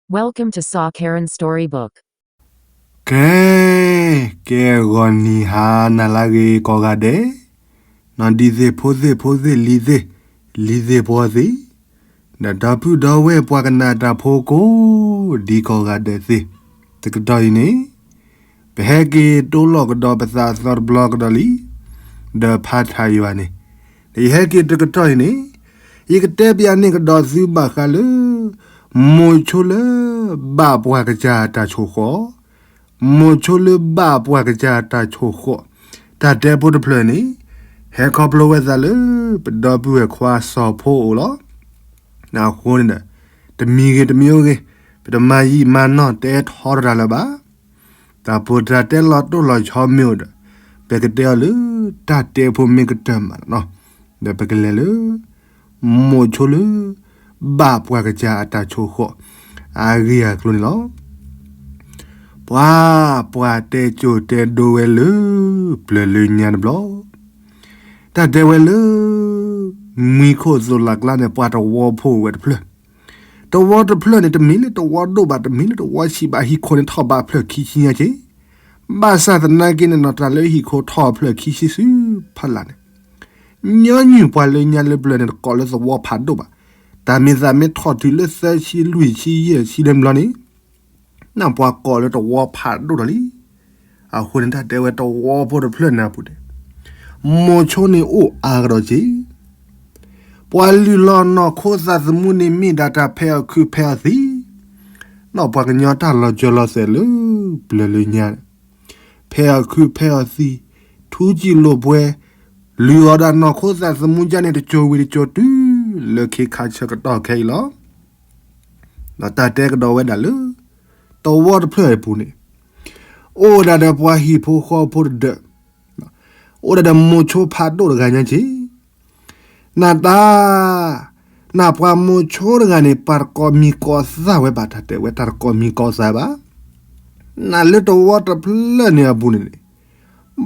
Welcome to Saw Karen Storybook. ကဲ, ကဲဂီၤနံၤဟါနၤလၢအဂ့ၤကိးဂၤဒဲး, နီၢ်ဒံသ့ၣ်ဖိသ့ၣ်ဖိသ့ၣ်လံၤသ့ၣ်, လံၤသ့ၣ်ဖိသ့ၣ်, ဒီးဒီပုၢ်ဒီဝဲၢ်ပှၤကနၣ်တၢ်ဖိကိးဒံကိးဂၤဒဲးသ့ၣ်, တကတီၢ်အံၤန့ၣ် ပဟဲက့ၤတိလီၤကဒီးပသးအသီတဘျီကဒီးလံ, ဒီးဖးထးယွၤန့ၣ်, ဒီးယဟဲက့ၤတကတီၢ်အံၤန့ၣ်, ယကတဲပျးန့ၢ်ကဒီးသုဘၣ်ဃးလၢ မိၤဆိလၢဘၣ်ပှၤကစၢ်အတၢ်ဆိၣ်ဃီၣ်, မိၤဆိလၢဘၣ်ပှၤကစၢ်အတၢ်ဆိၣ်ဃီၣ်, တၢ်တဲဖိတဖျၢၣ်န့ၣ် ဟဲခီဖျိဝဲသးလၢ ပဒီပုၢ်ဝဲၢ်ခွါစီၤဖိအအိၣ်လီၤ. အဃိန့ၣ်ဒီး တမံၤဂ့ၤတမံၤဂ့ၤ, ပတမၤယံာ်မၤနီၢ်တဲထီတၢ်လၢၤဘၣ်. တၢ်ပိာ်တၢ်တဲလီၤတိၢ်လီၤဆီမ့ၢ်အိၣ်ဒီး ပကတဲအီၤလၢ တၢ်တဲဖိမ့ၢ်ကတၢၢ်မးလီၤ. ဒီးပကလဲၤလၢ မိၤဆိလၢ ဘၣ်ပှၤကစၢ်အတၢ်ဆိၣ်ဃီၣ် အဂ့ၢ်အကျိၤန့ၣ်လီၤ. ပှၤ, ပှၤတဲစိၤတဲဒိဝဲလၢ ပျၢၤလၢညါတဘျီ, တၢ်တဲဝဲလၢ မှံခိၣ်သိးလၢ်ကျါန့ၣ် ပှၤတဝီဖိဝဲတဖျၢၣ်, တဝီတဖျၢၣ်န့ၣ် တမ့ၢ်လၢတဝီဒိၣ်ဘၣ်, တမ့ၢ်လၢတဝီဆံးဘၣ်, ဟံၣ်ခိၣ်န့ၣ်ထီၣ်ဘးဖျၢၣ်ခံဆံညါက့ၤ, ဘၣ်ဆၣ်သနာ်က့န့ၣ် နီၢ်တၢ်လၢဟံၣ်ခိၣ်ထီၣ်ဖျၢၣ်ခံဆံစုဖီလာ်န့ၣ် ညီနုၢ်ပှၤလၢညါလၢပျၢၤန့ၣ် တကိးလၢသဝီဖးဒိၣ်ဘၣ်. တၢ်မ့ၢ်သးမ့ၢ်ထီၣ်တုၤလၢသၢဆံလွံၢ်ဆံယဲၢ်ဆံလၢဘျီန့ၣ်, နၢ်ပှၤကိးလၢသဝီဖးဒိၣ်ဒီးလံ. အဃိန့ၣ် တၢ်တဲဝဲသဝီဖိတဖျၢၣ်န့ၣ်အပူၤန့ၣ်, မိၤဆိန့ၣ်အိၣ်အါကဒီးက့ၤ, ပှၤလုၢ်လီၤနီၢ်ခိသးသမူန့ၣ် မ့ၢ်ဒၣ်တၢ်ဖဲးအီၣ်ခုးဖဲးအီၣ်သံ, နီၢ်ပှၤကညီတၢ်လီၤစၢၤလီၤသွဲၣ်လၢပျၢၤလၢညါန့ၣ်, ဖဲးအီၣ်ခုးဖဲးအီၣ်သံ, ထူစံာ်လိာ်ပှဲၤ, လုၢ်အီၣ်ဒၣ်နီၢ်ခိသးသမူဒ်န့ၣ် တစိၤဝံၤတစိၤတုၤလၢခ့ခါဆၢကတီၢ်ခဲအံၤလီၤ. ဒီးတၢ်တဲကဒီးဝဲဒၣ်လၢ သဝီတဖျၢၣ်အပူၤန့ၣ်, အိၣ်ဒၣ်ဒီးပှၤဟံၣ်ဖိဃီဖိတဒၢး, အိၣ်ဒၣ်ဒီးမိၤဆိဖးဒိၣ်တဂၤညါက့ၤ, နၢ်တၢ်, နၢ်ပှၤမိၤဆိတဂၤန့ၣ် ပှၤတကိးမံၤကိးသၣ်ဝဲဘၣ်, တၢ်တဲဝဲတၢ်တကိးမံၤကိးသၣ်ဘၣ်. နၢ်လၢသဝီတဖျၢၣ်န့ၣ်အပူၤန့ၣ်န့ၣ်,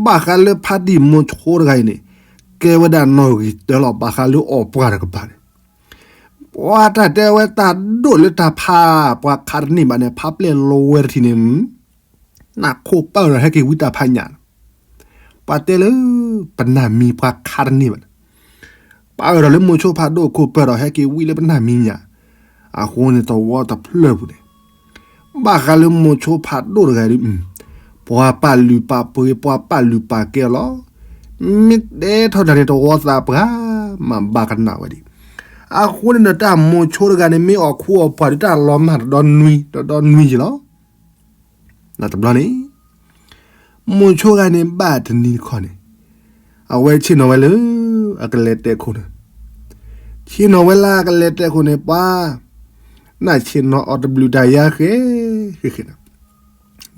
ဘၣ်ဃးလၢဖါတံၢ်မိၤဆိတဂၤအံၤန့ၣ်, ကဲဝဲဒၣ်နီၣ်ဂံၢ်တၢလီၤ ဘၣ်ဃးလၢအီၣ်ပှၢ်တကပၤန့ၣ် ပှၤတၢ်တဲဝဲတၢ်ဒိၣ်လၢတၢ်ဖး ပှၤခးတန့ၢ်ဘၣ်န့ၣ် ဖးပျဲၢ်လီၤဝဲတထံၣ်န့ၣ်, နၢ်ခိၣ်ပၢ်ဒီးဟဲက့ၤဝံတၢ်ဖးညၣ်, ပှၤတဲလၢ ပနၢ်မံၤပှၤခးတန့ၢ်ဘၣ်န့ၣ်, ပၢ်အၢၣ်ဒီးလၢမိၤဆိဖးဒိၣ်အခိၣ်ပၢၢ်ဒီးဟဲက့ၤဝံလၢပနၢ်မံၤညၣ်, အဃိန့ၣ်သဝီတဖျၢၣ်ပူၤန့ၣ် ဘၣ်ဃးလၢမိၤဆိဖးဒိၣ်တဂၤဒီး, ပှၤပာ်လုၢ်ပာ်ပှ့ၤ ပှၤပာ်လုၢ်ပာ်ကဲအီၤလီၤ. မ့ၢ်တဲထီၣ်တၢ်န့ၣ် သဝီသးပှၢ်မးဘၣ်ကနၣ်ဝဲဒံး. အဃိန့ၣ်ဒီးတၢ်မိၤဆိတဂၤန့ၣ် မ့ၢ်အီၣ်ခူအီၣ်ပှၢ်ဒီးတၢ်လီၤမၢ်တဒီနွံ တဒီနွံက့ၤလီၤ. တဘျီန့ၣ် မိၤဆိတဂၤန့ၣ် ဘၣ်တနံၤတခီန့ၣ်, အဝဲဆ့ၣ်နီၤဝဲလၢ အကလဲၤတဲခိၣ်န့ၣ်, ဆ့ၣ်နီၤဝဲလၢအကလဲၤတဲခိၣ်န့ၣ် ပှၤ နၢ်ဆ့ၣ်နီၤအီၤတဘျုးတၢ်ယါဃဲ, ဃဲဃဲန့ၣ်,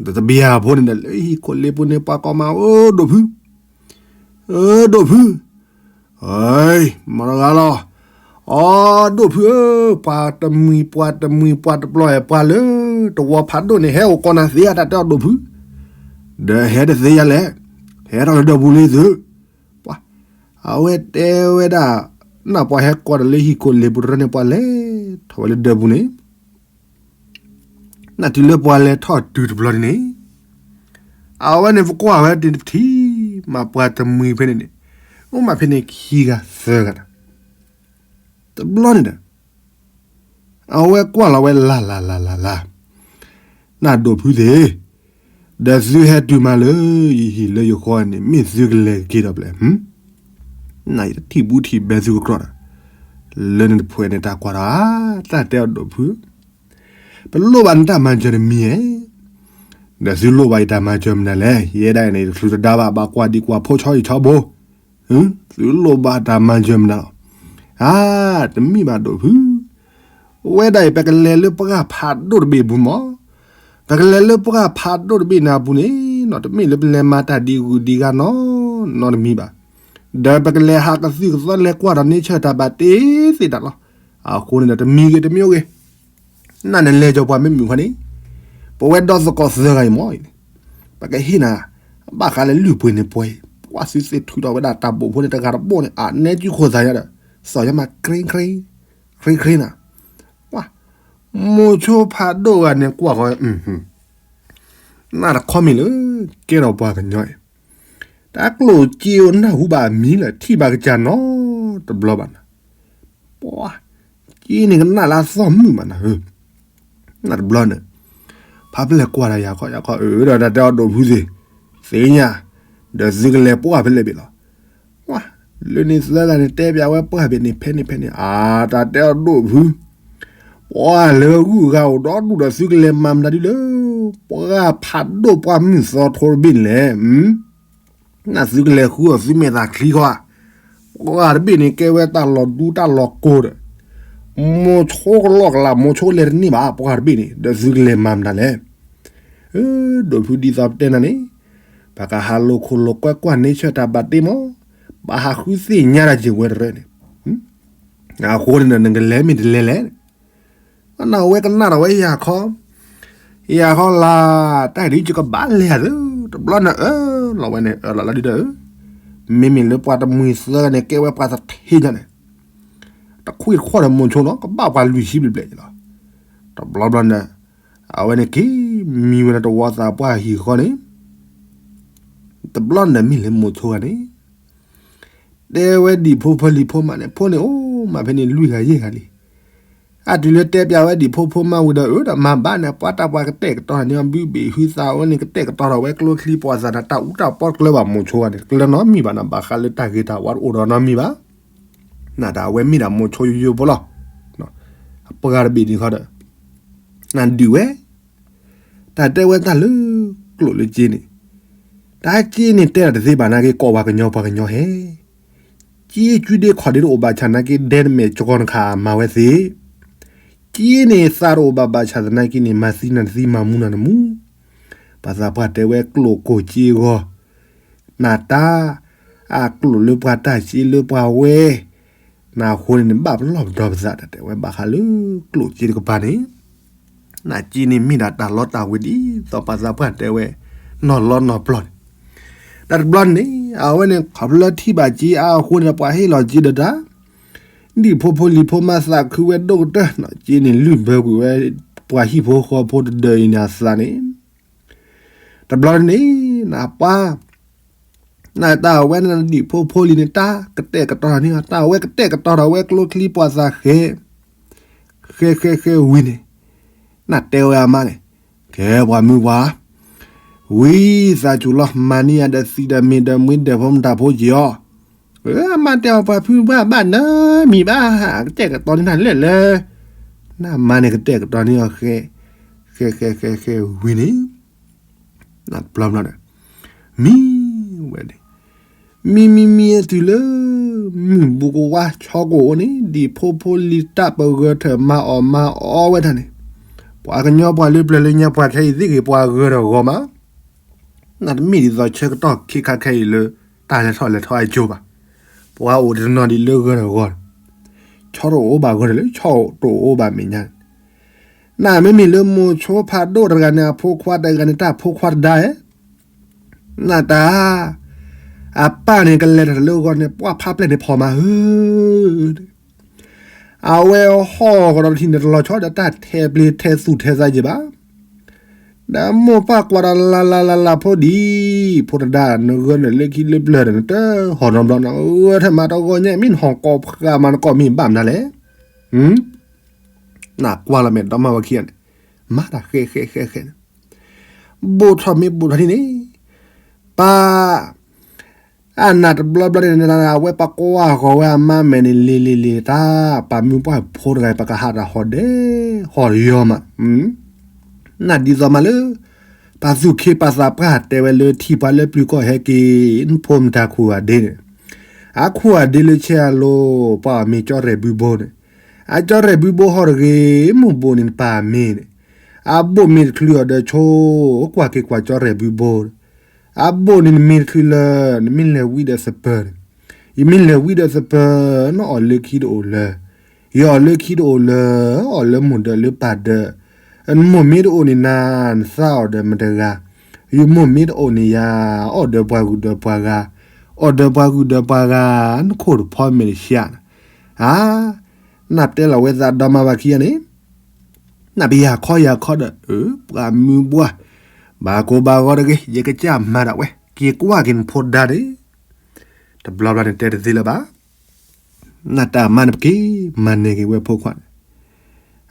ဒီးတဘျီဖိန့ၣ်ဒီး လၢဟံၣ်ခိၣ်လ့ပူၤန့ၣ် ပှၤကိးမး အိၣ်ဒိၣ်ဖု, အိၣ်ဒိၣ်ဖု, မတၤတဂၤလီၤ, အိၣ်ဒိၣ်ဖုဧၢ, ပှၤတမှံၤ ပှၤတမှံၤ ပှၤတပျီၢ်အဲၣ်ပှၤလၢ သဝီဖးဒိၣ်န့ၣ် ဟဲအိၣ်ကိးနၤသ့ဧါ တၢ်တဲအီၤဒိၣ်ဖု, ဒီးဟဲတသ့ယါလဲၣ်, ဟဲထီၣ်လၢဒၢးပူၤလံသု, ပှၤ, အဝဲတဲဝဲဒၣ်, နၢ်ပှၤဟဲကိးဒီးလၢဟံၣ်ခိၣ်လ့ပူၤတရၢန့ၣ် ပှၤလဲၤထီၣ်ဝဲလၢဒၢးပူၤန့ၣ် နၢ်တုၤလၢပှၤလဲၤထီၣ်တုၤတဘျီန့ၣ်, အဝဲန့ၣ်ပကွၢ်ဝဲတထံၣ်မး ပှၤတမှံၤဖဲန့ၣ်န့ၣ်, အိၣ်မးဖဲန့ၣ်ခံဂၤသၢဂၤန့ၣ်, တဘျီန့ၣ်ဒီး အဝဲကွၢ်လီၤဝဲလၢ်လၢ်လၢ်လၢ်လၢ်, နၢ်ဒိၣ်ဖုသ့ၣ်, ဒီးသုဟဲတုၤမးလၢယဟံၣ်လၢယဃီန့ၣ် မ့ၢ်သုကလဲၤက့ၤဒီးပျဲၢ်, နၢ်ယတထံၣ်ဘူးထံၣ်ဘဲသုကကြီဒီး, လၢန့ၣ်တဖှဲးန့ၣ်တၢ်ကွၢ်ဒီးဧါ, တၢ်တဲအီၤဒိၣ်ဖု ပလိၣ်ဘၣ်နတၢ်မၤစၢၤတမံၤဧါ, ဒီးသုလိၣ်ဘၣ်ယတၢ်မၤစၢၤမနုၤလဲၣ်, ယဲဒၣ်အံၤန့ၣ် တချုးတဒါဘၣ် ဘၣ်ကွၢ်ဒံကွၢ်ဖိဆီအံၤဆီဘိ, သုလိၣ်ဘၣ်တၢ်မၤစၢၤမနုၤလီၤ, အါ, တမ့ၢ်ဘၣ်ဒိၣ်ဖု, ဝဲဒၣ်အံၤပကလဲၤလၢပှၢ်ဖးဒိၣ်တဘ့ၣ်ပူၤမး, ပကလဲၤလၢပှၢ်ဖးဒိၣ်တဘ့ၣ်န့ၣ်အပူၤန့ၣ်, တမ့ၢ်လၢပလဲၤမၤတၢ်ဒံးဂုာ်ဒံးဂၤနီၢ်နီၢ်တမံၤဘၣ်, ဒီးပကလဲၤဟးကသုၣ်ကသီလဲၤကွၢ်ဒီးန့ဆၢၣ်တၢ်ဘၣ်တ့သ့ၣ်တၢ်လီၤ, အဃိန့ၣ်ဒီးတမံၤဂ့ၤတမံၤဂ့ၤ နၢ်နလဲၤကၠီၤပှၤမ့ၢ်မုာ်ခီန့ၣ်, ပဝဲဒီသကိးသၢဂၤအံၤမ့ၢ်အံၤန့ၣ်, ပကဟ့ၣ်နၤ, ဘၣ်ဃးလၢလုၢ်ပှ့ၤန့ၣ်ပှဲၤ, ကွၢ်သုသ့ၣ်ထုးထီၣ်ဝဲဒၣ်တၢ်ဘိၣ်ဖိန့ၣ်တဂၤတဘိၣ်န့ၣ် အနဲကၠူၣ်ခိၣ်သးယါဒီး, စီၤယါမး ခရ့ခရ့, ခရ့ခရ့နၤ, ကွၢ်, မိၤဆိဖးဒိၣ်ဂၤန့ၣ်ကွၢ်ဃီ, နၢ်တခီမ့ၢ်လၢ ကဲထီၣ်ပှၤကညီအံၤ, တၢ်ကျိၣ်စ့အိၣ်နၢ်ဟူဘၣ်အမံၤလၢ ထံၣ်ဘၣ်ကစၢ်နီတဘျီဘၣ်နၤ, ပှၤ, က့န့ၣ်ကနၣ်လၢအသီၣ်မုာ်မးနၤဧၢ, နၢ်တဘျီန့ၣ်, ဖးဖျဲၣ်ကွၢ်ဒီးယၤခီ ယၤခီ အၢ ဒီးတၢ်တဲအီၤဒိၣ်ဖုသ့ၣ်, သ့ၣ်ညါ, ဒီးသုကလဲၤပှၢ်ဖဲလဲၣ်ဘ့ၣ်လီၤ, လၢန့ၣ်သၢဂၤန့ၣ် တဲပၠးဝဲပှၢ်ဘ့ၣ်န့ၣ် ဖဲန့ၣ်ဖဲန့ၣ် အါ တၢ်တဲအီၤဒိၣ်ဖု ပှၤလၢဂုၤဂၤအိၣ်ဒီဒူၣ်ဒီးသုကလဲၤမၤမတၤဒ်လၢ ပှၤဖးဒိၣ်ပှၢ်မုၢ်သီထိတဘ့ၣ်န့ၣ်လဲၣ်, နသုကလဲၤဃုအီၤသုမဲာ်သးချံခီဧါ, ပှၤတဘ့ၣ်န့ၣ်ကဲဝဲတၢ်လီၤဒူတၢ်လီၤကိၤဒီး, မိၤဆိကလီကလး မိၤဆိလဲၤတန့ၢ်ဘၣ် ပှၤတဘ့ၣ်န့ၣ် ဒီးသုကလဲၤမၤမတၤလဲၣ်, ဒိၣ်ဖုဒ်သိးပတဲနၤန့ၣ်, ပကဟးလိာ်ခိၣ်လိာ်ကွဲကွၢ်န့ဆၢၣ်တၢ်ဘၣ်တ့မး, ပဟးဃုသ့ၣ်ညါတၢ်က့ၤဝဲတရၢန့ၣ်, အဃိန့ၣ်ဒီးနကလဲၤမ့ၢ်တလဲၤလဲၣ် နဝဲကနၣ်ဒီးဝဲယၤခီ, ယၤခီလၢ တၢ်ဒ်ယကဘၣ်လဲၤသု, တဘျီန့ၣ်အၢလီၤဝဲန့ၣ် အၢလီၤလၢဒ်ဒီး, မ့မ့ၢ်လၢပှၤတမှံၤသၢဂၤန့ၣ် ကဲဝဲပှၤတထ့ညါန့ၣ်, တခွံတခွီၣ်ဒီးမိၤဆိနီၤ ကဘၣ်ပှၤလွံၢ်ဆံဘျဲၣ်ဘျဲၣ်လီၤ, တဘျီဘျီန့ၣ်, အဝဲန့ၣ်က့ၤမံဝဲလၢတဝီသးပှၢ်ဟံၣ်ဃီန့ၣ်, တဘျီန့ၣ်မ့ၢ်လၢမိၤဆိဂၤန့ၣ် တဲဝဲဒံၣ်ဖိဖိလံၤဖိမးန့ၣ် ဖိန့ၣ်အိၣ်မးဖဲန့ၣ်လွံၢ်ဂၤယဲၢ်ဂၤလံ. အတုၤလၢတဲပၠးဝဲဒံၣ်ဖိဖိမးဝံၤဒီး အၢဒီးမၤဘၣ်န့ၣ် ပှၤတၢ်ပှၤကတဲာ်ကတီၤန့ၣ် အဘုဘ့ၣ်ဟုသးဝဲန့ၣ် ကတဲာ်ကတီၤထီၣ်ဝဲကျိချံပှၤသးန့ၣ် တၢ်အူတၢ်ပီၣ်တကျၢၤဘၣ်မိၤဆိဂၤန့ၣ် တကျၢၤနီတမံၤဘၣ်န့ၣ် ဘၣ်ဃးလၢတၢ်ဂ့ၤတၢ်ဝါတအိၣ်ဒီးနီတမံၤဘၣ်. နဒၣ်ဝဲမ့ၢ်ဒၣ်မိၤဆိယိယိဖိလီၤ. အပှၤတဘ့ၣ်န့ၣ်ခီဒီး နဒုးဝဲ တၢ်တဲဝဲတၢ်လၢ ကျိၣ်လၢက့န့ၣ်, တၢ်က့န့ၣ်တဲတၢ်တသ့ဘၣ်နာ်က့ ကိးပှၤကညီပှၤကညီဟဲ, က့ကွံဒ့ခီၣ်ဒ့တအိၣ်ဘၣ်ဆၣ်နာ်က့ ဒဲနမဲာ်ကကီနခးမၤဝဲသ့, က့န့ၣ်သးတအိၣ်ဘၣ်ဘၣ်ဆၣ်သနာ်က့န့ၣ် မၤသံနၤတသံ မၤမူနၤတမူ, ပှၤသးပှၢ်တဲဝဲကျိၣ်ကိၢ်က့ဂီၤ နတၢ်, အကျိၣ်လၢပှၤတၢ်စ့လၢပှၤဝဲ, နအဃိန့ၣ်န့ၣ် ဘၣ်ပလီၢ်ပဒီပသး တၢ်တဲဝဲဘၣ်ဃးလၢကျိၣ်စ့တကပၤန့ၣ်, နက့န့ၣ်မ့ၢ်ဒၣ်တၢ်လီတၢ်ဝ့ၤဒ်သိးပှၤသးပှၢ်တဲဝဲ, နီၢ်လီနီၢ်ပျီၢ်န့ၣ်, တၢ်တဘျီန့ၣ် အဝဲန့ၣ်ခီဖျိလၢထံၣ်ဘၣ်က့အါအဃိန့ၣ်ဒီး ပှၤဟ့ၣ်လီၤက့ဒီးတၢ် ဒံၣ်ဖိဖိလံၤဖိမးသးခုဝဲဒိၣ်ကတၢၢ်နီၤ က့န့ၣ်လုၢ်ဘၢကွံာ်ဝဲ ပှၤဟံၣ်ဖိဃီဖိတဒၢအံၤန့ၣ်အသးန့ၣ်, တဘျီန့ၣ် နပှၤ, နတၢ်ဝဲန့ၣ်ဒံၣ်ဖိဖိလံၤန့ၣ် တၢ်ကတဲာ်ကတီၤထီၣ်န့ၢ်အီၤ တၢ်ဝဲကတဲာ်ကတီၤထီၣ်ဝဲကျိချံပှၤသးဃဲ, ဃဲဃဲဃဲဝံၤန့ၣ်, နတဲဝဲအမါန့ၣ်, ကဲပှၤမုၢ်ပှၤ ဝံသးစူၤလီၤ မၤန့ၢ်ယၤဒီးသံဒီးမ့ၢ်ဒီးမှံဒီးဖိမတၤဖိက့ၤအီၤ, အမါတဲအီၤပှၤဖုဘၣ်ဘၣ်နမံၤဘၣ် ကတဲာ်ကတီၤန့ၢ်နၤလၢာ်လၢာ်, နမါန့ၣ်ကတဲာ်ကတီၤန့ၢ်အီၤဃဲ, ဃဲဃဲဃဲဃဲဝံၤန့ၣ်, နတဘျီဘျီဒီး, မံဝဲန့ၣ်, မံမံမံအတုၤလၢ မုၢ်ဘူးကဝါဆီကအိၣ်န့ၣ် ဒံၣ်ဖိဖိလံၤတၢ်ပဂၢၢ်ထၢၣ်မၤအီၣ်မၤအီဝဲတၢ်န့ၣ်, ပှၤကညီပှၤလၢပျၢၤလၢညါပှၤခဲအံၤသ့ၣ်ဂ့ၤပှၤဂၢၢ်ထီၣ်ဂီၤမး, နတမ့ၢ်ဒ်သိးဆၢကတီၢ်ခ့ခါခဲအံၤလၢ တၢ်လဲၤထီၣ်လဲၤထီၣ်အကၠိဘၣ်, ပှၤအိၣ်တနီၤဒံးလၢဂၢၢ်ထီၣ်ဂီၤ, ဆီတအိၣ်ဘၣ်ဂၢၢ်ထီၣ်လၢ ဆီတအိၣ်ဘၣ်မဲာ်ညါ, နမ့မ့ၢ်လၢမိၤဆိဖးဒိၣ်တဂၤန့ၣ် အဖိခွါတဂၤန့ၣ် တၢ်ဖိခွါတဒါဧဲ, နတၢ်, အပၢ်န့ၣ်ကလဲၤထီၣ်လၢဂီၤန့ၣ် ပှၢ်ဖးပျဲၢ်န့ၣ်ဖီၣ်မးဧၢ အဝဲဟီၣ်ကဒီးတထံၣ်န့ၣ် တလီၤဆီဒီးတၢ်ထဲးပျ့ၤထဲးသူၣ်ထဲးသးယံၤဘၣ်, ဒီးမိၢ်ပၢ်ကွၢ်ဒီးလၤလၤလၤလၤဖိဒံး, ဖိတဒါ နဂၢၢ်န့ၣ်လၢခံလၢပျၢၤဒီး နတဟီၣ်နီတဘျီနီၤ ဂၢၢ်ထဲမးတဂီၢ်ညါ မ့ၢ်နဟီၣ်ကိးဖှါမး နကိးမ့ၢ်ဘၣ်မနုၤလဲၣ်, နကွၢ်လီၤမဲာ်ဒီမါဝၤခံဂၤန့ၣ်, မၤတၢ်ဃဲဃဲဃဲဃဲန့ၣ်, ဘိၣ်ထီၣ်မ့ၢ်ဘိၣ်ထီၣ်န့ၣ်န့ၣ်, ပၢ် အနၢ်တဘျီဘျီန့ၣ် အဝဲပှၤကွၢ်ဃီၤဝဲအမါမဲာ်န့ၣ် လံၤလံၤလံၤတၢ် ပှၤမုၢ်ပှၢ်ဖိတဂၤ ပကဟးတၢ်ဟီၣ်ဒဲး ဟီၣ်ယီၤမး, နဒ်သိးမးလၢ ပှၤသူၣ်က့ပှၤသးပှၢ်တဲဝဲလၢ ထံၣ်ပှၤလၢပျုၤကီၢ်ဟဲက့ၤ နဖိမတၤခူၣ်အဒ့န့ၣ်, အခူၣ်အဒ့လၢဆဲအလိၤ ပှၤအမံၤကၠီရဲၣ်ဘုဘိန့ၣ်, အကၠီရဲၣ်ဘုဘိဟီၣ်တဂ့ၤ မိၢ်ဘိန့ၣ်နပၢ်အမ့ၢ်န့ၣ်, အဘိၣ်မ့ၢ်တချုးအီၤဒီးဆိ ကွၢ်က့ၤကွၢ်ကၠီရဲၣ်ဘုဘိ အဘိၣ်န့ၣ်နမ့ၢ်တချုးလၢ နမ့ၢ်လဲၤဝံဒီးသပၢၤန့ၣ်, ယမ့ၢ်လဲၤဝံဒီးသပၢၤ နအီၣ်လၢခံတအိၣ်လၢၤ, ယအီၣ်လၢခံတအိၣ်လၢၤ, အီၣ်လၢမိၢ်ဒၢးလၢပၢ်ဒၢး, နမိၢ်မ့ၢ်တအိၣ်န့ၣ်နၤ နသးအီၣ်ဒီးမတဂၤ, ယမိၢ်မ့ၢ်တအိၣ်န့ၣ်ယၤ အီၣ်ဒီးပှၤဂုၤဒီးပှၤဂၤ, အီၣ်ဒီးပှၤဂုၤဒီးပှၤဂၤ နခိၣ်တဖီမ့ၢ်တဆှးန့ၣ်, ဧါ, နတဲလီၤဝဲသးဒီမါဝၤခံဂၤန့ၣ် နပယၤခီယၤခီဒီး ပှၤမုၢ်ဘှါ, ဘၣ်ကိၢ်ဘၣ်ဂီၤတဂ့ၤ, ယကစၢ်မၤဒၣ်ဝဲ, က့ၤကွၢ်က့ၤနဖိဒါန့ၣ်, တဘျီဘျီန့ၣ်တဲတသ့လၢၤဘၣ်. နတၢ်မၤန့ၣ်ပက့ၤမၤန့ၢ်က့ၤဝဲဖိခွါန့ၣ်,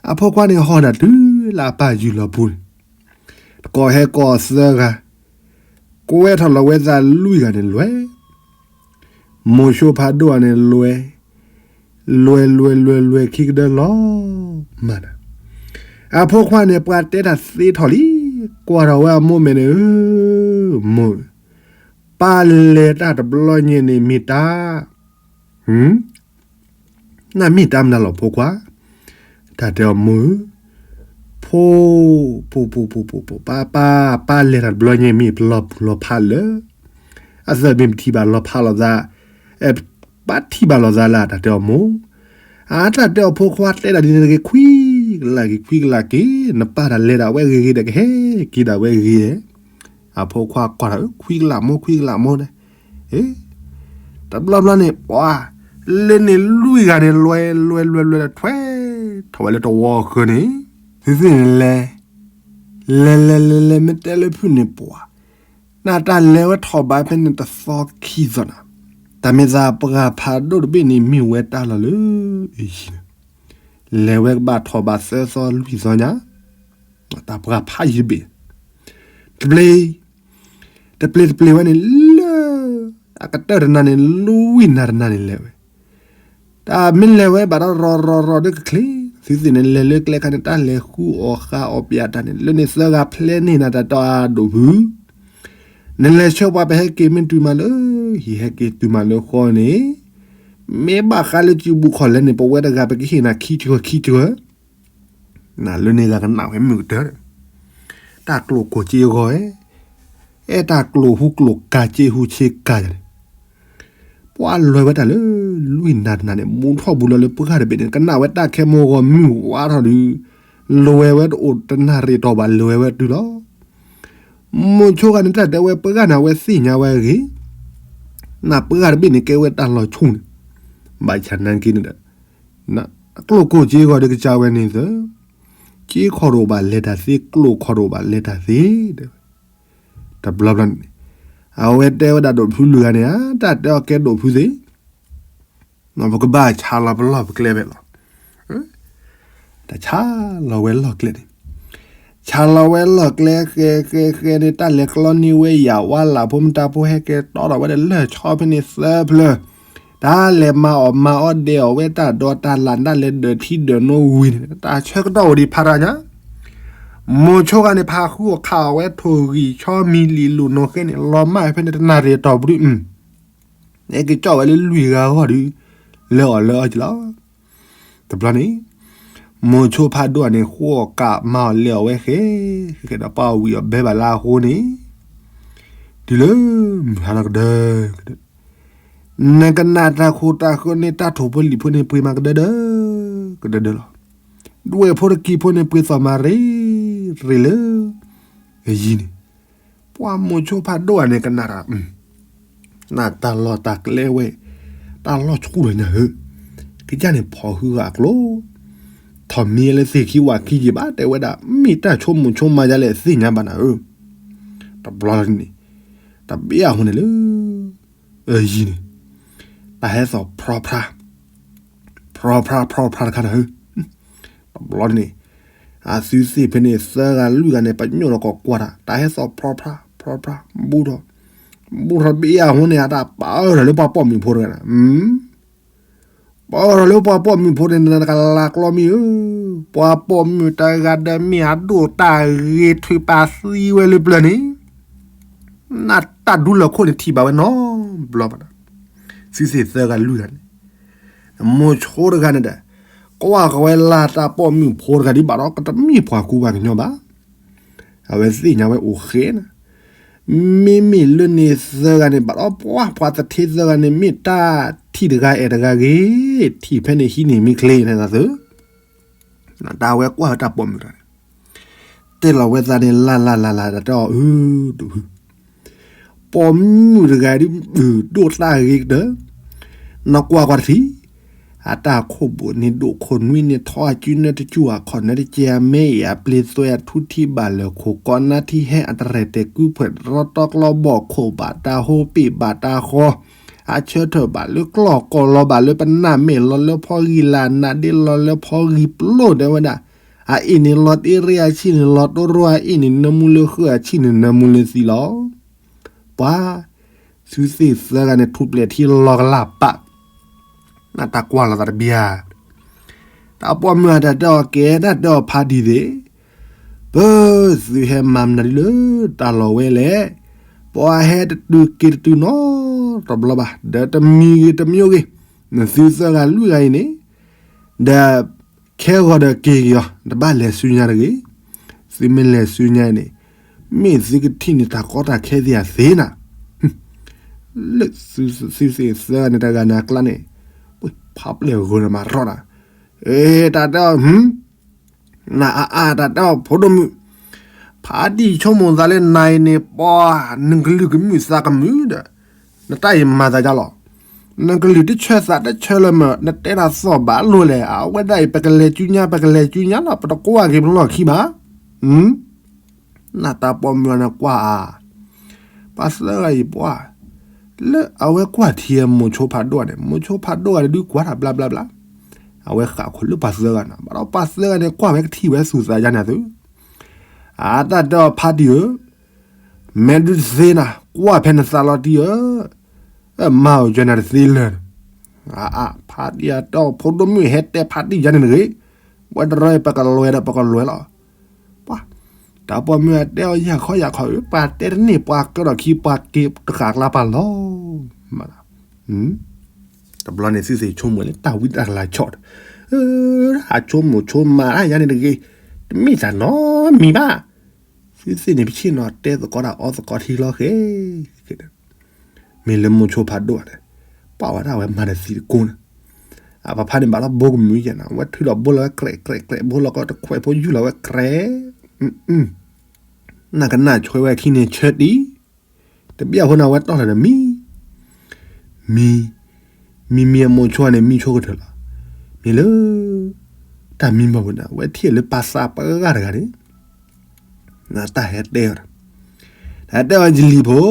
အဖိခွါန့ၣ်ဟီၣ်နၤတုၤလၢအပၢ်ယုၢ်လီၤပူၤန့ၣ်, တကိးဟဲကိးသၢဂၤ, ကွဲထီၣ်လီၤဝဲသးလွံၢ်ဂၤန့ၣ်လွဲၢ် မိၤဆိဖးဒိၣ်အန့ၣ်လွဲၢ်, လွဲၢ်လွဲၢ်လွဲၢ်လွဲၢ်ခံကဒၢလီၤမၢ်နၤ, အဖိခွါန့ၣ် ပှၤတဲတၢ်သ့ထီၣ်လံ, ကွၢ်ထီၣ်ဝဲအမိၢ်မဲာ်န့ၣ်ဧၢ, မိၢ်, ပၢ်လဲၤတၢ်တဘျီညါန့ၣ်မ့ၢ်တၢ် နမ့ၢ်တၢ်မနုၤလီၤဖိခွါ, တၢ်တဲအီၤမိၢ်ဧၢ, ဖိ, ဖိ, ဖိ, ဖိ, ဖိ, ပၢ်, ပၢ်, ပၢ်လဲၤတၢ်တဘျီညါမ့ၢ်ပလီၤပူၤလီၤဖးလၢ, အသၢမ့ၢ်ပထံၣ်ဘၣ်လီၤဖးလိာ်သး, ပၢ်ထံၣ်ဘၣ်လိာ်သးလၢတၢ်တဲအီၤမိၢ်, အတၢ်တဲအီၤဖိခွါတဲဒၣ်ဒ်န့ၣ်တဂ့ၤ ခွံကလးက့ၤခွံကလးက့ၤ နပၢ်တၢ်လဲၤဒၣ်ဝဲဂ့ၤဂ့ၤဒီးကဟဲက့ၤဒၣ်ဝဲဂ့ၤ, အဖိခွါကွၢ်တၢ်ဧၢ ခွံကလးမိၢ်ခွံကလးမိၢ်န့ၣ် တဘျီဘျီန့ၣ် ပှၤ, လၢန့ၣ်လွံၢ်ဂၤန့ၣ်လွဲၢ်လွဲၢ်လွဲၢ်လွဲၢ်ဒီးထွဲထီၣ်ဝဲလၢတဝီဃၢၤန့ၣ်, သုသ့ၣ်န့ၣ်လဲၤ, လဲၤလဲၤလဲၤလဲၤမ့ၢ်တဲလၢဖုၣ်န့ၣ်ပှၤ, နတၢ်လဲၤဝဲထီၣ်ဘးဖဲန့ၣ်တသီခံသီနၤ, တၢ်မ့ၢ်သးပှၢ်ဖးဒိၣ်တဘ့ၣ်န့ၣ်မ့ၢ်ဝဲတၢ်လီၤလၢ, အံၤန့ၣ်, လဲၤဝဲကဘၣ်ထီၣ်ဘးသၢသီလွံၢ်သီညါ, တၢ်ပှၢ်ဖးယံၤတဘ့ၣ်, တပျ့ၤ တပျ့ၤတပျ့ၤဝဲန့ၣ်လၢ, အကတၢၢ်တနၤန့ၣ် လွံၢ်နၤတနၤန့ၣ်လဲၤဝဲ, တၢ်မ့ၢ်လဲၤဝဲဘၣ်ဒီးရီၤရီၤရီၤဒ်ကချ့ၣ်, သုသ့ၣ်န့ၣ်လဲၤလၢကျဲခါန့ၣ် တၢ်လဲၤဃုအီၣ်ဃုအီၣ်ပၠးတၢ်န့ၣ် လၢန့ၣ်သၢဂၤဖျဲန့ၢ်နၤတၢ်တီအဒိၣ်ဖု, နလဲၤဆှၢပှၤပဟဲက့ၤမ့ၢ်တုၤမးလၢ, ဟံၣ်ဟဲက့ၤတုၤမးလၢဃီန့ၣ်, မ့ၢ်ဘၣ်ဃးလၢစုဘူၣ်ခီၣ်လဲၢ်န့ၣ် ပဝဲတဂၤပကဟ့ၣ်နၤခံဆၢခံဆၢ နလၢန့ၣ်ဂၤကနၣ်ဝဲမုာ်ကတၢၢ်, တၢ်ကျိၣ်ကိၢ်စ့အဂီၢ်, အဲၣ်တၢ်ကျိၣ်ဟူကျိၣ်ကၤစ့ဟူစ့ကၤယၤန့ၣ်, ပှၤလဲၤဝဲတၢ်လၢ, လွံၢ်နၤတနၤန့ၣ် မူထီၣ်ဘူးလီၤလၢပှၢ်တဘ့ၣ်န့ၣ် ကနၣ်ဝဲတၢ်ခဲမိၢ်ဂီၤမုၢ်ဝါထီၣ်ဒီး, လဲၤဝဲတအိၣ်တနၣ်ရံၣ်တီၢ်ဘၣ်လဲၤဝဲတုၤလီၤ, မိၤဆိဂၤန့ၣ်တၢ်တဲဝဲပှၢ်ဂၤန့ၣ် အဝဲသ့ၣ်ညါဝဲအဂ့ၢ်, နပှၢ်တဘ့ၣ်န့ၣ်ကဲဝဲတၢ်လီၤဆူၣ်န့ၣ်, ဘၣ်ဆၣ်နာ်က့န့ၣ်ဒီး ကျိၣ်ကိၢ်စ့အဂီၢ်ဒီးကစၢ်ဝဲန့ၣ်သၢ, စ့ခီၣ်တအိၣ်ဘၣ်လဲၤတၢ်သ့ ကျိၣ်ခီၣ်တအိၣ်ဘၣ်လဲၤတၢ်သ့, တဘျီဘျီန့ၣ်, အဝဲတဲဝဲဒၣ်ဒိၣ်ဖုလွံၢ်ဂၤန့ၣ်ဧါ တၢ်တဲအီၤကဲဒိၣ်ဖုသ့, ပကဘၣ်ဆါလီၤပလီၢ်ပကျဲဖဲလီၤ, တၢ်ဆါလီၤဝဲလီၢ်ကျဲန့ၣ်, ဆါလီၤဝဲလီၢ်ကျဲဃဲဃဲဃဲန့ၣ် တၢ်လဲၤကျီန့ၢ်ဝဲယၤဝါလၢ်ဖိမတၤဖိဟဲက့ၤတီဒီးဝဲဒီးလၢၢ်ဆီဖဲန့ၣ်သၢဖျၢၣ်, တၢ်လဲၤမၤအီၣ်မၤအီၣ်ဒဲးအီၣ်ဝဲတၢ်ဒီးတၢ်လၢ် တၢ်လဲၤဒၢးထံဒၢးနိဝံၤန့ၣ် တၢ်ဆၢကတီၢ်အိၣ်ဒံးဖးရၤညါ, မိၤဆိဂၤန့ၣ် ဖးဃုအီၣ်ခးအီၣ်ဝဲထိၣ်ဂံၢ်ဆီမံၤလံာ်လိာ်နိာ်ဃဲန့ၣ် လီၤမၢ်ဖဲန့ၣ်တနၣ်ရံၣ်တီၢ်ပူၤဒုး, အဲက့ၤကၠီၣ်ဝဲလၢလွံၢ်ဂၤအဂီၢ်ဒုး, လၢအီၣ်လၢအီၣ်က့ၤလီၤ. တဘျီန့ၣ်, မိၤဆိဖးဒိၣ်န့ၣ် ဃိအီၣ်ကးမၤအီၣ်လဲၤအီၣ်ဝဲဃဲ, ဃဲဒီးပှၤအီၣ်ဝံၤအီၣ်ဘဲဘၣ်လၢအဃိန့ၣ်, တုၤလၢမုၢ်ဟါလီၤကဒၢ, နကနၣ်တၢ်ခိၣ်တၢ်ဃၢန့ၣ် တၢ်ထိၣ်ဖိလံၣ်ဖိန့ၣ်ပှ့ၤမးကဒၢဒၢ, ကဒၢဒၢလီၤ. ဒွဲၣ်ဖိတကံၢ်ဖိန့ၣ်ပှ့ၤသီၣ်မၤရ့ရ့လၢ, အယံၤန့ၣ်, ပှၤမိၤဆိဖးဒိၣ်န့ၣ်ကနၣ်တၢ် နတၢ်လီၢ်တၢ်ကျဲဝဲ, တၢ်လီၢ်ဆူၣ်လၢညါဧၢ, ကစၢ်န့ၣ်ဖီၣ်ဟုအကျိၤ, ထီၣ်မံလၢသ့ၣ်ခံဝၣ်ခံယံာ်ဘၣ် တဲဝဲဒၣ် မ့ၢ်တၢ်ဆိကမိၣ်ဆိကမးယၤလဲၣ်သ့ၣ်ညါဘၣ်နၤဧၢ, တဘျီန့ၣ်, တဘ့ၣ်အဃိန့ၣ်လၢ, အယံၤန့ၣ်, တၢ်ဟဲသီၣ်ဖြီဖြါ ဖြီဖြါဖြီဖြါတခါနၤဧၢ, တဘျီန့ၣ်, အသုသ့ၣ်ဖဲန့ၣ်သၢဂၤလွံၢ်ဂၤန့ၣ် ပညိၣ်ဒီးကီးကွၢ်တၢ် တၢ်ဟဲသီၣ်ဖြီဖြါ ဖြီဖြါ ဘူးထီၣ်, ဘူးထီၣ်တဘ့ၣ်အဃိန့ၣ် အတၢ်ပာ်အၢထီၣ်လၢပှၤပိာ်မုၣ်ဖိတဂၤန့ၣ်, ပာ်အၢထီၣ်လၢပှၤပိာ်မုၣ်ဖိန့ၣ် နကလၤကျီမ့ၢ်ဧၢ, ပှၤပိာ်မုၣ်တဂၤဒီးမ့ၢ်အဒိၣ်တၢ်ဂ့ၤထုးပာ်သံဝဲလၢပျၢၤန့ၣ်, နတၢ်ဒူလီၢ်ခိၣ်န့ၣ်ထံၣ်ဘၣ်ဝဲနီတဘျီဘၣ်ဒီး, သုသ့ၣ်သၢဂၤလွံၢ်ဂၤန့ၣ်, မိၤဆိတဂၤန့ၣ်ဒီး, ကွၢ်ကဝဲလၢတၢ်ပိာ်မုၣ်ဖိတဂၤဒ်ဘၣ်ဒီး ကတမ့ၢ်ပှၤကူပှၤကညီဘၣ်, အဝဲသ့ၣ်ညါဝဲအိၣ်ဃဲနၤ, မ့မ့ၢ်လၢန့ၣ်သၢဂၤန့ၣ် ဘၣ်ဒီးပှၤပှၤသထ့သၢဂၤန့ၣ် မ့ၢ်တၢ်ထံၣ်တဂၤအဲၣ်တဂၤဂ့ၤ, ထံၣ်ဖဲန့ၣ်ဟံးန့ၢ်မ့ၢ်ချ့န့ၣ်သးသု, တၢ်ဝဲကွၢ်ဝဲတၢ်ပိာ်မုၣ်တဂၤန့ၣ် တဲလီၤဝဲသးန့ၣ် လၢ်လၢ်လၢ်လၢ် တၢ်တဲအီၤအု, ပိာ်မုၣ်တဂၤဒ် ဒိၣ်တၢ်ဂ့ၤကတၢၢ်, နကွၢ်ကွၢ်တထံၣ်, အတၢ်ခိၣ်ဘိးန့ၣ်ဒိၣ်ခိၣ်နွံန့ၣ်ထီအစုနၢတစူၢ် အခီၣ်နၢတကဲအမဲအံၤ အပျ့ၤသွဲအထူထံးဘၣ်လၢာ်ခိၣ်ကီနါထံဟဲအတရဲၣ်တဲာ်ကုဖှဲး ရီတီကျီဘီၣ်ခိၣ်ဘၣ်တၢ်ဟိပ့ၣ်ဘၣ်တၢ်ဃီ အဆၢထၢၣ်ဘၣ်လၢကျီၢ်ကီၢ်လီၤဘၣ်လၢပနၢ်မဲာ်လီၤလၢဖီဂံၢ်လၢ်နးဒ့လီၤလၢဖီဂံၢ်ပျိၢ်တဲဝဲဒၣ် အအ့ၣ်န့ၣ်လီၤတ့ရ့အဆံၣ်န့ၣ်လီၤတိရိအအ့ၣ်န့ၣ် နၢမူလၢဃုာ်အဆံၣ်န့ၣ် နၢမူလၢသံလီၤ. ပှၤ သုသ့ၣ်သၢဂၤန့ၣ် ထူၣ်ပျဲၢ်ထံလီၤကလၢ်ပာ် နတၢ်ကွၢ်လီၤသးတဘျီဧါ. တၢ်ပိာ်မုၣ်အတၢ်တဲအီၤကဲ တၢ်တဲအီၤဖးဒံၣ်သ့ၣ်, ပသုဟဲမၤမနုၤဒ်လၢတၢ်လီၢ်ဝဲလဲၣ်. ပှၤဟဲတတုၤက့ၤတတုၤနီတဘျီဘၣ်, ဒီးတမံၤဂ့ၤတမံၤဂ့ၤ, နသုသၢဂၤလွံၢ်ဂၤအံၤန့ၣ်, ဒီး ခဲဂီၤဒီးက့ၤက့ၤအီၤ, တဘၣ်လဲၤဆူညါတဂ့ၤ. သုမ့ၢ်လဲၤဆူညါန့ၣ်, မ့ၢ်သုကထံၣ်န့ၢ်တၢ်ကီတၢ်ခဲသ့ၣ်အသ့နၤ. လၢသုသ့ၣ်သၢဂၤန့ၣ်တဂၤန့ၣ်အကျါန့ၣ်, ဖးပျဲၢ်ဂီၤန့ၣ်မၤရီၣ်နၤ, အ့ တၢ်တဲအီၤ နအါအါတၢ်တဲအီၤဖိဒိၣ်မုၣ်, ဖးဒံၣ်ဆိကမိၣ်သးလၢနၤအံၤန့ၣ် ပှၤ နကလုၢ်ကမုာ်သးကမုာ်ဒီး, နတၢ်အံၤမၤသးဒ်လီၤ. နကလုၢ်တဆၢသးတဆၢလၢမ့ၢ် နတဲတၢ်သီၣ်ဘၣ်လိာ်လဲၣ်, အဝဲဒၣ်အံၤ ပကလဲၤစုညါ ပကလဲၤစုညါလီၤ, ပတကိးဂၤက့ၤပလီၢ်ခံဘၣ်. နတၢ်ပိာ်မုၣ်အီၤန့ၣ်ကွၢ်ဧါ, ပှၤသၢဂၤအံၤပှၤ, လၢအဝဲကွၢ်ထံမိၤဆိဖးဒိၣ်န့ၣ် မိၤဆိဖးဒိၣ်ဂၤန့ၣ်ဒုးကွၢ်တၢ်ဘျါဘျါဘျါ, အဝဲဃးခိၣ်လၢပှၤသၢဂၤန့ၣ် ဘၣ်ဒီးပှၤသၢဂၤန့ၣ် ကွၢ်ဝဲကထံၣ်ဝဲသူၣ်သးယါန့ၣ်သု, အတၢ်တဲအီၤဖးဒံၣ်ဧၢ, မ့ၢ်ဒုးသ့နၤ ကွၢ်ဖဲနသးလီၤတံၢ်ဧၢ, မၤအီၤယနၤတသ့လၢၤ, အဖးဒံၣ်အတၢ်အီၤဖိဒိၣ်မုၣ်ဟဲတဲဖးဒံၣ်ယါန့ၣ်တဂ့ၤ, ဝဲတရီပကလွဲဒီးပကလွဲလီၤ. ပှၤ, တၢ်ပိာ်မုၣ်အတဲအီၤယၤခီယၤခီဧၢ, ပှၤတဲတန့ၢ်ပှၤကဒီးခံပှၤက့ၤတဃာ်ကျါပာ်လီၤ. တဘျီန့ၣ်သုသ့ၣ်ဆိကမိၣ်လၢ တၢ်ဝံတၢ်ကလၤဆီၣ်ဒီး, အဆိကမိၣ်ဆိကမးတၢ်ယါန့ၣ်တဂ့ၤ, တမ့ၢ်တၢ်နီတမံၤဘၣ်. သုသ့ၣ်န့ၣ်ပဆ့ၣ်နီၤတဲသကိးတၢ်အီသကိးထံလီၤဃဲ, မ့ၢ်လၢမိၤဆိဖးဒိၣ်န့ၣ်, ပာ်ဝဲဒၣ်ဝဲမၤဒီးသံတကိးန့ၣ်, အပဖါန့ၣ်ဘၣ်ထီၣ်ဘိကမုာ်ယဲၢ်န့ၣ် အဝဲထုးဒီးဘိလီၤဝဲကြဲးကြဲးကြဲး ဘိလီၤကီတခွဲးဖိယူၢ်လီၤဝဲကြဲး, နကနၣ်ဆွဲဝဲခံန့ၣ်ဆၢတံၢ်, တဘျီအဃိန့ၣ် အဝဲတီၢ်လီၤဒီးမံ, မံ, မံမံအမိၤဆိန့ၣ် မံဆိကတၢၢ်လီၤ, မ့ၢ်လၢ တၢ်မံမီၢ်ပူၤန့ၣ် အဝဲထံၣ်လၢပှၤသးပှၢ်ဂၤတဂၤန့ၣ် တၢ်ဟဲတဲအီၤ, တၢ်ဟဲတဲအီၤယလံၤဖိ,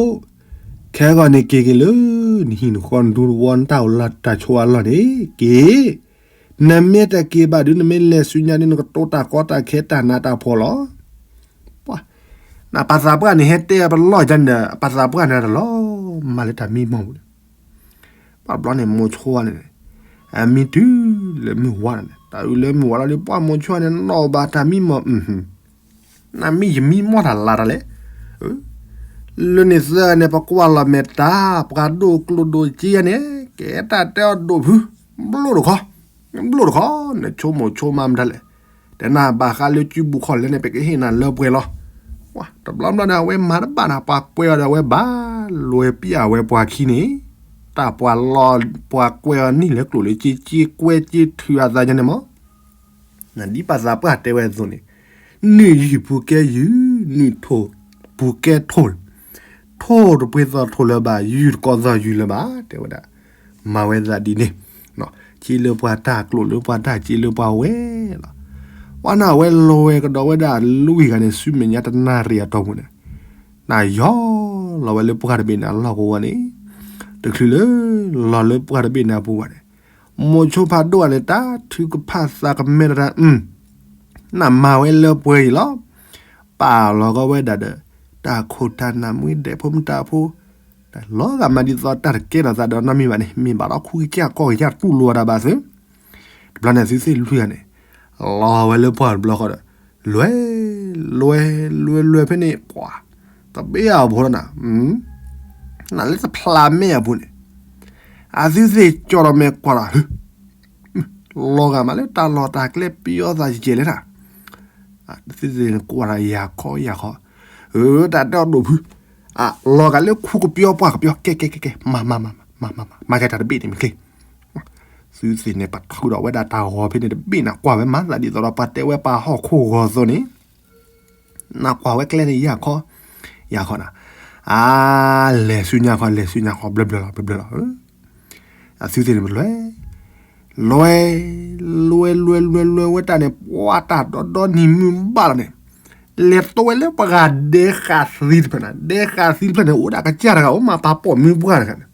ခဲဂီၤန့ၣ်က့ၤက့ၤလၢ နဟံၣ်နဃီနဒူတဝီနတၢ်အိၣ်လီၢ်တၢ်ဆိးအလီၢ်န့ၣ် က့ၤ, နမ့ၢ်တက့ၤဘၣ်ဒုး နမ့ၢ်လဲၤဆူညါဒုး နကတိတၢ်ကီတၢ်ခဲတၢ်နးတၢ်ဖှီၣ်လီၤ. ပှၤ, နပှၤသးပှၢ်န့ၣ် ဟဲတဲအပလီၢ်ယါန့ၣ်ဒီး ပှၤသးပှၢ်န့ၣ်တလီၤမၢ်လၢတၢ်မံမီၢ်ပူၤန့ၣ် ပှၤဘျီန့ၣ်မိၤဆိန့ၣ်, အမံတုၤလၢမုၢ်ဝါန့ၣ် တၢ်အုးလၢမုၢ်ဝါလီၤဒီး ပှၤမိၤဆိန့ၣ်နီၣ်ဘၣ်တၢ်မံမီၢ်, နမံယမံမီၢ်တၢ်လၢ်တၢ်လဲၣ်, လၢန့ၣ်သၢဂၤန့ၣ် ပကွၢ်လီၤမဲာ်တၢ် ပှၤဒိၣ်ကျိၣ်ဒိၣ်စ့ယါန့ၣ် ကဲတၢ်တဲအီၤဒိၣ်ဖု, ဘျိၣ်တခီ, ဘျိၣ်တခီ, နဆိကမိၣ်ဆိကမးမတၤလဲၣ်, တဲနၤဘၣ်ဃးလၢစုပူၤခီၣ်လဲၣ်န့ၣ် ပကဟ့ၣ်နၤလၢပှဲၤလီၤ. ပှၤတဘျီဘျီန့ၣ် အဝဲမၤတဘၣ်နၤ ပှၤကွဲအီၤဒီးအဝဲဘၣ်, လွဲၤပျဲအဝဲပှၤခံန့ၣ်, တၢ်ပှၤလီၤ, ပှၤကွဲအီၤနံၣ်လၢကျိၣ်လၢစ့ စ့ကွဲစ့ထုးအသးယါန့ၣ်မီၢ် နဒ်ပှၤသးပှၢ်တဲဝဲအသိးန့ၣ်, နုၢ်ယုၢ်ပူၤကဲယုၢ်, နုၢ်ထိၣ်ပူၤကဲထိၣ်, ထိၣ်တပှဲၤသီထိၣ်လၢၤဘၣ်, ယုၢ်တကီသီယုၢ်လၢၤဘၣ်, တဲဝဲဒၣ်, မၤဝဲသးဒ်န့ၣ်, စ့လၢပှၤတၢ်ကျိၣ်လၢပှၤတၢ်စ့လၢပှၤဝဲလီၤ. ပှၤန့ၣ်အဝဲလီၤဝဲကဒီးဝဲဒၣ်လွံၢ်ဂၤန့ၣ် ဆူမဲာ်ညါတနၣ်ရံၣ်အတီၢ်ပူၤန့ၣ်, နယီၤလီၤဝဲလၢပှၢ်တဘ့ၣ်န့ၣ်အလီၢ်ကဝီၤန့ၣ်, တချုးလၢလီၤလၢပှၢ်တဘ့ၣ်န့ၣ်အပူၤဘၣ်န့ၣ် မိၤဆိဖးဒိၣ်န့ၣ် တၢ်ထုကဖၣ်သးကမဲတၢ်, နမၤဝဲလၢပှဲၤအံၤလီၤ. ပာ်လီၤကီဝဲဒၣ်ဒီး တၢ်ခိၣ်တၢ်နၢ်မူဒဲးဖိမတၤဖိ, လီၤဂာ်မးဒ်သိးတၢ်တကဲထီၣ်သးဒီးနီတမံၤဘၣ်န့ၣ် မ့ၢ်ဘၣ်ဒီးခူကစၢ်ကီၢ်ကစၢ်တူၢ်လိာ်တၢ်ဘၣ်သု. တဘျီန့ၣ်သုသ့ၣ်လွံၢ်ဂၤန့ၣ် လီၤဝဲလၢပှၢ်တဘျီဃီဒီး လွဲၤ, လွဲၤ, လွဲၤ, လွဲၤဖဲန့ၣ် ပှၤ, တဘ့ၣ်အဖိလီၤနၤ, နလၢတဖျါမဲာ်အပူၤန့ၣ်, အသုသ့ၣ်ကၠီဒီးမဲာ်ကွၢ်ဒီး လီၤဂာ်မးလၢတၢ်လီၢ်တၢ်ကျဲပယီၤသးယဲၢ်လဲၣ်နၤ, သုသ့ၣ်ကွၢ်ဒီးယၤခီယၤခီ, တၢ်တဲအီၤဒိၣ်ဖု, လီၤဂာ်လၢခူကပယီၤပှၢ်ကပယီၤ ကဲ ကဲ ကဲ ကဲ မၤ မၤ မၤ မၤ မၤ မၤ မၤကဲတၢ်တဘ့ၣ်န့ၣ်မ့ၢ်ချ့ သုသ့ၣ်န့ၣ် ပထုးဒီးဝဲဒၣ်တၢ်ဂီၤဖဲန့ၣ်တဘ့ၣ်န့ၣ် ကွၢ်ဝဲမၤသးဒ်သိးဒီးပှၤတဲဝဲပှၤဟီၣ်ခိၣ်ဂီၤအသိးန့ၣ်, နကွၢ်ဝဲကျဲန့ၣ် ယၤခီ, ယၤခီနၤ, အါ, လဲၤဆူညါခီ လဲၤဆူညါခီ ဘျၢဘျၢလီၤ ဘျၢဘျၢလီၤ, အသုသ့ၣ်န့ၣ်ပလွဲၤ, လွဲ, လွဲလွဲလွဲလွဲဝဲတၢ်န့ၣ် ပှၤတၢ်ဒီဒီနံၤမုၢ်ဘၣ်လီၤန့ၣ်, လဲၤတိဝဲလၢပှၤဂၤဒဲဃးသံတဖျၢၣ်န့ၣ်, ဒဲဃးသံတဖျၢၣ်န့ၣ် အိၣ်ဒၣ်ကစၢ်တဂၤ အိၣ်မးပှၤပိာ်မုၣ်ပှၢ်တဂၤန့ၣ်,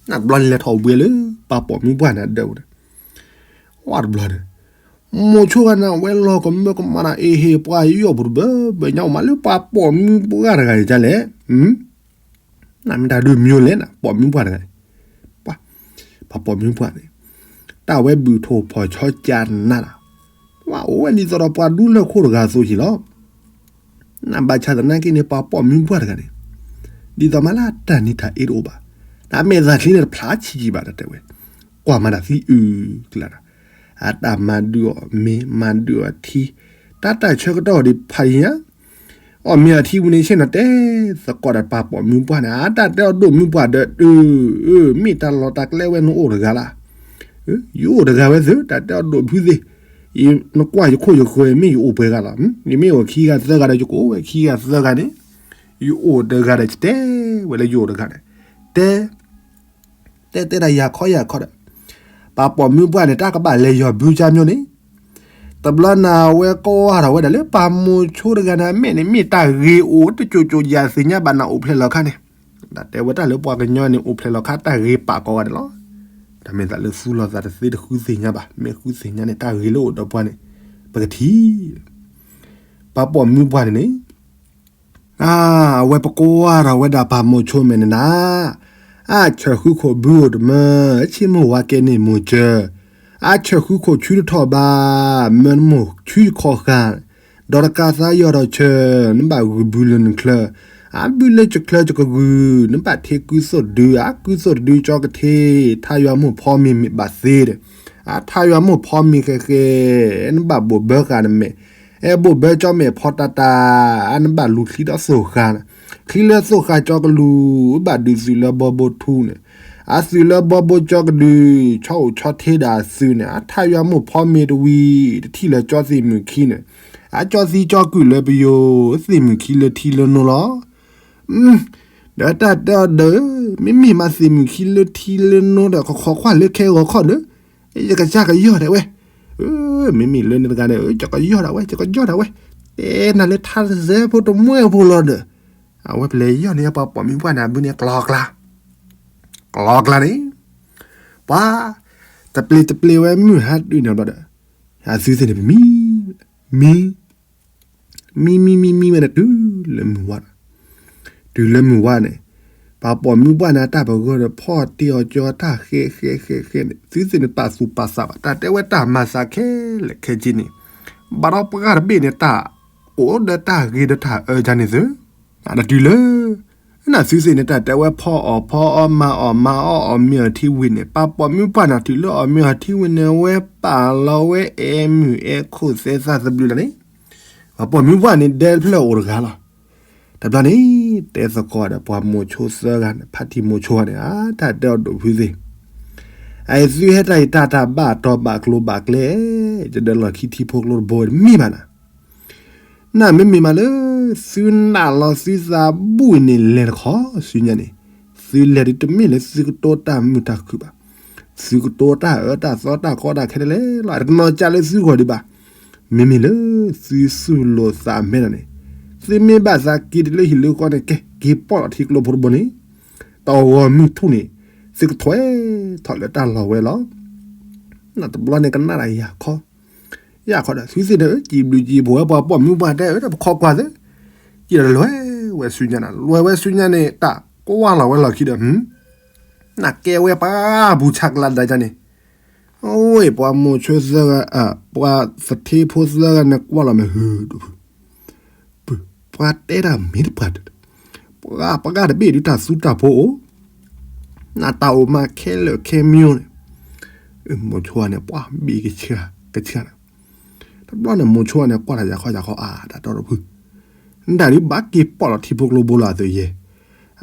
နတဘျီန့ၣ်လဲၤထီၣ်ဝဲလၢ ပှၤပိာ်မုၣ်ပှၢ်န့ၣ်အဒၢးအိၣ်ဒီး, ဝဲတဘျီန့ၣ်, မိၤဆိဂၤန့ၣ် ဝဲလီၤကမၢကမၣ်နၤ အ့ဟ့ၣ်ပှၤယီၢ်ပူၤတဘၢဘၢညါ အိၣ်မးလၢပှၤပိာ်မုၣ်ပှၢ်တဂၤန့ၣ်ဒ်လဲၣ် နမ့ၢ်တၢ်ဒုးမံၤလဲၣ်နၤ ပိာ်မုၣ်ပှၢ်တဂၤန့ၣ်, ပှၤ, ပှၤပိာ်မုၣ်ပှၢ်န့ၣ်, တၢ်ဝဲဘုၣ်ထိၣ်ဖီၣ်ဆီကၢနးနၤ, ပှၤအိၣ်ဝဲဒ်သိးဒီးပှၤဒူလၢၢ်ခိၣ်တဂၤအသိးက့ၤလီၤ. နဘၣ်ဆၣ်သနာ်က့န့ၣ် ပှၤပိာ်မုၣ်ပှၢ်တဂၤန့ၣ်, ဒ်သိးမးလၢတၢ်နံၤတၢ်အ့တအိၣ်ဘၣ်, တၢ်မဲာ်သၣ်ချံန့ၣ်တဖျါဆံးကံဘၣ် တၢ်တဲဝဲ, ကွၢ်မၤတၢ်သံအုၣ်ကျါဒီး, အတၢ်မၤဒုးအီၣ်မ့ၤ မၤဒုးအီၣ်ထံ, တၢ်တၢ်ဆၢကတီၢ်ဒံးဖးယံၤညါ အီၣ်မ့ၤအီထံဝံၤန့ၣ်ဆ့ၣ်နီၤတဲသကိးဒီးပှၤပိာ်မုၣ်ပှၢ်န့ၣ် အတၢ်တဲအီၤဒိၣ်မုၢ်ပှၢ်ဒီး အၢ, မ့ၢ်တၢ်လီၢ်တၢ်ကျဲဝဲနအိၣ်တဂၤလၢ်, ယအိၣ်တဂၤဝဲသု တၢ်တဲအီၤဒိၣ်ဖုသ့ၣ်, နကွၢ်ယခိၣ်ယဃၢၤ မ့ၢ်ယအိၣ်ပှဲၤဂၤလီၤ, မ့မ့ၢ်အိၣ်ခံဂၤသၢဂၤဒီး ယကအိၣ်ဝဲခံဂၤသၢဂၤန့ၣ်, ယအိၣ်တဂၤဒီး ယတဲဝဲလၢယအိၣ်တဂၤန့ၣ်, တဲ တဲတဲဒၣ်ယၤခီယၤခီဒီး, ပှၤပိာ်မုၣ်ပှၢ်န့ၣ် တၢ်ကဘၣ်လဲၤယီၤဘုကၠါမျိန့ၣ်, တဘျီနၤဝဲကဝၢ်ထီၣ်ဝဲဒၣ်လၢပှၤမိၤဆိတဂၤန့ၣ် အမဲာ်န့ၣ် မ့ၢ်တၢ်ဂ့ၤအိၣ်တကၠိကၠိယၤသ့ၣ်ညါဘၣ်နၤအိၣ်ဖျဲၣ်လီၤခါန့ၣ်, တၢ်တဲဝဲတၢ်လၢပှၤကညီန့ၣ် အိၣ်ဖျဲၣ်လီၤခါတၢ်ဂ့ၤပာ်ကိးဂၤန့ၣ်လီၤ. တၢ်မ့ၢ်သးလၢသူၣ်လီၤသးတသ့တဃုသ့ၣ်ညါဘၣ်, မ့ၢ်ဃုသ့ၣ်ညါန့ၣ် တၢ်ဂ့ၤလၢအိၣ်ဒီးပှၤန့ၣ်, ပကထံၣ် ပှၤပိာ်မုၣ်ပှၢ်န့ၣ်န့ၣ် အဝဲပကိးဝဲဒီးဝဲဒၣ်ပှၤမိၤဆိမဲာ်န့ၣ်နၤ, အါဆၢၣ်ဃုခိၣ်ဘုအိၣ်တမၢ, ဆ့မိၢ်ဝါကဲန့ၣ်မိၤစၢၤ, အါဆၢၣ်ဃုခိၣ်ဆူတထီၣ်ဘၣ်, မၢနမိၢ်ဆူယခီဃာ်, ဒီးတကးသးယီၢ်ထီၣ်ဆၢ, နဘၣ်ဂုာ်ဘုလၢနချၢ, အါဘုလၢယချၢယကဂုာ်, နဘၣ်ထ့ကုသိၣ်တဒု, အါကုသိၣ်တဒုကၠီကထ့, ထါယွၤမိၢ်ဖီမ့ၤမ့ၢ်ဘၣ်သ့ဒီး, အါထါယွၤမိၢ်ဖီမ့ၤဃဲဃဲ, နဘၣ်ဘိၣ်ဘၢဃာ်နမဲာ် အဲၣ်ဘိၣ်ဘၢကၠီမဲာ်ဖီတၢ်တၢ်, အါနဘၣ်လူၤချံဒီးသိၣ်ဃာ်, ချံလၢသိၣ်ဃာ်ကၠီကလူး, ဘၣ်ဒုးသုးလၢဘီဘိထူန့ၣ်, အသုးလၢဘီဘိကၠီကဒုး, ဆီအိၣ်ဆီထ့ဒၣ်သုးန့ၣ်, အါထါယွၤမိၢ်ဖီမ့ၤတဝံၤ, တထံၣ်လၢကၠီသ့ၣ်မုၣ်ခံန့ၣ်, အါကၠီသံကၠီကုၢ်လၢပယိၤ, သ့ၣ်မုၣ်ခံလၢထံလၢနိလီၤ. ဒီးတၢ်တဲအီၤဒီး, မ့မ့ၢ်မးသ့ၣ်မုၣ်ခံလၢထံလၢနိဒီး ခီခီခွါလၢခဲဂီၤခီဒီး, ယကစၢ်ကယီၢ်ဒၣ်ဝဲ, မ့မ့ၢ်လၢန့ၣ်တဂၤဒီး ယကယီၢ်ဒၣ်ဝဲ ယကယီၢ်ဒၣ်ဝဲ, တဲနၤလၢထါတစဲးဖိတမှဲဖိလီၤဒီး, အဝဲပလဲၤယီၢ်န့ၢ်ပှၤပိာ်မုၣ်ပှၢ်န့ၣ် အဘုန့ၣ်ကျီကျါ, ကျီကျါန့ၣ်, ပှၤ, တပျ့ၤတပျ့ၤဝဲမုၢ်ဟါတုၤန့ၣ်ဘျီဒီး, အသုသ့ၣ်န့ၣ်ပမံ, မံ မံမံမံမံဝဲန့ၣ်တုၤလၢမုၢ်ဝါ, တုၤလၢမုၢ်ဝါန့ၣ်, ပှၤပိာ်မုၣ်ပှၢ်န့ၣ် အတၢ်ပဂၢၢ်ဒီးဖီၣ်တ့ၢ်အီၤကၠီတၢ်ဃဲဃဲဃဲဃဲန့ၣ် သုသ့ၣ်န့ၣ်ပာ်သူၣ်ပာ်သးဘၣ် တၢ်တဲဝဲတၢ်မၤသးခဲလၢာ်ခဲဆ့န့ၣ်, ဘၣ်ဒီးပှၤတဘ့ၣ်န့ၣ် တၢ်အိၣ်ဒီးတၢ်ဂ့ၤဒီးတၢ်အၢကန့ၣ်သု, အတတုၤလၢ နသုသ့ၣ်န့ၣ် တၢ်တဲဝဲဖီအီၣ်ဖီအီ မၤအီၣ်မၤအီ အီၣ်မ့ၤအီထံဝံၤန့ၣ် ပှၤပိာ်မုၣ်ပှၢ်န့ၣ် တုၤလၢအီၣ်မ့ၤအီထံဝံၤန့ၣ် ဝဲပာ်လီၤဝဲအဲၣ်မုၢ်အဲၣ်ခိၣ်သဲသၣ်သဘျုးလီၤန့ၣ်, ပှၤပိာ်မုၣ်ပှၢ်န့ၣ် ဒဲတဖျၢၣ်အိၣ်တဂၤလီၤ. တဘျီန့ၣ် တဲသကိးဒီးပှၤမိၤဆိသၢဂၤန့ၣ် ဖါတံၢ်မိၤဆိန့ၣ် အါ တၢ်တဲအီၤဒိၣ်ဖုသ့ၣ်, အသုဟဲတၢ်အံၤ တၢ်တၢ်ဘၣ်တီဘၣ်ကျိဘၣ်ကျဲ, ယဒၢလီၢ်ခံထံဖိကျိတဘိတမ့ၢ်ဘၣ်နၤ နမ့မ့ၢ်မးလၢ သုနာ်လီၤသုသးဘူၣ်အံၤန့ၣ် လဲၤတခီ ဆူညါန့ၣ်, သုလဲၤဒ်တမ့ၢ်လၢသုကတိၤတၢ်မုာ်တၢ်ခုၣ်ဘၣ်, သုကတိၤတၢ်အၢတၢ်သီတၢ်ကီတၢ်ခဲလၢာ်လီၤ. တနီၤကၢ်လၢသုဂီၢ်ဒံးဘၣ်. မ့မ့ၢ်လၢသုသူၣ်လိာ်သးမဲလီၤန့ၣ်, သုမ့ၢ်ဘၣ်သးက့ၤတုၤလၢဟံၣ်လၢဃီန့ၣ် ကဲ က့ၤပိာ်လီၤထံကျိဖိတဘိန့ၣ်, တၢ်ဂီၤမုၢ်ထူၣ်န့ၣ် သုကထွဲထီၣ်လၢတၢ်လီၢ်ဝဲလီၤ. နတဘျီန့ၣ်ကနၣ်ဒၣ်ယၤခီ ယၤခီဒီး သုသ့ၣ်န့ၣ် စံးဘျုးစံးဖှိၣ်ဝဲပှၤပိာ်မုၣ်ပှၢ်တဲ တၢ်ပခီကွၢ်သ့, စံးဒီးလွဲဝဲဆူညါန့ၣ် လွဲဝဲဆူညါန့ၣ် တၢ်ကွၢ်လီၤဝဲလီၢ်ခံဒီး နကဲဝဲပှၤဘူၣ်ဆၣ်ကျါဒၣ်န့ၣ်, အိၣ် ပှၤမိၤဆိသၢဂၤ ပှၤသထ့ဖိသၢဂၤန့ၣ် ကွၢ်လီၤမ့ၢ်ဟၢဒိၣ်ဖု ပှၤတဲတၢ်မ့ၢ်တပှၢ်တ, ပှၤပှၤတဘ့ၣ်ဒုးတၢ်သူတၢ်ဖိအိၣ်, နတၢ်အိၣ်မးခဲလၢာ်ခဲမံၤန့ၣ်, မိၤဆိန့ၣ် ပှၤဘံၣ်ကဆှၢကဆှၢန့ၣ်, တဘျီန့ၣ် မိၤဆိန့ၣ် ကွၢ်တၢ်ယၤခီယၤခီအါ တၢ်တဲအီၤဒိၣ်ဖု, နတၢ်ဒုးဘၣ်က့ၤပိာ်လီၤထံဖိကျိဘိလီၤအသိးယဲၢ်,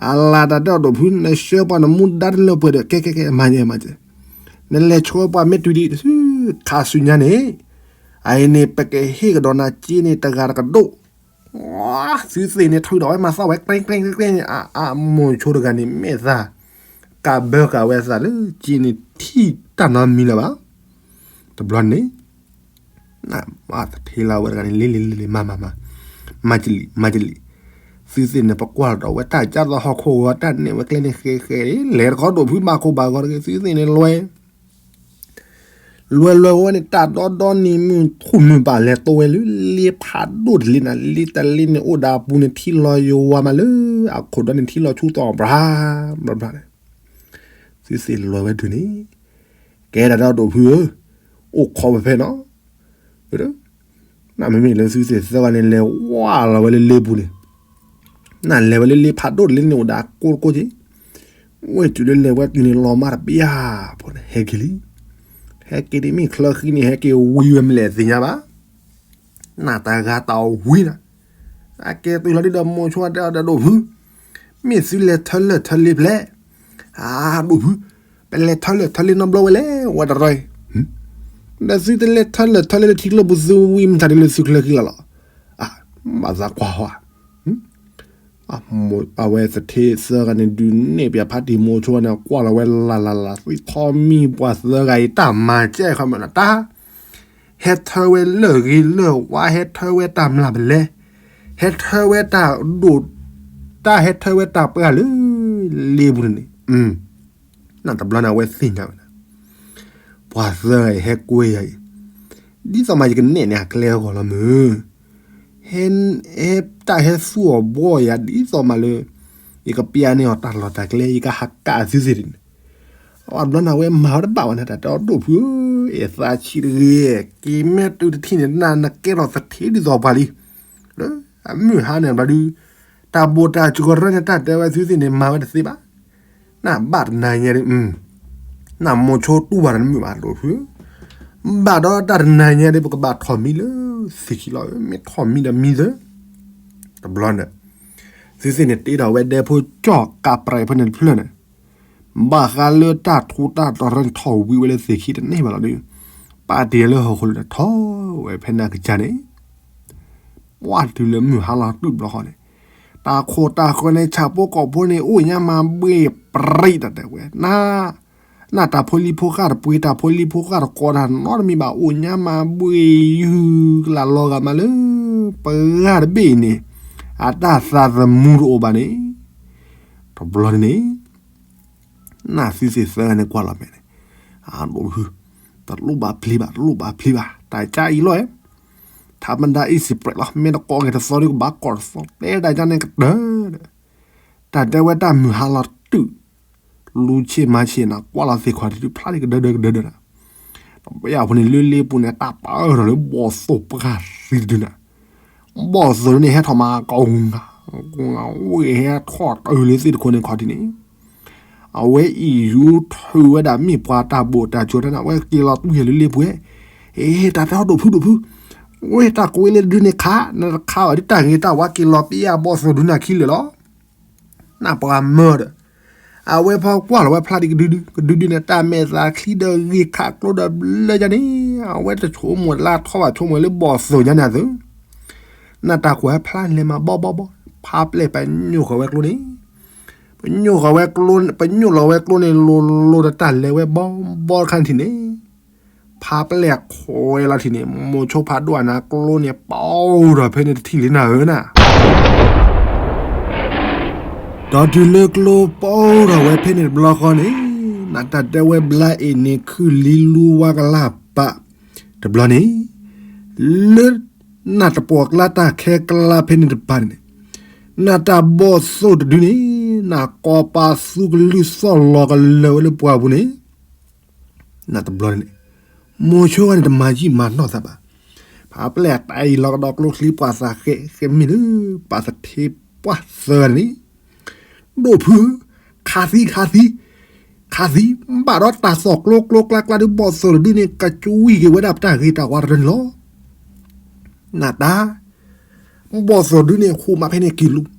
အလါတၢ်တဲအီၤဒိၣ်ဖု နဆှၢပှၤနမူဒါတလၢပှဲၤဒီး ကဲကဲကဲ မၤယဲမၤယဲ, နလဲၤဆိပှၤမ့ၢ်တုၤဒံး ခါဆူညါန့ၣ်, အအံၤန့ၣ် ပကဟ့ၣ်ကဒီးနၤစ့န့ၣ် တဂၤတကဒိၣ်, သုသ့ၣ်န့ၣ် ထုးဒီးဝဲမၤသီၣ်ဝဲ ကျဲကျဲကျဲကျဲန့ၣ် အမိၤဆိတဂၤန့ၣ် မဲာ်သၣ် က ကးဘၢဃာ်ဝဲအသးလၢက့န့ၣ် ထံၣ်တၢ်နီတမံၤလၢၤဘၣ်. တဘျီန့ၣ် သထ့လၢအဝဲတဂၤန့ၣ် လ့လ့လ့လ့ မၤမၤမၤ, မၤကလံၤ မၤကလံၤ, သုသ့ၣ်န့ၣ် ပကွၢ်လီၤဒီးဝဲတၢ်ကၢ်သိးဟီၣ်ခိၣ်ဂီၤ တၢ်နဲၣ်ဝဲကျဲန့ၣ်ဃဲဃဲန့ၣ် လဲၤတခီဒိၣ်ဖုဘၣ်ခိၣ်ဘၣ်ဂီၤတဂ့ၤ သုသ့ၣ်န့ၣ်လွဲ လွဲလွဲဝဲန့ၣ် တၢ်ဒီဒီန့ၣ် မုၢ်ထူၣ်မုၢ်ဘၣ်လဲၤတိဝဲလၢ လ့ဖးဒိၣ်တလ့နၤ လ့တလ့န့ၣ်အိၣ်ဒီးအပူၤန့ၣ် ထံလီၤယိၤဝါမးလၢ အခိၣ်ဒီန့ၣ် ထံလီၤဆူသီၣ်ဘြါဘြါဘြါန့ၣ် သုသ့ၣ်လွဲဝဲဒုးန့ၣ် ကဲဒၣ်ဒီးဒိၣ်ဖုဧၢ, အိၣ်ခိးဝဲဖဲနီၤ နမ့မ့ၢ်လၢသုသ့ၣ်သၢဂၤန့ၣ်လဲၤဝါလီၤဝဲလၢလ့ပူၤန့ၣ်, နလဲၤဝဲလၢလ့ဖးဒိၣ်တလ့န့ၣ်အိၣ်ဒီးကိၢ်ကိၢ်က့ၤ, ဝဲတုၤလၢလဲၤဝဲတုၤန့ၣ်လီၤမၢ်တပျၢ်ဖိန့ၣ် ဟဲက့ၤလံ, ဟဲက့ၤန့ၣ်မ့ၢ်ချၢဃံန့ၣ် ဟဲက့ၤဝံၤဝဲမ့ၢ်လဲၣ်သ့ၣ်ညါဘၣ်, နတၢ်ဂၤတၢ်ဝံၤနၤ, အကဲတုၤလီၤဒ်ဒီးမိၤဆိတဲအီၤဒီးဒိၣ်ဖု, မ့ၢ်သုလဲၤထၢလၢၢ်ထၢလ့ဖျဲး, အၢ ဒိၣ်ဖု, ပလဲၤထၢလၢၢ်ထၢလ့နီတဘျီဝဲလဲၣ် ဝဲတရီ, ဒီးသုတလဲၤထၢလၢၢ်ထၢလ့လၢထံကျိပူၤ သုဝံမတၤဒ်လၢသုချၢဃံလီၤလီၤ, ဘၣ်သးကွၢ်ဟီဧါ, အဝဲသထ့သၢဂၤန့ၣ် ဒုးနဲၣ်ပၠးဖးတံၢ်မိၤဆိန့ၣ် ကွၢ်လီၤဝဲလၢ်လၢ်လၢ် သ့ၣ်ထီၣ်မံပှၤသၢဂၤအံၤ တၢ်မၤကဲခီမ့ၢ်နီၤ တၢ် ဟဲထၢဝဲလၢၢ်ဂ့ၤလၢၢ်ဝါ ဟဲထၢဝဲတၢ်မျၢ်ပလဲ, ဟဲထၢဝဲတၢ်ဒိၣ်, တၢ်ဟဲထၢဝဲတၢ်ပှၢ်လၢ လ့ပူၤန့ၣ်, နတဘျီန့ၣ် အဝဲသ့ၣ်ညါဝဲဒၣ် ပှၤသၢဂၤအံၤဟဲကွဲယၤအံၤ, ဒ်သိးမးယကနဲၣ်န့ၢ်အကျဲအဂီၢ်လီၤမုၢ်, ဟဲ, ဟဲတၢ်ဟဲသူၣ်အီၤဘှီယၤ ဒ်သိးမးလၢ ယကပျၢ်န့ၢ်အီၤတၢ်လီၢ်တၢ်ကျဲ ယကဟးကးသုသ့ၣ်န့ၣ်, အဘျီန့ၣ် အဝဲမၤဝဲတဘၣ်ဘၣ်န့ၣ် တၢ်တဲအီၤဒိၣ်ဖုဧၢ, အဲၣ်သးဆံးတဂ့ၤ, က့ၤမ့ၢ်တုၤတထံၣ်န့ၣ် နနကဲထီၣ်သထ့ဒ်သိးပှၤလံ, လၢအမုၢ်ဟါန့ၣ်ဘျီဒုး, တၢ်ဘိၣ်တၢ်စှီၤရၢန့ၣ် တၢ်တဲဝဲသုသ့ၣ်န့ၣ် မၤဝဲတသ့ဘၣ် နဘၣ်တနၤညါဒီး, နမိၤဆိတူၢ်ဘၣ်တမုာ်ဘၣ်ဒိၣ်ဖု, ဘၣ်ဒီးတၢ်တနၤညါဒီး ပကဘၣ်ထီၣ်မံလၢသ့ၣ်ခံလီၤ, မ့ၢ်ထီၣ်မံဒီးမံသၢ, တဘျီန့ၣ်, သုသ့ၣ်န့ၣ်တ့ထီၣ်ဝဲဒဲဖိကၠီၣ်ကးပြဲးဖဲန့ၣ်တဖျၢၣ်န့ၣ်, ဘၣ်ဃးလၢတၢ်ထူးတၢ်တီၤရၢန့ၣ်ထီၣ်ဝံၤဝဲလၢသ့ၣ်ခံတန့ၢ်ဘၣ်လီၤဒီး, ပာ်တ့ၢ်လၢဟီၣ်ခိၣ်လၢထီၣ်ဝဲဖဲန့ၣ်ကစၢ်န့ၣ် ပှၢ်တုၤလၢမုၢ်ဟါလီၤတုၤဘျီဃီန့ၣ်, တၢ်ခိၣ်တၢ်ဃၢၤန့ၣ် ဆၣ်ဖိကီၢ်ဖိန့ၣ် အိၣ်ညါမၤဘှ့ၣ်ပြံးတၢ်တဲဝဲ, န, နတၢ်ဖိလံၤဖိဃၢ်တပှ့ၤ တၢ်ဖိလံၤဖိဃၢ်တကိးတၢ်နီတမံၤဘၣ် အိၣ်ညါမၤဘှ့ၣ်ယုၢ်ကလၢ်လီၤဂာ်မးလၢ ပှၤဂၤတဘ့ၣ်အံၤန့ၣ်, အတၢ်သးသမူတအိၣ်ဘၣ်န့ၣ်, တဘျီန့ၣ် နသုသ့ၣ်သၢဂၤန့ၣ်ကွၢ်လီၤမဲာ်န့ၣ်, အဒိၣ်ဖု, တလိၣ်ဘၣ်ပျံၤဘၣ် တလိၣ်ဘၣ်ပျံၤဘၣ် တၢ်ကါအံၤလီၤ, ထးမဒါအံၤစံးပြဲးလီၤ မ့ၢ်တကိးက့ၤတသီဒုကဘၣ်ကိးတသီ တဲတၢ်ကါန့ၣ်ကတၢၢ်ဒီး, တၢ်တဲဝဲတၢ်မုၢ်ဟါလီၤတုၤ, လူၤဆ့ၣ်မၤဆ့ၣ်နၤ ကွၢ်လီၤသ့ၣ်ခီၣ်ထံးဒုဖျါဒံးကဒၢဒၢကဒၢဒၢနၤ, ဒီးပယၣ်ဖိန့ၣ်လၢလ့ပူၤန့ၣ် တၢ်ပာ်အၢၣ်ထီၣ်လၢဘီၣ်သိၣ်ပှၢ်သံတဒုနၤ ဘီၣ်သိၣ်န့ၣ်ဟဲထီၣ်မးကီၢ်ဂူၤဂၤ, ဂူၤဂၤဝ့ၢ်ဟဲထီၣ်တၢ်လၢသ့ၣ်တခိၣ်န့ၣ်ခီၣ်ထံးန့ၣ်, အဝဲအံၤယူၤထုးဝဲဒၣ်မ့ၢ်ပှၤတၢ်ဘိၣ်တၢ်စှီၤတၢ်န့ၣ် အဝဲက့ၤလီၤတူၢ်ယဲၢ်လၢလ့ပူၤ, အ့ တၢ်တဲဟီၣ်ဒိၣ်ဖုဒိၣ်ဖု, ဝဲတၢ်ကွဲးလၢဒုန့ၣ်ခး, နတခးဘၣ်ဒ်တၢ်ဂ့ၤတၢ်ဝါက့ၤလီၤပယၣ်ဘီၣ်သိၣ်ဒုနၤခံလၢာ်လီၤ နပှၤမၢဒီး, အဝဲဖီကွၢ်လီၤဝဲဖျါဒံးကဒုဒု, ကဒုဒုန့ၣ် တၢ်မဲာ်သးချံဒီးဂ့ၢ်ခးကျိဒီးဘျၢယါန့ၣ်, အဝဲတဆိကမိၣ်လၢထီၣ်ဘၣ်ဆိကမိၣ်လၢဘီၣ်သိၣ်ညါန့ၣ်အသိး, နတၢ်ကွၢ်ဖျါလဲၤမးဘီဘီဘီ, ဖးပျဲၢ်ပညိၣ်ဃီၤဝဲကျိန့ၣ်, ပညိၣ်ဃီၤဝဲကျိ, ပညိၣ်လီၤဝဲကျိန့ၣ် လိၤလိၤဒီးတၢ်လဲၤဝဲဘီဘီတခါထံၣ်န့ၣ် ဖးပျဲၢ်ခိးဝဲလီၤထံၣ်န့ၣ် မိၤဆိဖးဒိၣ်အနၤကျိန့ၣ် ပီၣ်ဒီးဖဲန့ၣ်တထံၣ်လံနၤဧၢနၤ, ဒီးတုၤလၢကျိပီၣ်ဒီးဝဲဖဲန့ၣ်တဘျီဃီန့ၣ်, နတၢ်တဲဝဲဘျါအ့ၣ်န့ၣ်ခုၣ်လံလူဝါကလၢ်ပာ်, တဘျီန့ၣ်, လၢ နတပှီၢ်ကျါတၢ်ခဲကျါဖဲန့ၣ်တပၤန့ၣ်, နတၢ်ဘီၣ်သိၣ်တဒုန့ၣ်, နကိးပာ်သူကလုၢ်သီၣ်လီၤကလၢာ်ဝဲလၢပှၢ်ပူၤန့ၣ် နတဘျီန့ၣ်, မိၤဆိဂၤန့ၣ် တမၤယံာ်မၤနီၢ်သးဘၣ်. ဖးပျဲၢ်အတၢ်အံၤလီၤကဒီးကျိချံပှၢ်သးဃဲး ဃဲးမ့ၢ်လၢ ပှၤသထ့ပှၢ်သၢဂၤန့ၣ်, ဒိၣ်ဖု, ခးသံ ခးသံ, ခးသံ, ဘၣ်ဒီးတၢ်သီၣ်ကျိကျိကျါကျါဒုး ဘီၣ်သိၣ်တဒုန့ၣ် ကကွံာ်က့ၤဝဲဒၣ်ပတၢ်ဂ့ၤတၢ်ဝါတရၢန့ၣ်လီၤ. နတၢ် ဘီၣ်သိၣ်ဒုန့ၣ် ဟူးမးဖဲန့ၣ်က့ၤလူၤ,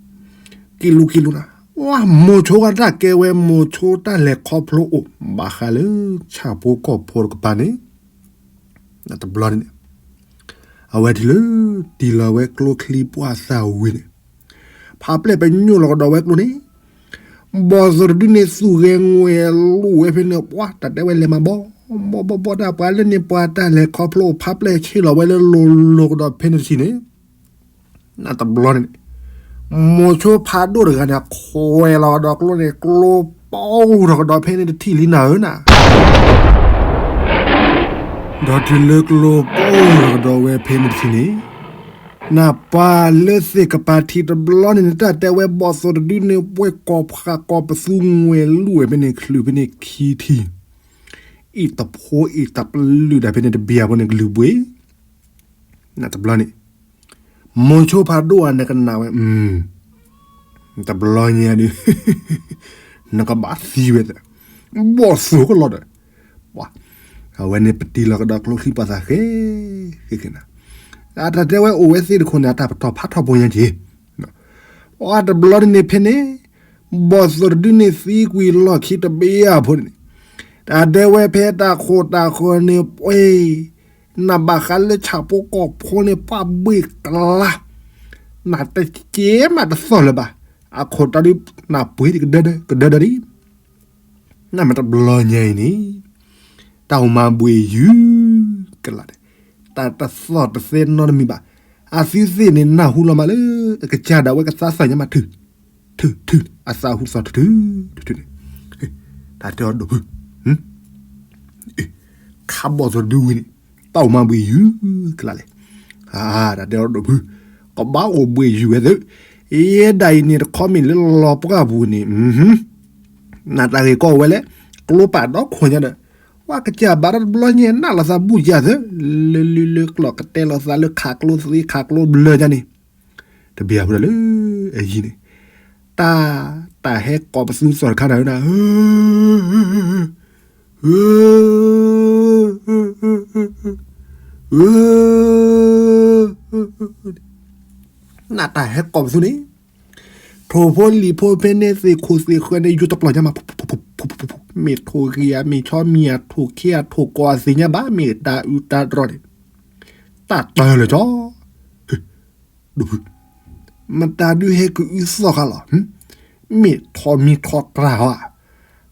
က့ၤလူၤက့ၤလူၤနၤ, ဝဲမိၤဆိဂၤတၢ်ကဲဝဲမိၤဆိတၢ်လဲၤခီဖျိအိၣ် ဘၣ်ဃးလၢ ဆၣ်ဖိကီၢ်ဖိတကပၤန့ၣ်, တဘျီန့ၣ်, အဝဲတုၤလၢ တ့ၢ်လီၤဝဲကျိချံပှၢ်သးဝံၤန့ၣ်, ဖးပျဲၢ်ပညိၣ်လီၤကဒီးဝဲကျိန့ၣ်, ဘီၣ်သိၣ်တဒုန့ၣ်သူၣ်ဂဲၤငွဲၣ်လိာ်ဝဲဖဲန့ၣ် ပှၤတၢ်တဲဝဲလဲၤမၤဘီ ဘီဘီဘီ တၢ်ပှၤလၢန့ၣ် ပှၤတၢ်လဲၤခီဖျိဖးပျဲၢ်ဆ့လီၤဝဲလၢလိၤလိၤကဒီးဖဲန့ၣ်တထံၣ်န့ၣ် နတဘျီန့ၣ် မိၤဆိဖးဒိၣ်တဂၤန့ၣ် ခွဲးလီၤကဒီးကျိန့ၣ် ကျိပီထီၣ်ကဒီးဖဲန့ၣ်တထံၣ်လံနၤဧၢနၤ ဒီးတုၤလၢကျိပီထီၣ်ကဒီးဝဲဖဲန့ၣ်တထံၣ်န့ၣ် နပှၤလၢသ့ၣ်ကပၤထံးတဘျီန့ၣ် နတၢ်တဲဝဲဘီၣ်သိၣ်တဒုန့ၣ် ပှဲၤကီၢ်ဖးကီၢ်ပသူငွဲၣ်လိာ်ဝဲဖဲန့ၣ် ချုးဖဲန့ၣ်ခံထံၣ် အံၤတဖိအံၤတပလုာ်ဒၣ်ဖဲန့ၣ်တဘံၣ်အဖိန့ၣ်ကလုာ်ဘှ့ၣ် နတဘျီန့ၣ် မိၤဆိဖးဒိၣ်အနကနၣ်ဝဲ တဘျီညါဒီး နကဘၣ်သံဝဲသး ဘီၣ်သိၣ်ကလီၤဒီး ပှၤ အဝဲန့ၣ်ပတံၤလီၤကဒီးကျိချံပှၤသးဃဲ ဃဲဃဲနၤ အတၢ်တဲဝဲအိၣ်ဝဲသ့ၣ်တခိၣ်န့ၣ် အတၢ်ပတီၢ်ဖးထီၣ်ဖိညါက့ၤ ပှၤတဘျီန့ၣ်ဖဲန့ၣ် ဘီၣ်သိၣ်တဒုန့ၣ်သံကွံာ်လီၢ်ခံတဘံၣ်အဖိန့ၣ် တၢ်တဲဝဲဖဲတၢ်ခိၣ်တၢ်ဃၢၤန့ၣ်ပှဲၤ နဘၣ်ဃးလၢဆၣ်ဖိကီၢ်ဖိန့ၣ် ပှၤဘှ့ၣ်ကလါ နတကဲမးတသီၣ်လၢၤဘၣ် အခိၣ်တီဒု နပှ့ၤဒံးကဒၢဒၢ ကဒၢဒၢဒံး နမ့ၢ်တဘျီညါအံၤန့ၣ် တၢ်အိၣ်မၤဘှ့ၣ်ယုၢ်ကလးန့ၣ် တၢ်တသီၣ်တသဲနီတမံၤဘၣ် အသုသ့ၣ်န့ၣ် နၢ်ဟူလီၤမးလၢ အကစၢ်ဒၣ်ဝဲကသးသီၣ်ညါမး ထု ထု ထု အသးဟူသီၣ်ထု ထု ထု န့ၣ် တၢ်တဲအီၤဒိၣ်ဖု ခးဘီၣ်သိၣ်တဒုဝံၤန့ၣ် တၢ်အိၣ်မၤဘှ့ၣ်ယုၢ်ကလးလဲၣ် တၢ်တဲအီၤဒိၣ်ဖု ကဘၣ်အိၣ်ဘှ့ၣ်ယုၢ်ဝဲသ့ ယဲဒၣ်အံၤန့ၣ် တခီမ့ၢ်လၢလီၤပှၢ်ပူၤန့ၣ် နတၢ်ဂ့ၢ်ကီဝဲလဲၣ် ကျိပာ်ဒီခိၣ်ညါဒီး ပှၤကစၢ်ဘၣ်ဒီးတဘျီညါ နးလီၤသးဘူၣ်ယၤသ့ လၢလုၢ်လၢကျိၣ်ကတဲလီၤသးလၢခးကျိသ့ခးကျိဘျၢညါန့ၣ် တဘံၣ်အဖိဒီးလၢ အယံၤန့ၣ် တၢ် တၢ်ဟဲကိးပသူစီၤတခါနၤဧၢနၤ နတၢ်ဟဲကိးပသူန့ၣ် ထိၣ်ဖိလံၣ်ဖိဖဲန့ၣ်သ့ၣ်ခိၣ်သ့ၣ်ဃၢၤန့ၣ် ယူၤတပျီၢ်ညါမး မ့ၢ်ထိၣ်ဂံၢ်ဧါ မ့ၢ်ဆီမံၤဧါ ထိၣ်ခ့ဧါ ထိၣ်ကီၤအသ့ၣ်ညါဘၣ် မ့ၢ်တၢ်အုးတၢ်တြီၤန့ၣ် တၢ်တၢၢ်လၢာ်ကၠီ ဒိၣ်ဖု မတၤဒုးဟဲကအုသီၣ်ဃာ်လီၤ မ့ၢ်ထိၣ်မံၤထိၣ်တြၢ်ဧါ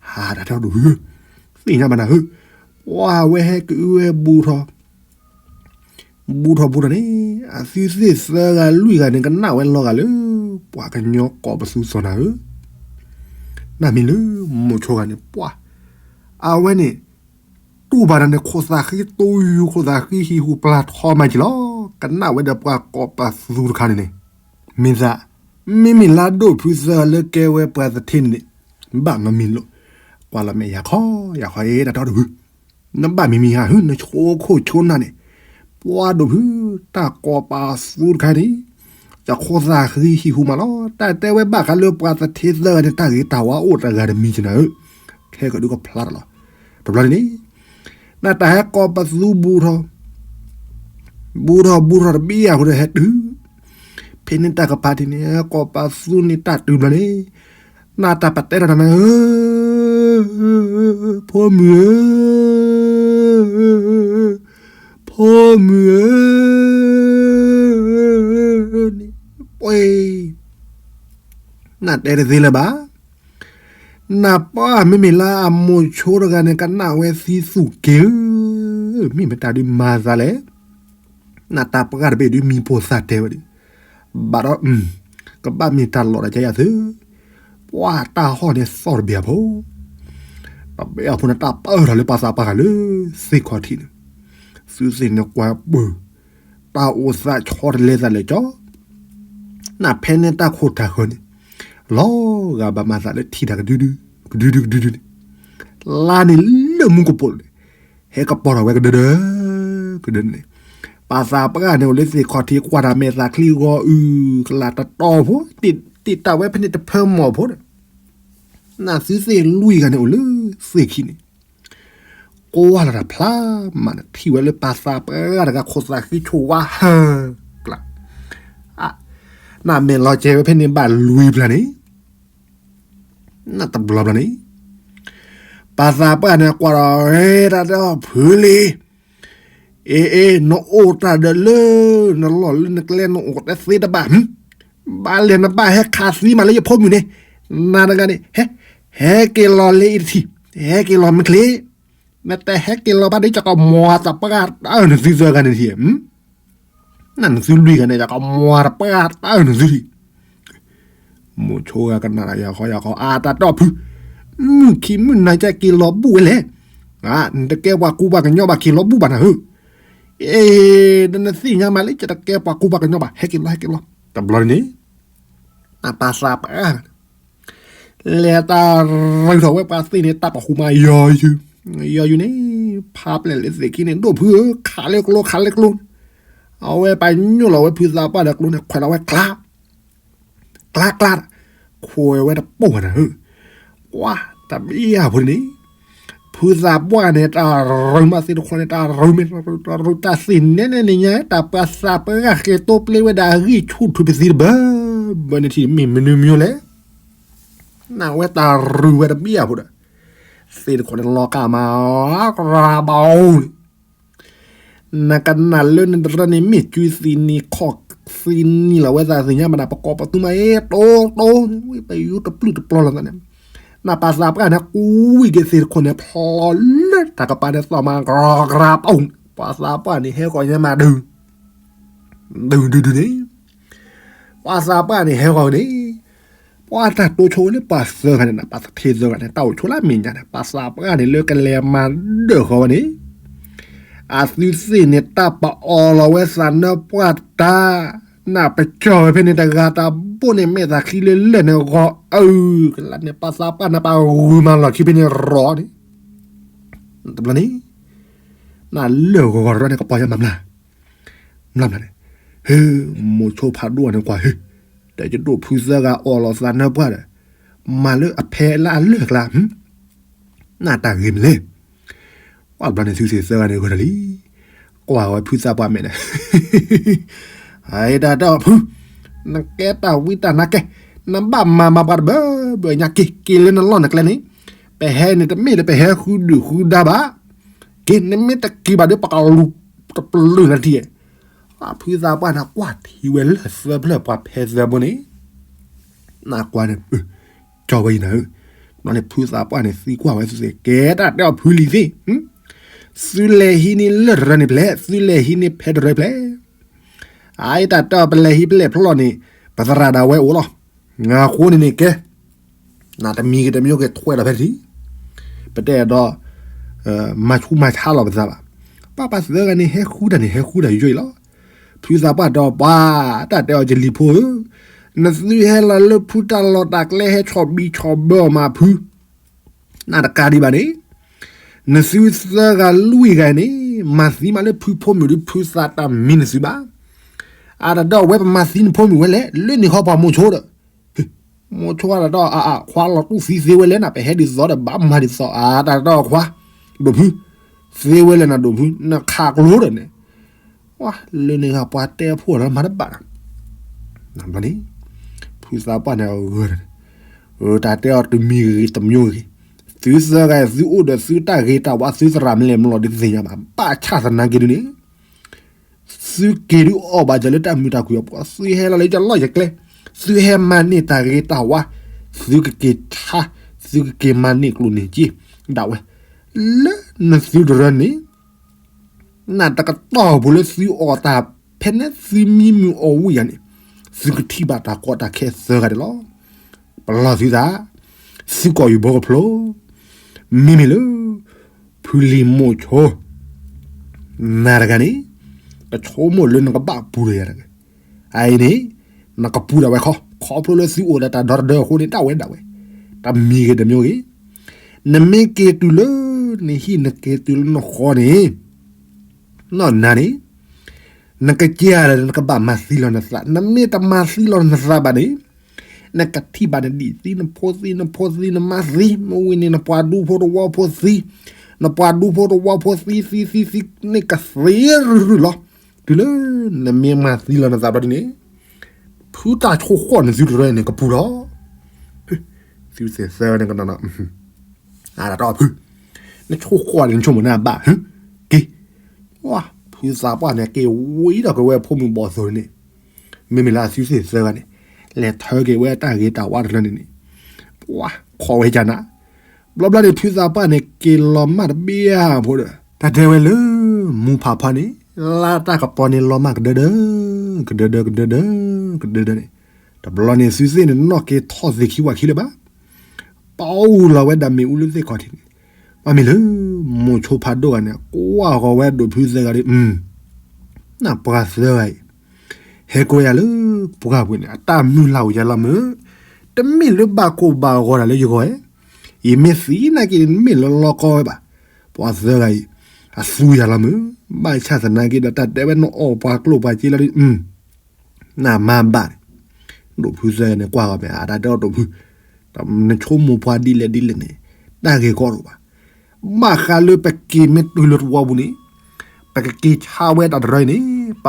ဟးတၢ်တဲဒိၣ်ဖု သ့ၣ်ညါဘၣ်နၤဧၢ ပှၤဝဲဟဲကအုဝဲဘူးထီၣ် ဘူးထီၣ်ဘူးထီၣ်န့ၣ် အသုသ့ၣ်သၢဂၤလွံၢ်ဂၤန့ၣ် ကနၣ်ဝဲလီၤဂာ်လၢ ပှၤကညီကိးပသူစီၤနၤဧၢ နမ့ၢ်လၢမိၤဆိဂၤန့ၣ် ပှၤ အဝဲန့ၣ် တူၢ်ဘၣ်တၢ်န့ၣ် ခိၣ်သးဃံတိယူၤ ခိၣ်သးဃံဟံၣ်ဟူးပျၢ်ထီမးက့ၤလီၤ ကနၣ်ဝဲဒီးပှၤကိးပသူတခါန့ၣ်န့ၣ် မ့ၢ်သး မ့မ့ၢ်လၢဒိၣ်ဖုသၢလၢကဲဝဲပှၤသထ့န့ၣ်န့ၣ် ဘၣ်မမံၤလိာ် ကွၢ်လီၤမဲာ်ယၤခီယၤခီအံၤ တၢ်တဲဒိၣ်ဖု နဘၣ်မံၤမံၤဟါ နဆိခိၣ်ဆိနၢ်န့ၣ် ပှၤဒိၣ်ဖု တၢ်ကိးပသူတခါန့ၣ် ယခိၣ်သးဃံဟံၣ်ဟူးမးလီၤ တၢ်တဲဝဲဘၣ်ဃးလၢပှၤသထ့သၢဂၤန့ၣ် တၢ်ဂ့ၤတၢ်ဝါအိၣ်တဂၤတမံၤကနၤဧၢ ခဲကဒုကဖျါတၢ်လီၤ တဘျီန့ၣ်န့ၣ် နတၢ်ဟဲကိးပသူဘူးထီၣ် ဘူးထီၣ်ဘူးထီၣ်တဘံၣ်အဃိဒီးဟဲတုၤ ဖဲန့ၣ်တၢ်ကပၤထံးန့ၣ် ဟဲကိးပသူန့ၣ်တၢ်တုၤဘျီန့ၣ် နတၢ်ပတဲထီၣ်တၢ်န့ၣ် ဧၢ ဖိမုၣ်ဧၢ ဖိမုၣ်ဧၢ ပှ့ၤ နတဲတသ့လၢၤဘၣ် နပှၢ်မ့မ့ၢ်လၢအမိၤဆိတဂၤန့ၣ် ကနၣ်ဝဲသံသူၣ်က့ၤဧၢ, မ့ၢ်မတၤဒုးမၤသးလဲၣ်. နတၢ်ပှၢ်တဘ့ၣ်ဒုးမံၤဖိသၣ်တဲဝဲဒီး, ဘၣ်ဒီး ကဘၣ်မ့ၢ်တၢ်လီၢ်တၢ်ကျဲယၤသု, ပှၢ်တၢ်ဟီၣ်န့ၣ်သီၣ်တဘ့ၣ်အဖိ, တဘ့ၣ်အဖိန့ၣ် တၢ်ပၢၢ်ထီၣ်လၢပှၤသးပှၢ်ဂၤလၢသ့ၣ်ခီၣ်ထံးန့ၣ်, သုသ့ၣ်န့ၣ်ကွၢ်ပၢၢ် တၢ်အိၣ်သးဆီတလဲသးလဲၣ်ကၠီ, နဖဲန့ၣ်တၢ်ခိၣ်တၢ်ဃၢၤန့ၣ်, လီၤဂာ်ဘၣ်မၤသးလၢထံၣ်တၢ်ကဒုဒု, ကဒုဒုကဒုဒုန့ၣ်, လါန့ၣ်လၢမူကပိာ်န့ၣ်, ဟဲကပီၤထီၣ်ဝဲကဒၢဒၢ, ကဒၢန့ၣ်, ပှၤသးပှၢ်ဂၤန့ၣ်အိၣ်လၢသ့ၣ်ခီၣ်ထံး ကွၢ်တၢ်မဲာ်သးချံဂီၤအုၣ်ကလးတတီၤဖိ, တ့ၢ်တၢ်ဝဲဖဲန့ၣ်တဖၢမီၢ်ဖိန့ၣ်, နသုသ့ၣ်လွံၢ်ဂၤန့ၣ်အိၣ်လၢသ့ၣ်ခံန့ၣ် ကွၢ်လီၤတၢ်ဖျါမးန့ၣ် ထံၣ်ဝဲလၢပှၤသးပှၢ်ဂၤတဂၤ ခိၣ်သးဃံဆိၣ်ဝါဟၢကျါ, နမဲာ်လီၤကဲၤဝဲဖဲန့ၣ်ဘၣ်လွံၢ်ဖျၢၣ်န့ၣ်, နတဘျီဘျီန့ၣ်, ပှၤသးပှၢ်န့ၣ်ကွၢ်ဒီး ဟဲတၢ်တဲအီၤဖုလံၤ အ့ အ့ နအိၣ်တၢ်ဒီးလၢ နလီၢ်လၢနကျဲနအိၣ်တသ့တဘၣ်, ဘၣ်လဲၣ်နဘၣ်ဟဲခးသံမးလၢယဖိမုၣ်န့ၣ်, နၤတဂၤန့ၣ် ဟဲ, ဟဲက့ၤလီၤလၢအံၤတထံၣ်, ဟဲက့ၤလီၤမ့ၢ်ချ့, နတဟဲက့ၤလီၤဘၣ်ဒီး ယကမၤတပှၢ်တၢၢ်နသုသၢဂၤန့ၣ်ထံၣ်, နသုလွံၢ်ဂၤန့ၣ် ယကမၤတပှၢ်တၢၢ်နသုထံၣ်. မိၤဆိဂၤကနၣ်ဒီး ယၤဃီယၤဃီ အတၢ်တဲအီၤဖု, မုၢ်ခံမုၢ်နၤကက့ၤလီၤဘူၣ်ဝဲလဲၣ်, နတကဲပှၤကူပှၤကညီဘၣ် က့ၤလီၤဘူၣ်ဘၣ်နၤဧၢ, အ့, ဒီးနသ့ၣ်ညါမးလၢ ယတကဲပှၤကူပှၤကညီဘၣ် ဟဲက့ၤလီၤ ဟဲက့ၤလီၤ. တဘျီန့ၣ် နပာ်သးပှၢ် လဲၤတၢ်ရူၤထီၣ်ဝဲပှၤသ့ၣ်န့ၣ် တၢ်ပာ်ဃူမးယီၤယုၤ, ယီၤယုၤန့ၣ်, ဖးပျဲၢ်လၢသ့ၣ်ခံန့ၣ် ဒိၣ်ဖုဧၢ, ခးလၢကျိ ခးလၢကျိ, အဝဲပာ်ညိၣ်လီၤဝဲဖုသးပှၢ်ဒီးကျိန့ၣ် ခွဲးလီၤဝဲကျါ ကျါကျါ, ခွဲးဝဲတပိၢ်ဘၣ်နၤဧၢ, ကွၢ်တဘျီဖိန့ၣ်, ဖုသးပှၢ်န့ၣ် တၢ်ရူၤမးသ့ၣ်တခီန့ၣ် တၢ်ရူၤမ့ၢ်တၢ်ရူၤ တၢ်သ့ၣ်နဲနဲန့ၣ်ညါ တၢ်ပှၤသးပှၢ်ဂၤဃ့တိပျ့ဝဲဒၣ်အဂံၢ်ဆူၣ်ထူၣ်ပသံတဘၢ, ဘၢန့ၣ်ထံၣ်မ့ၢ်မနုၤမနုၤလဲၣ်, နဝဲတၢ်ရူၤဝဲတဘျီဖိဒီး, သ့ၣ်တခီန့ၣ်လီၤကၢ်မး, ရၤဘၣ်အီၤန့ၣ် နကနၣ်လၢနတရၢန့ၣ် မ့ၢ်စုသံနံၤခီၣ်သံနံၤလီၤဝဲသးသ့ၣ်ညါမးနၤ ပကိးပသူမး အ့ တိတိ ပယူၤတပျုၢ်တပျီၤလီၤသးန့ၣ်, နပာ်သးပှၢ်န့ၣ် ကွံာ်က့ၤသ့ၣ်တခီန့ၣ် ဖျီလၢတၢ်ကပၤန့ၣ်သီၣ်မး ကြၢကြၢပီၤန့ၣ်, ပှၤသးပှၢ်န့ၣ် ဟဲဃီၤညါမးဒုး ဒုးဒုးဒုးန့ၣ်, ပှၤသးပှၢ်န့ၣ် ဟဲဃီၤန့ၣ် ပှၤတၢ်တိဆိဝဲလၢပှၤသၢဂၤန့ၣ် ပှၤသထ့သၢဂၤန့ၣ် တၢ်အိၣ်ဆိလၢအမဲာ်ညါန့ၣ် ပှၤသးပှၢ်န့ၣ် လၢကလဲၤမၤဒၢၣ်ဃီဝဲန့ၣ်, အသုသ့ၣ်န့ၣ် တၢ်ပအီၣ်လီၤဝဲသးနၢပှၢ်တၢ်, နၢ်ပကၠီၣ်ဝဲဖဲန့ၣ် တဂၤတဘိန့ၣ် မဲာ်သးခံလၢလၢၢ်န့ၣ်ဂီၤအုၣ်ကလးန့ၣ် ပှၤသးပှၢ်န့ၣ် ပှၤဂုၤမၤလီၢ်ခံဖဲန့ၣ်ရီၤန့ၣ်, တဘျီန့ၣ် နလၢၢ်ဂီၤဂီၤတရၢန့ၣ် ကပီၤယါမၤမျၢ် မျၢ်မျၢ်န့ၣ်, ဟ့, မိၤဆိဖးဒိၣ်န့ၣ်ကွၢ်ဟ့, ဒီးယဒိၣ်ဖုသၢဂၤအီၣ်လီၤသးနၢပှၢ်ဒီး, မၤလၢအဖဲလၢအလၢၢ်ကျါ, နတၢ်ဂ့ၤမနုၤလဲၣ်, ကွၢ်တဘျီန့ၣ် သုသ့ၣ်သၢဂၤန့ၣ်ဂဲၤဒီးလံ, ကွၢ်ဝဲဖုသးပှၢ်မဲာ်န့ၣ်, အတၢ်တဲအီၤဖု, နကဲတၢ်ဝံတၢ်နါကဲ, နဘၣ်မၤမၤပှၤတဘၢဘၢညါက့ၤ က့ၤလၢနလီၢ်နကျဲန့ၣ်, ပဟဲန့ၣ် တမ့ၢ်လၢပဟဲဃုဒုၣ်ဃုဒါဘၣ်, က့ၤ နမ့ၢ်တက့ၤဘၣ်ဒီး ပကလူၤတပျုၢ်နၤထံၣ်, ဖုသးပှၢ်န့ၣ် ကွၢ်ထံၣ်ဝဲလၢသၢဖျၢၣ်ပှၤဖဲသၢဘိန့ၣ်, နကွၢ်န့ၣ်, ကၠီဝဲအံၤနၤဧၢ, ဘျီန့ၣ်ဖုသးပှၢ်န့ၣ် သံကွၢ်ဝဲသုသ့ၣ် ကဲတၢ်တဲအီၤဖုလံၤသ့ၣ်, သုလဲၤဟံးန့ၢ်လၢၢ်တရၢန့ၣ်ဖျဲၣ်, သုလဲၤဟံးန့ၢ်ဖဲတရၢဖျဲၣ်, အတၢ်တဲအီၤ ပလဲၤဟံးဖျဲၣ်ဖျီၣ်န့ၣ် ပသရၣ်ဒၣ်ဝဲအိၣ်လီၤ, အဃိန့ၣ်န့ၣ်ကဲ နတမံၤဂ့ၤတမံၤဂ့ၤ ထွဲဒီးဖဲတထံၣ်, ပတဲဒီး မၤဆူးမၤဆါလီၤပသးဘၣ်, ပှၤပှၤသၢဂၤန့ၣ် ဟဲဃုတၢ်န့ၣ် ဟဲဃုတၢ်ယိယိအံၤလီၤ, ဖုသးပှၢ်တဲအီၤ ပှၤ တၢ်တဲအီၤယလံၤဖိဧၢ, နသုဟဲလီၤလၢဖုတၢ်လီၢ်တၢ်ကျဲ ဟဲဆီၣ်ဘံဆီၣ်ဘၢအီၤမးဖု နတကးဒံးဘၣ်န့ၣ်, နသုသၢဂၤလွံၢ်ဂၤန့ၣ် မၤသံမးလၢဖုဖိမုၣ်ဒီး ဖုသးတမံၤနသုဘၣ်, အတၢ်ဒီးဝဲပမၤသံနဖိမုၣ်ဝဲလဲၣ် လၢန့ၣ်ဃီပှၤမိၤဆိဒီး, မိၤဆိတၢ်ဒီး အခွါလီၤတူၢ်သံသ့ဝဲလဲၣ်န့ၣ် ပဟဲဒ်သိးဒီး ဘၣ်မၤဒ်သိး အတၢ်ဒီးခွါ, ဒိၣ်ဖု, သ့ဝဲလဲၣ်နဒိၣ်ဖု နခးကျိဒီးန့ၣ်, လၢန့ၣ်ဂၤပှၤတဲဖိလၢမၤတဘၣ်, ဘျီန့ၣ်, ဖုသးပှၢ်န့ၣ်အဂၢၢ်န့ၣ်, တၢ်တဲအီၤတမံၤဂ့ၤတမံၤဂ့ၤ, သုသၢဂၤ သုအိၣ်ဒီးသုတၢ်ဂ့ၤတၢ်ဝါ သုသရၣ်မလဲၣ်မလီၤဒုးသ့ၣ်ညါဘၣ် ဘၣ်ဆၣ်သနာ်က့ဒုးန့ၣ် သုက့ၤဒုးအီၣ်ဘၣ်ယၤလၢတၢ်မုာ်တၢ်ခုၣ်အပူၤ သုဟဲလီၤလၢယလီၢ်ယကျဲ, သုဟဲမၤန့ၢ်တၢ်ဂ့ၤတၢ်ဝါ, သုကက့ၤဆါ, သုကက့ၤမၤန့ၢ်ကျိၣ်န့ၢ်စ့, ဒၣ်ဝဲ, လၢနသုတရၢန့ၣ် နတကတီၢ်ဖိလၢသုအီၣ်တၢ်ဖဲန့ၣ် သုမံမုာ်အီၣ်ဝံၣ်ယၤန့ၣ်, သုကထံၣ်ဘၣ်တၢ်ကီတၢ်ခဲသၢဂၤဒဲးလီၤ. ပလီၢ်သုသး, သုကီၢ်ယူၢ်ဘီကဖျိ, မ့မ့ၢ်လၢ ဖုလံၤမိၤဆိ နၤတဂၤန့ၣ်, တဆိကမိၣ်လၢနကဘၣ်ပူၤဒီးယၤတဂ့ၤ. အအံၤန့ၣ်, နကပူၤဒၣ်ဝဲခီ, ခီဖျိလၢသုအိၣ်ဒီးတၢ်ဒီတဒၢအဃိန့ၣ် ဒၣ်ဝဲဒၣ်ဝဲ, တမံၤဂ့ၤတမံၤဂ့ၤ, နမ့ၢ်က့ၤတုၤလၢ နဟံၣ် နက့ၤတုၤလၢနဃီန့ၣ်, နီၢ်နၤန့ၣ် နကစၢ်ဒီးနကဘၣ်မၤသံလီၤနသး, နမ့ၢ်တမၤသံလီၤနသးဘၣ်န့ၣ်, နကထံၣ်ဘၣ်နဒံၣ်သံ နဖိသံ နဖိသံ နမါသံ, မ့ၢ်ဝံၤန့ၣ် နပှၤဒူဖိတဝီဖိသံ, နပှၤဒူဖိတဝီဖိသံ သံ သံ သံ န့ၣ်ကသ့ရုၢ်ရုၢ်လီၤ. တုၤလၢ နမ့ၢ်မၤသံလီၤနသးဘျီဒ်န့ၣ်, ဖုတၢ်ဆိၣ်ဃီၣ်န့ၣ် သုတရၢန့ၣ်ကပူၤလီၤ. သုသ့ၣ်သၢန့ၣ်ကနီၤနီၤ အတၢ်ဖု, နဆိၣ်ဃီၣ်န့ၣ် နဆိကမိၣ်န့ၣ်ဘၣ်, က့ၤ, ဖုသးပှၢ်န့ၣ် က့ၤဝံၤဒီးက့ၤဝဲဖိမုၣ်ဘီၣ်သိၣ်န့ၣ်, မ့မ့ၢ်လၢအသုသ့ၣ်သၢဂၤန့ၣ်, လဲၤထၢက့ၤဝဲတၢ်ဂ့ၤတၢ်ဝါတရၢန့ၣ်န့ၣ်, ခိးဝဲကနၤ, ဘျီဘျီန့ၣ် ဖုသးပှၢ်န့ၣ် က့ၤလီၤမၢ်တဘ့ၣ်ဧါဖိဒီး တၢ်တဲဝဲလၢ မူဖးဖီန့ၣ် လါတၢ်ကပီၤန့ၣ် လီၤမၢ်ကဒၢဒၢ, ကဒၢဒၢ ကဒၢဒၢ, ကဒၢဒၢန့ၣ်, တဘျီန့ၣ် သုသ့ၣ်န့ၣ် နီၣ်က့ၤထီၣ်သ့ၣ်ခံဝးခံလၢၤဘၣ်, ပအူလီၤဝဲဒၣ်မ့ၣ်အူလၢသ့ၣ်ခီၣ်ထံးန့ၣ်, မ့မ့ၢ်လၢ မိၤဆိဖးဒိၣ်ဂၤန့ၣ် ကွၢ်ဃီၤဝဲဒိးဖုသၢဂၤဒီး, နၢ်ပှၤသၢဂၤအံၤ ဟဲကွဲယၤလၢပှၢ်ပူၤန့ၣ် အတၢ်မုၢ်လၢ်အိၣ်ယၤလီၤမုၢ်, တမ့ၢ်လၢဘၣ်ကိၢ်ဘၣ်ဂီၤတၢ်လၢယဂီၢ်ဧၢ, ယမ့ၢ်သံနာ်က့န့ၣ် မ့ၢ်လၢလီကီဝဲဘၣ်, ပှၤသၢဂၤအံၤ အသူယၤလီၤမုၢ်, ဘၣ်ဆၣ်သနာ်က့ဒီး တၢ်တဲဝဲနအီၣ်ပှၤကျိၣ်ပှၤစ့လီၤဒီး, နမၤဘၣ်န့ၣ်, ဒိးဖုသၢဂၤန့ၣ် ကွၢ်ဃီၤမ့ၢ်အတၢ်တဲအီၤဒိးဖု, နဆိကမိၣ်ပှၤဒ်လဲၣ်ဒ်လဲၣ်န့ၣ် တၢ်ဂ့ၢ်ကီတအိၣ်ဘၣ်, ဘၣ်ဃးလၢပက့ၤမ့ၢ်တုၤလၢသဝီပူၤန့ၣ်, ပကက့ၤဆါဝဲတၢ်တရၢအံၤန့ၣ် ပ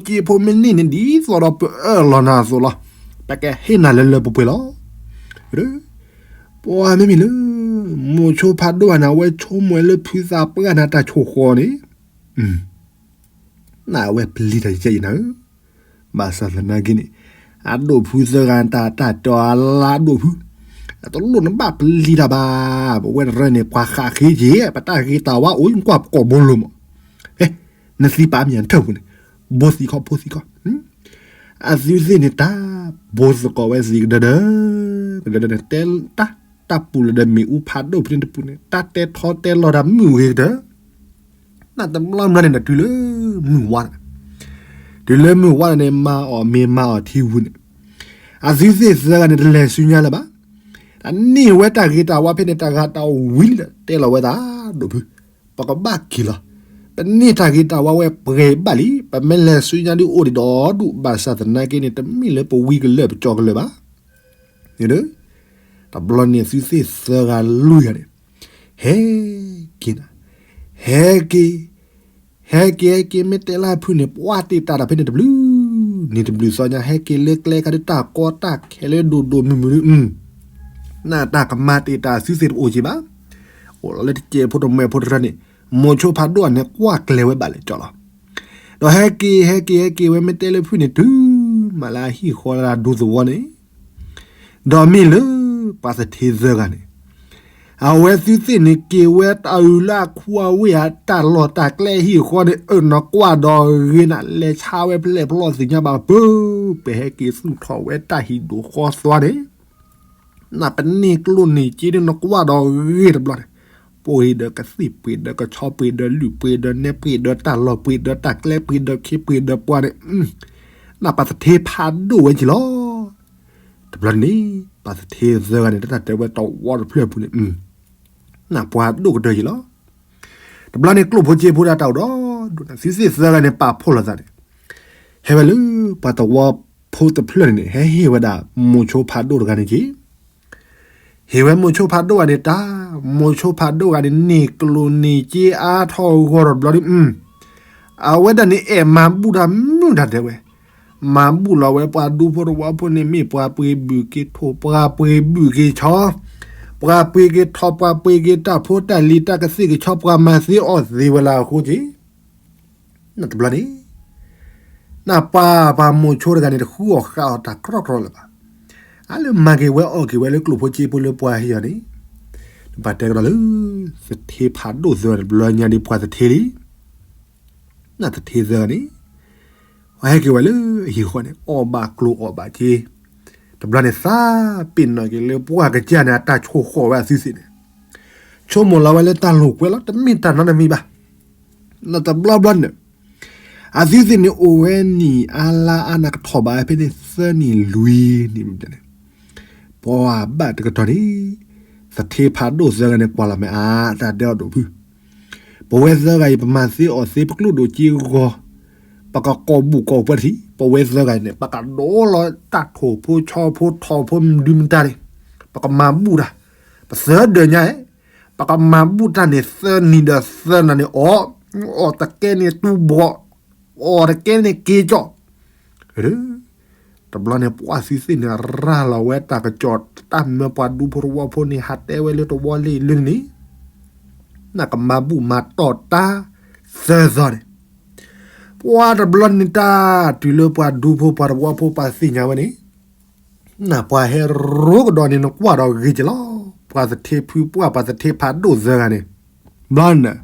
ကျိၣ်ဖိစ့ဖိမ့ၢ်န့ၢ်န့ၣ် ဒ်သိးဒီးပအၢၣ်လီၤနၤအသိးလီၤ, ပကဟ့ၣ်နၤလၢလၢပှဲၤပှဲၤလီၤ. ပှၤမ့မ့ၢ်လၢ မိၤဆိဖးဒိၣ်ဂၤန့ၣ် အဝဲဆိကမိၣ်ဝဲလၢဖုသးပှၢ်န့ၣ် တၢ်ဆိၣ်ဃီန့ၣ်, နအဝဲပျံၤတၢ်ယဲၢ်ယဲၢ်နၤဧၢ, ဘၣ်ဆၣ်သနာ်က့န့ၣ် အဒိးဖုသၢဂၤတၢ်တၢ်တီအလါဒိးဖု, အတလိၣ်နဘၣ်ပျံၤတၢ်ဘၣ်, ပဝဲတရၢန့ၣ် ပှၤဃးဃ့က့ၤ ပတၢ်ဂ့ၤတၢ်ဝါအိၣ် ကွၢ်ကိးဘိလိၤမး, နသံပာ်မ့ၢ်အထၢၣ်ပူၤန့ၣ်, ဘိသံခီဖိသံခီ, အသုသ့ၣ်န့ၣ် တၢ်ဘိသကိးဝဲသံကဒၢဒၢ, ကဒၢဒၢန့ၣ် တဲတၢ်, တၢ်ပူၤလၢဒီးမ့ၣ်အူဖးဒိၣ်ဖဲန့ၣ်တပူၤန့ၣ် တၢ်တဲထီတဲလီၤတၢ်မုၢ်ဂ့ၤကတၢၢ်, နတဘျီဘျီန့ၣ်ဒီးတုၤလၢမုၢ်ဝါ, တုၤလၢမုၢ်ဝါန့ၣ် မါအီၣ်မ့ၤမါအီၣ်ထံဝံၤန့ၣ်, အသုသ့ၣ်သၢဂၤန့ၣ် တလဲၤဆူညါလၢၤဘၣ်, အန့ၢ်ဝဲတၢ်ဂ့ၤတၢ်ဝါဖဲန့ၣ် တဂၤတဝံၤလၢၤ တဲလီၤဝဲဒၣ်, ဒိးဖု, ပကဘၣ်က့ၤလီၤ, ပန့ၢ်တၢ်ဂ့ၤတၢ်ဝါဝဲပှဲၤဘၣ်လံ, ပမ့ၢ်လဲၤဆူညါဒုးအိၣ်ဒံးဒီးဒူၣ် ဘၣ်ဆၣ်သနာ်က့န့ၣ် တမ့ၢ်လၢပဝံကလၢာ်ပကၠီကလၢာ်ဘၣ်, တဘျီန့ၣ် သုသ့ၣ်သၢဂၤလွံၢ်ဂၤန့ၣ် ဟဲက့ၤနၤ, ဟဲက့ၤ, ဟဲက့ၤဟဲက့ၤ မ့ၢ်တဲလၢဖုန့ၣ် ပှၢ်တ့ၢ်တၢ်ဒီးဖဲန့ၣ်တဘျုး, န့ၣ်တဘျုးသီညါ ဟဲက့ၤလၢကျဲခါဒုး တၢ်ကီတၢ်ခဲလၢဒိၣ်ဒိၣ်မုၢ်မုၢ်ဒုး, နတၢ်ကမၤတ့ၢ်တၢ်သုသ့ၣ်တအိၣ်က့ၤဘၣ်, အိၣ်လီၤလၢတစဲးဖိတမှဲးဖိတရၢန့ၣ်, မိၤဆိဖးဒိၣ်န့ၣ် ကွၢ်ကျဲၤဝဲဘၣ်လဲၣ်ကၠီလီၤ, ဒီးဟဲက့ၤ ဟဲက့ၤ ဟဲက့ၤဝဲ မ့ၢ်တဲလၢဖုန့ၣ် တုၤမးလၢအဟံၣ်ဃီလၢအဒူသဝီန့ၣ် ဒီးမ့ၢ်လၢ ပှၤသထ့သၢဂၤန့ၣ်, အဝဲသုသ့ၣ်န့ၣ် က့ၤဝဲတၢ်အုးလၢအခူအဝ့ၢ်ဧါ တၢ်လီၢ်တၢ်ကျဲဟံၣ်ဃီန့ၣ် အၢၣ်နကွၢ်ဒီးဂ့ၤနၤ လဲၤဆါဝဲဖျဲၣ်ဖျီၣ်သ့ၣ်ညါဘၣ်ပၢ, ပဟဲက့ၤသူၣ်ထီၣ်ဝဲတၢ်ဟံၣ်ဒိၣ်ဃီသွါန့ၣ် နပန့ၢ်ကျိၣ်န့ၢ်စ့ဒ်နကွၢ်ဒီးဂ့ၤတဘျီန့ၣ်, ပှ့ၤဒီးကသံၣ် ပှ့ၤဒီးကဆီ ပှ့ၤဒီးလုၢ် ပှ့ၤဒီးနဲ ပှ့ၤဒီးတၢ်လီၢ် ပှ့ၤဒီးတၢ်ကျဲ ပှ့ၤဒီးခ့ ပှ့ၤဒီးပှၢ်န့ၣ်, နပှၤသထ့ဖးဒိၣ်ဝဲက့ၤလီၤ. တဘျီန့ၣ် ပှၤသထ့သၢဂၤန့ၣ် တၢ်တဲဝဲတဝီတဖျၢၣ်ပူၤန့ၣ် နပှၤဒိၣ်ကတၢၢ်က့ၤလီၤ. တဘျီန့ၣ် ကျိၣ်ဖိစ့ဖိဒၣ်တၢ်အိၣ်ဒီးဒိၣ်န့ၣ် သုသ့ၣ်သၢဂၤန့ၣ် ပာ်ဖှိၣ်လိာ်သးန့ၣ်, ဟဲဝဲလၢပှၤတဝီဖိတဖျၢၣ်န့ၣ်န့ၣ် ဟဲဟ့ၣ်ဝဲဒၣ်မိၤဆိဖးဒိၣ်တဂၤန့ၣ်က့ၤ ဟ့ၣ်ဝဲမိၤဆိဖးဒိၣ်ဂၤန့ၣ်တၢ်, မိၤဆိဖးဒိၣ်ဂၤန့ၣ် န့ၢ်ကျိၣ်န့ၢ်စ့အါထီၣ်အဂီၢ်တဘျီဒီး အဝဲဒၣ်န့ၣ် အဲၣ်မၤဘူၣ်တၢ်မုၢ်တၢ်ဒဲးဝဲ, မၤဘူၣ်လီၤဝဲပှၤဒူဖိတဝီဖိန့ၣ် မ့ၢ်ပှၤပှ့ၤဘုၣ်က့ၤထိၣ် ပှၤပှ့ၤဘုၣ်က့ၤဆီ, ပှၤပှ့ၤက့ၤထိၣ် ပှၤပှ့ၤက့ၤတၢ်ဖိတၢ်လံၤတၢ်ကသ့ၣ်ကဆီ ပှၤမၤသ့အီၣ်သ့ဝဲလၢအဃိက့ၤ နတဘျီန့ၣ် နပှၤပှၤမိၤဆိတဂၤန့ၣ် တဃုအီၣ်ဃုအီတၢ်ကြီကြီလၢၤဘၣ်. အလၢမၤက့ၤဝဲအီၣ်က့ၤဝဲလၢကျိၣ်ဖိစ့ဖိလၢပှၤဟ့ၣ်အီၤန့ၣ်, နပာ်တဲကဒီးလၢ သထ့ဖးဒိၣ်သၢဂၤန့ၣ် တဘျီညါဒ်ပှၤသထ့လံ. နသထ့သၢဂၤန့ၣ် ပှၤဟဲက့ၤဝဲလၢအဟံၣ်ဃီန့ၣ် အီၣ်ဘၣ်ကျိၣ်အီၣ်ဘၣ်စ့, တဘျီန့ၣ် သးပ့ၤနီၣ်က့ၤလၢပှၢ်ကစၢ်န့ၣ် အတၢ်ဆိၣ်ဃီၣ်ဝဲအသုသ့ၣ်န့ၣ်, ဆိကမိၣ်လီၤဝဲလၢတၢ်လိာ်ကွဲလီၤ တမ့ၢ်တၢ်နီတမံၤဘၣ်. နတဘျီဘျီန့ၣ် အသုသ့ၣ်န့ၣ်အိၣ်ဝဲနံၣ်အါလါအါန့ၣ် ကထီၣ်ဘးဖဲန့ၣ် သၢနံၣ်လွံၢ်နံၣ်န့ၣ်, ပှၤဘၣ်တကတီၢ်န့ၣ် သထ့ဖးဒိၣ်သၢဂၤန့ၣ် ကွၢ်လီၤမ့ၢ်အါ တၢ်ဒဲးအီၤဒိၣ်ဖု, ပဝဲသၢဂၤအံၤ ပမၤသ့အီၣ်သ့ ပကျိၣ်ဒိၣ်စ့ဂီၤ, ပကကိာ်ဘူၣ်ကိာ်ပှဲၤတထံၣ် ပဝဲသၢဂၤအံၤန့ၣ် ပကဒိလီၤတၢ်ထိၣ်ဖိဆီဖိထိၣ်ဖိမဒုမတၤန့ၣ်, ပကမၤဘူၣ်တၢ်, ပသၢဒၢးညါ ပကမၤဘူၣ်တၢ်န့ၣ် သၢနံၤဒီးသၢနၤန့ၣ်အီၣ်, အီၣ်တကဲန့ၣ်တူၢ်ဘီၣ်, အီၣ်တကဲန့ၣ်က့ၤကီၣ်, တဘျီန့ၣ် ပှၤသုသ့ၣ်န့ၣ် ရၤလီၤဝဲတၢ်ကစီၣ် တၢ်မၢပှၤဒူဖိတဝီဖိန့ၣ် ဟးတဲဝဲလၢတဝီလၢလၢန့ၣ်, နကမၤဘူၣ်မၤတီၢ်တၢ်သၢသီန့ၣ်, ပှၤတဘျီန့ၣ်တၢ်တုၤလၢပှၤဒူဖိပှၤတဝီဖိပှၤသ့ၣ်ညါဝဲန့ၣ် နပှၤဟဲရိကဒီးန့ၣ် နကွၢ်ဒီးဂ့ၤကလီၤ. ပှၤသထ့ဖုပှၢ် ပှၤသထ့ဖးဒိၣ်သၢဂၤန့ၣ်, ဘျီန့ၣ်,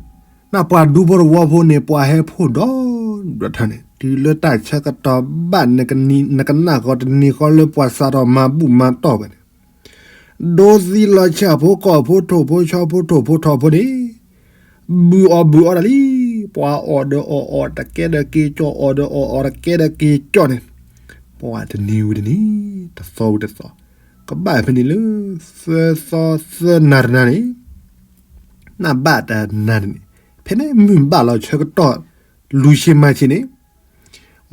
နပှၤဒူဖိတဝီဖိန့ၣ် ပှၤဟဲဖှိၣ်ဒီးဒိးထၢန့ၣ် တုၤလၢတၢ်ဆၢကတီၢ်ဘၣ် နကနၣ်ဃီတနံၤဃီလၢပှၤစးထီၣ်မၤဘူၣ်မၤတီၢ်ဝဲန့ၣ်, ဒိသံလီၤဆၣ်ဖိကီၢ်ဖိထိၣ်ဖိဆီဖိထိၣ်ဖိထီၣ်ဖိန့ၣ် ဘုၣ်အီၣ်ဘုၣ်အီတၢ်လံ. ပှၤအီၣ်ဒီးအီၣ်အီၣ် တကဲဒီးက့ၤကၠီၣ် အီၣ်ဒီးအီၣ်အီၣ် တကဲဒီးက့ၤကၠီၣ်န့ၣ်, ပှၤတနံၤဝံၤတနံၤ, တသီဝံၤတသီ, ကဘၣ်ဖဲန့ၣ်လၢ သၢသီသၢနၤတနၤန့ၣ်, နဘၣ်တနၤန့ၣ်, ဖဲန့ၣ်မုၢ်ဘၣ်လီၤဆၢကတီၢ် လူၤဆ့မၤဆ့န့ၣ်,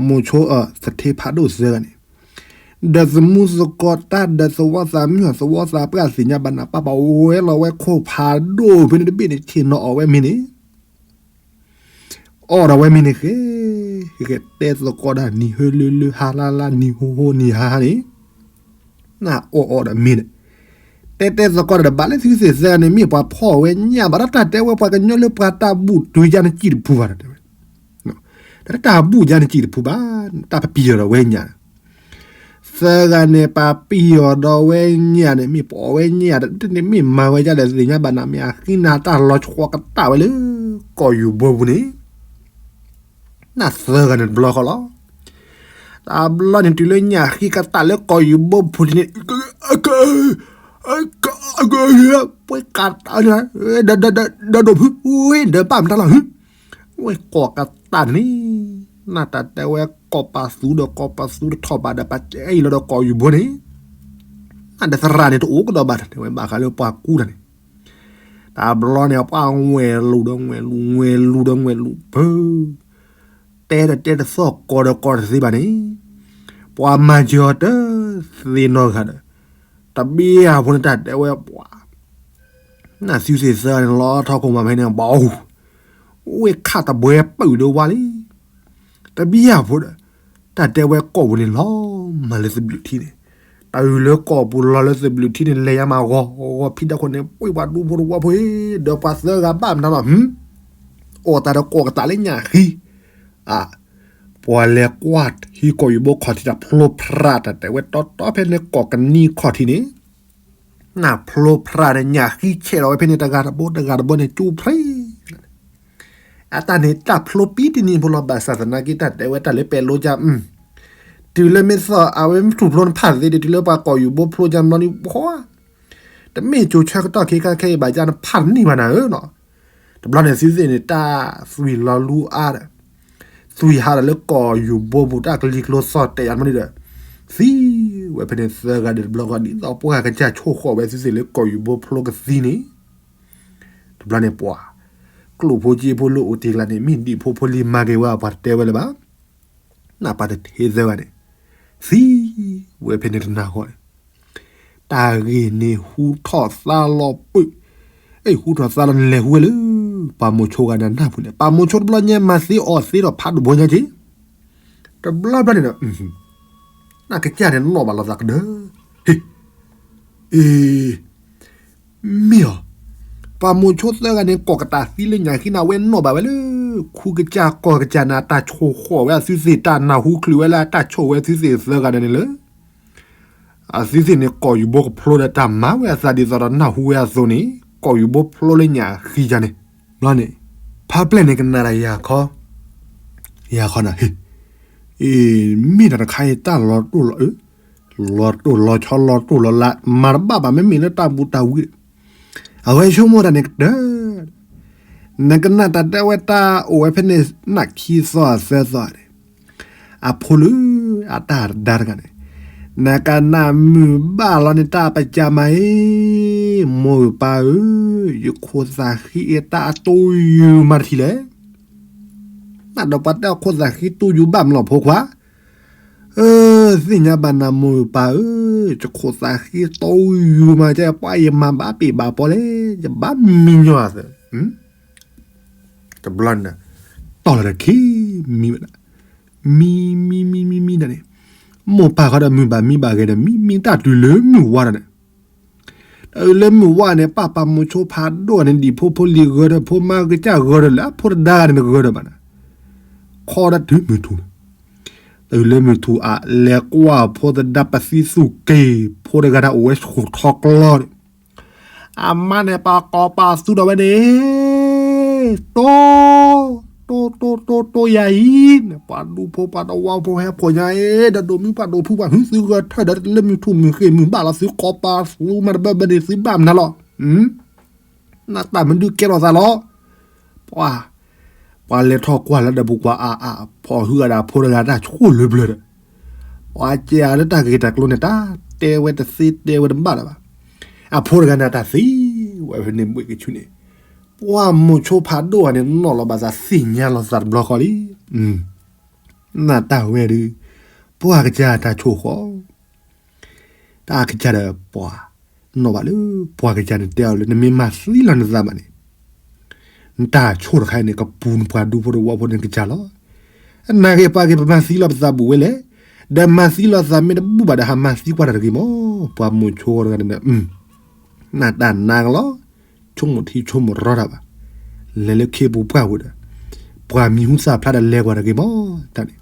မိၤဆိအသထ့ဖးဒိၣ်သၢဂၤန့ၣ်, ဒီးသမူသကိးတၢ် ဒီးသဝီသးမုၣ် သဝီသးပှၢ် သ့ၣ်ညါဘၣ်နၤ ပၢ်ပာ်ဝဲလီၤဝဲခိၣ်ဖးဒိၣ်ဖဲန့ၣ်တဘ့ၣ်န့ၣ် ဆ့ၣ်နီၤအီၣ်ဝဲမ့ၤန့ၣ် အီၣ်ဒီးဝဲမ့ၤန့ၣ်ဃဲ, ဃဲတဲသကိးတၢ် နံၤဟၢလၢလၢ ဟါလါလါ နံၤဟူဟူ နံၤဟါဟါန့ၣ်, နအီၣ်အီၣ်ဒီးမ့ၤန့ၣ်, တဲတဲသကိးတၢ်ဒီး ဘၣ်လၢသုသ့ၣ်သၢဂၤန့ၣ် မ့ၢ်ပှၤဖီၣ်ဝဲညၣ်ဘၣ်ဒီး တၢ်တဲဝဲပှၤကညီလၢပှၤတၢ်ဘူၣ်တုၤယါနစံၣ်တဖုဘၣ် တဲဝဲ, တၢ်ဘူၣ်ယါနစံၣ်တဖုဘၣ်, တၢ်ပပံၤအီၤဒီးဝဲညၣ် သၢဂၤန့ၣ် ပာ်ပံၢ်အီၤဒီးဝဲညၣ်န့ၣ် မ့ၢ်ပအီၣ်ဝဲညၣ်တန့ၣ် မ့ၢ်မၤဝဲဒ်လဲၣ် သ့ၣ်ညါဘၣ်နၤ မ့ၢ်အဃံနၤတၢ်လီၤဆီကတၢ်ဝဲလၢ ကီၢ်ယူၤဘိပူၤန့ၣ်, နသၢဂၤန့ၣ်တဘျီဃီလီၤ. တဘျီန့ၣ် တုၤလၢညၣ်ဃံကတၢ်လၢကီၢ်ယူၤဘိပူၤထံးန့ၣ် ပှဲၤကးတၢ် ဒီးဒိၣ်ဖု ဝဲဒီးဘၣ်မတၤလီၤ ဝဲကိးကတၢ်န့ၣ်, နတၢ်တဲဝဲကိးပာ်သူဒီးကိးပာ်သူတထီၣ်ဘၣ်ဒီး ပာ်စဲအံၤလီၤဒီးကီၢ်ယူၤဘိန့ၣ်, နဒီးသရၣ်န့ၣ်တအိၣ်ကဒီးဘၣ် တဲဝဲဘၣ်ဃးလၢပှၤကူတၢ်န့ၣ်, တဘျီန့ၣ် ပှၤဝဲလူၤဒီးဝဲလူၤ ဝဲလူၤဒီးဝဲလူၤ ပၢ တဲဒီးတဲတသီၣ် ကိးဒီးကိးတသ့ဘၣ်န့ၣ်, ပှၤမၤစၢၤအီၤတသ့နီတဂၤဒီး, တဘျီဖိန့ၣ် တၢ်တဲဝဲပှၤ နသုသ့ၣ်သၢဂၤန့ၣ် လီၤထီၣ်ခိၣ်မၤဖဲန့ၣ် ဘၣ်အိၣ်, ဝဲခးတဘှဲပုၢ်ဒီးဝါလံ. တဘျီဖိဒီး, တၢ်တဲဝဲကီၢ်ပူၤန့ၣ်လီၤမၢ်လၢသဘျုးထံန့ၣ်, တၢ်အုၣ်လၢကီၢ်ပူၤလီၤလၢသဘျုးထံန့ၣ် လဲၤယါမးဂီၤဂီၤဖံးတၢ်ခိၣ်န့ၣ် ပှ့ၤပှၤဒူဖိတဝီဖိအံၤ ဒီးပှၤသၢဂၤဘၣ်မတၤလီၤ အီၣ်တၢ်ဒီးကိးကတၢ်လၢညၣ်ဃံ, အ ပှၤလဲၤကွၢ်ဟံးကီၢ်ယူၤဘိခီၣ်ထံးတၢ်ဖျိဖရး တၢ်တဲဝဲတီတီဖဲန့ၣ်ကိးကနံခီၣ်ထံးန့ၣ်, နၢ်ဖျိဖရးဒီးညၣ်ဃံဆဲးထီၣ်ဝဲဖဲန့ၣ် တဂၤတဘိတဂၤတဘိန့ၣ် ကၠူဖျ့ အတၢ်န့ၣ်တၢ်ဖျိပံတနံၤဖိလီၤ ဘၣ်ဆၣ်သနာ်က့ တၢ်တဲဝဲတၢ်လၢပဲာ်လိကၠၢ်, တုၤလၢမ့ၢ်သီၣ်အဝဲမ့ၢ်ထူၣ်ဖျိနဖးသ့ဒီး တုၤလၢပှၤကီၢ်ယူၤဘိဖျိကၠၢ်ဘျီန့ၣ် ပှၤ တမ့ၢ်ကၠိၤဆၢကတီၢ်ခဲခါခဲအံၤဘၣ် ကၠၢ်နဖးတန့ၢ်ဘၣ်နၤဧၢနီၤ, တဘျီန့ၣ် သုသ့ၣ်န့ၣ် တၢ်သွံၣ်လီၤလူအါဒီး သွံၣ်ဟးဒီးလၢကီၢ်ယူၤဘိပူၤ တၢ်ကလံၤကျိသီၣ်တဲာ်ယၤမ့ၢ်ဒီး သံဝဲဖဲန့ၣ်သၢဂၤဒီးတဘျီဃီ ဒ်သိးပှၤကစၢ်ဆိၣ်ဃီၣ်ဝဲသုသ့ၣ်လၢကီၢ်ယူၤဘိဖျိကသံန့ၣ်, တဘျီန့ၣ်ပှၤ ကျိၣ်ဖိစ့ဖိလၢအိၣ်တ့ၢ်ကျါန့ၣ် မ့ၢ်ဒံၣ်ဖိဖိလံၤမၤက့ၤဝဲ ပှၤတတဲဝဲလၢၤဘၣ်, နပှၤတထ့သၢဂၤန့ၣ် သံဝဲဖဲန့ၣ်တနၤဃီန့ၣ် တၢ်ဂ့ၢ်န့ၣ်ဟူထီၣ်သါလီၤပှၢ်, အ့ၣ် ဟူထီၣ်သါလီၤန့ၣ် လဲၤဟူဝဲလၢ ပှၤမိၤဆိဂၤန့ၣ်နၢ်ပူၤန့ၣ် ပှၤမိၤဆိတဘျီညါ မၤသ့အီၣ်သ့ဒီးဖးဒိၣ်ဘိညါက့ၤ, တဘျီဘျီန့ၣ်ဒီး နကစၢ်န့ၣ်နီၣ်ဘၣ်လိာ်သးကဒၢ, ဟ့ၣ် အ့ မ့ၢ်အီၤ, ပှၤမိၤဆိသၢဂၤန့ၣ် ကိးကတၢ်သံလၢညၣ်ဃံန့ၣ် အဝဲနီၣ်ဘၣ်ဝဲလၢ ခူကစၢ်ကီၢ်ကစၢ်န့ၣ် အတၢ်ဆိၣ်ဃီၣ်ဝဲအသုသ့ၣ် တၢ်နၢ်ဟူချုးဝဲလၢအတၢ်ဆိၣ်ဝဲသုသ့ၣ်သၢဂၤန့ၣ်န့ၣ်လၢ အသုသ့ၣ်န့ၣ် ကီၢ်ယူၤဘိကဖျိဒီးတၢ်မၤဝဲအသးဒ်သိးဒီးနၢ်ဟူဝဲအသိးန့ၣ် ကီၢ်ယူၤဘိဖျိလၢညၣ်ဃံယါန့ၣ်, ဘျီန့ၣ် ဖါပျဲၢ်န့ၣ်ကနၣ်ဒီးယၤခီ, ယၤခီနၤ ဟ့ၣ် အ့ မ့ၢ်တၢ်တခါအံၤတၢ်လီၤတိၢ်လီၤ အၢ လီၤတိၢ်လီၤဆီလီၤတိၢ်လီၤလး မၤတဘၣ်ဘၣ် မ့မ့ၢ်လၢတၢ်ဘူးတၢ်ဝံၤ အဝဲဆိကမိၣ်တၢ်န့ၣ်ကတၢၢ်, နကနၣ်တၢ်တဲဝဲတၢ်အိၣ်ဝဲဖဲန့ၣ် နၢ်ခံသီသၢသီန့ၣ်, အဖိလၢ အတၢ်ဒါတဂၤန့ၣ်, နကနၣ်မုၢ်ဘၣ်လီၤန့ၣ် တၢ်ပကၢ်မးအံၤ, မိၢ်ပၢ်ဧၢ, ယခိၣ်သၣ်ဃံအတၢ်အတိယူၤမးတထံၣ်လဲၣ် နဒီးပှၤတဲအခိၣ်သၣ်ဃံတိယူၤဘၣ်မလီၤဖိခွါ, အၢ သ့ၣ်ညါဘၣ်နၤမိၢ်ပၢ်ဧၢ, ယခိၣ်သၣ်ဃံတိယူၤမး ကဲပှၤယမၤဘၣ်ပ့ၢ်ဘၣ်ပီလဲၣ်, ယဘၣ်မံညီၤသၢ, တဘျီန့ၣ်, တီၢ်လီၤတခံ, မံဝဲဒၣ်, မံ မံ မံ မံ မံဒၣ်န့ၣ်, မိၢ်ပၢ်ဃီဒီးမုၢ်ဘၣ်မံဘၣ်ဂဲၤဒီး မံ မံတၢ်တုၤလၢမုၢ်ဝါဒၣ်န့ၣ် တၢ်အုးလၢမုၢ်ဝါန့ၣ် ပၢ်ပာ်မိၤဆိဖးဒိၣ်န့ၣ် ဒံၣ်ဖိဖိလံၤဂၢၤဒီး ဖိမါကစၢ်ဂၢၤဒီး လၢအဖိတဒါဂၤန့ၣ် တဂၢၤဒီးဘၣ်န့ၣ်, ခီဒၣ်တုၤမုၢ်ထူၣ်န့ၣ်, တုၤလၢမုၢ်ထူၣ်အါ လဲၤကွၢ်ဖိသဒါ ပသံသူၣ်က့ၤ ဖိတဂၤတၢ်အိၣ်ဝဲဆူၣ်ထီကျီန့ၣ်, အမါန့ၣ် ပာ်ကိးပာ်သူဒီးဝဲန့ၣ်, တိ, တိ, တိ, တိယၤအံၤန့ၣ် ပှၤဒူဖိပှၤတဝီဖိဟဲဖိးညါအံၤ ဒီးဒိၣ်မုၢ်ပှၢ်ဒိၣ်ဖုပှၢ် ဟုသုဂဲၤထၢၣ်ဒီး လၢမုၢ်ထူၣ်မုၢ်ဃ့ၢ်မုၢ်ဘၣ်လီၤ သုကိးပာ်သူမၤတဘၢဘၢန့ၣ် သုဘၣ်မနုၤလီၤ. နတၢ်မနုၤကဲထီၣ်သးလီၤ. ပှၤ, ပှၤလဲၤထီၣ်ကွၢ်လၢဒီးပူၤကွၢ်အါအါ ဖီၣ်ဟုအီၤဒီးအဖိတဂၤတၢ်ဆိၣ်လၢပျၢၤဒီး, ပှၤကဲအီၤလၢတၢ်ဂ့ၢ်တၢ်ကျိၤန့ၣ် တၢ်တဲဝဲတသ့တဲဝဲတဘၣ်လၢၤဘၣ်. အဖိတဂၤန့ၣ်တၢ်သံဝဲဖဲန့ၣ်ဘှ့ၣ်ကဆူန့ၣ်, ပှၢ်မိၤဆိဖးဒိၣ်ဧါန့ၣ် နီၣ်လီၤဘၣ်သးသ့ၣ်ညါလီၤသးတဘျီဃီလံ. နတၢ်ဝဲဒုး, ပှၢ်ကစၢ်တၢ်ဆိၣ်ဃီ တၢ်ကစၢ်ဒီးပှၤ, နီၣ်ဘၣ်လၢပှၤကစၢ်န့ၣ်တဲအီၤလၢ နမ့ၢ်မၤသံလီၤနသးဘၣ်န့ၣ်, နတၢ်ဆိၣ်တခါအံၤန့ၣ် ကပူၤနပှၤဒူဖိတဝီဖိန့ၣ်ကစၢ်လီၤ. နာ်ဂ့ၤပှၤဂ့ၤပမၤသံလီၤပသးဘူးဝဲလဲၣ်, ဒီးမၤသံလီၤသးမ့ၢ်တဘူးဘၣ်ဒီး ဟးမၤသံကွၢ်တၢ်တဂ့ၤမး, ပှၤမိၤဆိတဂၤန့ၣ်, နတၢ်နာ်ကလီၤ, ဆိကမိၣ်ထံဆိကမိၣ်ရီတၢ်ဘၣ်, လဲၤလၢခ့ပူၤပှၢ်ပူၤဒီး, ပှၤမံၤဟူသၣ်ဖျါဒီးလဲၤကွၢ်တၢ်တဂ့ၤမး, တၢ်န့ၣ်,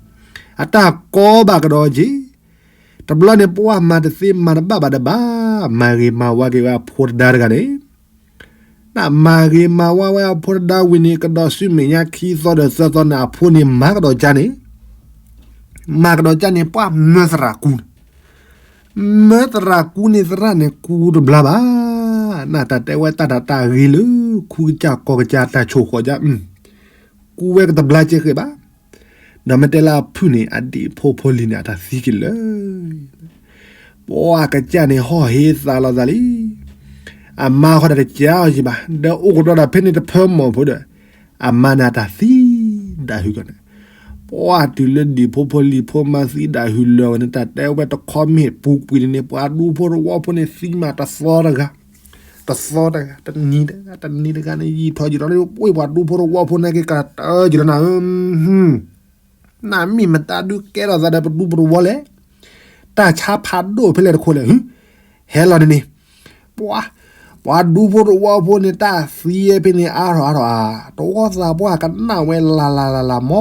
အတၢ်ကိးဘၣ်ကဒီးက့ၤ တဘျီန့ၣ် ပှၢ်မၤတသ့မၤတဘၣ်ဘၣ်ဒီးဘၣ်, မၤဂ့ၤမၤဝါက့ၤဝဲအဖိတဒါတဂၤန့ၣ်, နမၤဂ့ၤမၤဝါဝဲအဖိတဒါဝံၤန့ၣ် ကဒီးဆူမဲာ်ညါခံသီဒီးသၢသီန့ၣ် အဖိန့ၣ်မၤကဒီးကၢန့ၣ်, မၤကဒီးကၢန့ၣ် ပှၢ်မၢသရၣ်ကူန့ၣ်, မၢသရၣ်ကူန့ၣ် သရၣ်န့ၣ်ကူတဘျါဘၣ်, နတၢ်တဲဝဲတၢ်တၢ်တၢ်ဂ့ၤလၢ ခူကစၢ်ကီၢ်ကစၢ်တၢ်ဆိၣ်ဃီၣ်ကၢ, ကူဝဲကတဘျါကဲဃဲဘၣ် ဒီးမ့ၢ်တဲလၢအဖုၣ်န့ၣ် အဒံၣ်ဖိဖိလံၤန့ၣ် အတၢ်သံက့ၤလၢာ်, ပှၢ်ကစၢ်န့ၣ် ဟီၣ်ဟ့သးလီၤသးလံ, အမါဃီဒီးတကးအီၤယံၤဘၣ်, ဒီးအိၣ်ကဒီးဒီးဖဲန့ၣ်တဖၢမီၢ်ဖိဒီး, အမါန့ၣ်အတၢ်သံဒၣ်ဟုကီန့ၣ်, ပှၢ်တုၤလၢဒံၣ်ဖိဖိလံၤဖိမၤသံဒၣ်ဟုလၢာ်ဝဲန့ၣ် တၢ်တဲဝဲတခီမ့ၢ်ပူၤကွံာ်န့ၣ် ပှၤဒူဖိတဝီဖိန့ၣ်သံမးတသီတဂၤ တသီတဂၤ တနံၤတဂၤ တနံၤတဂၤန့ၣ် ယံာ်ထီၣ်ယံာ်ထီၣ်န့ၣ် ပှ့ၤပှၤဒူဖိတဝီဖိန့ၣ်က့ၤကတၢၢ်ယံာ်လီၤနၤဧၢ, နမ့ၢ်မတၤဒုးကဲထီၣ်သးဒီးပဒူဖိတဝီလဲၣ်, တၢ်ဆါဖးဒိၣ်ဖဲလဲၣ်တခိၣ်လဲၣ်, ဟဲလီၤန့ၣ်န့ၣ်, ပှၤ, ပှၤဒူဖိတဝီဖိန့ၣ် တၢ်သံဖဲန့ၣ်အါထီၣ်အါထီၣ်ဧါ, တဝီသးပှၢ်ကနၣ်ဝဲလၢ်လၢ်လၢ်လၢ်မ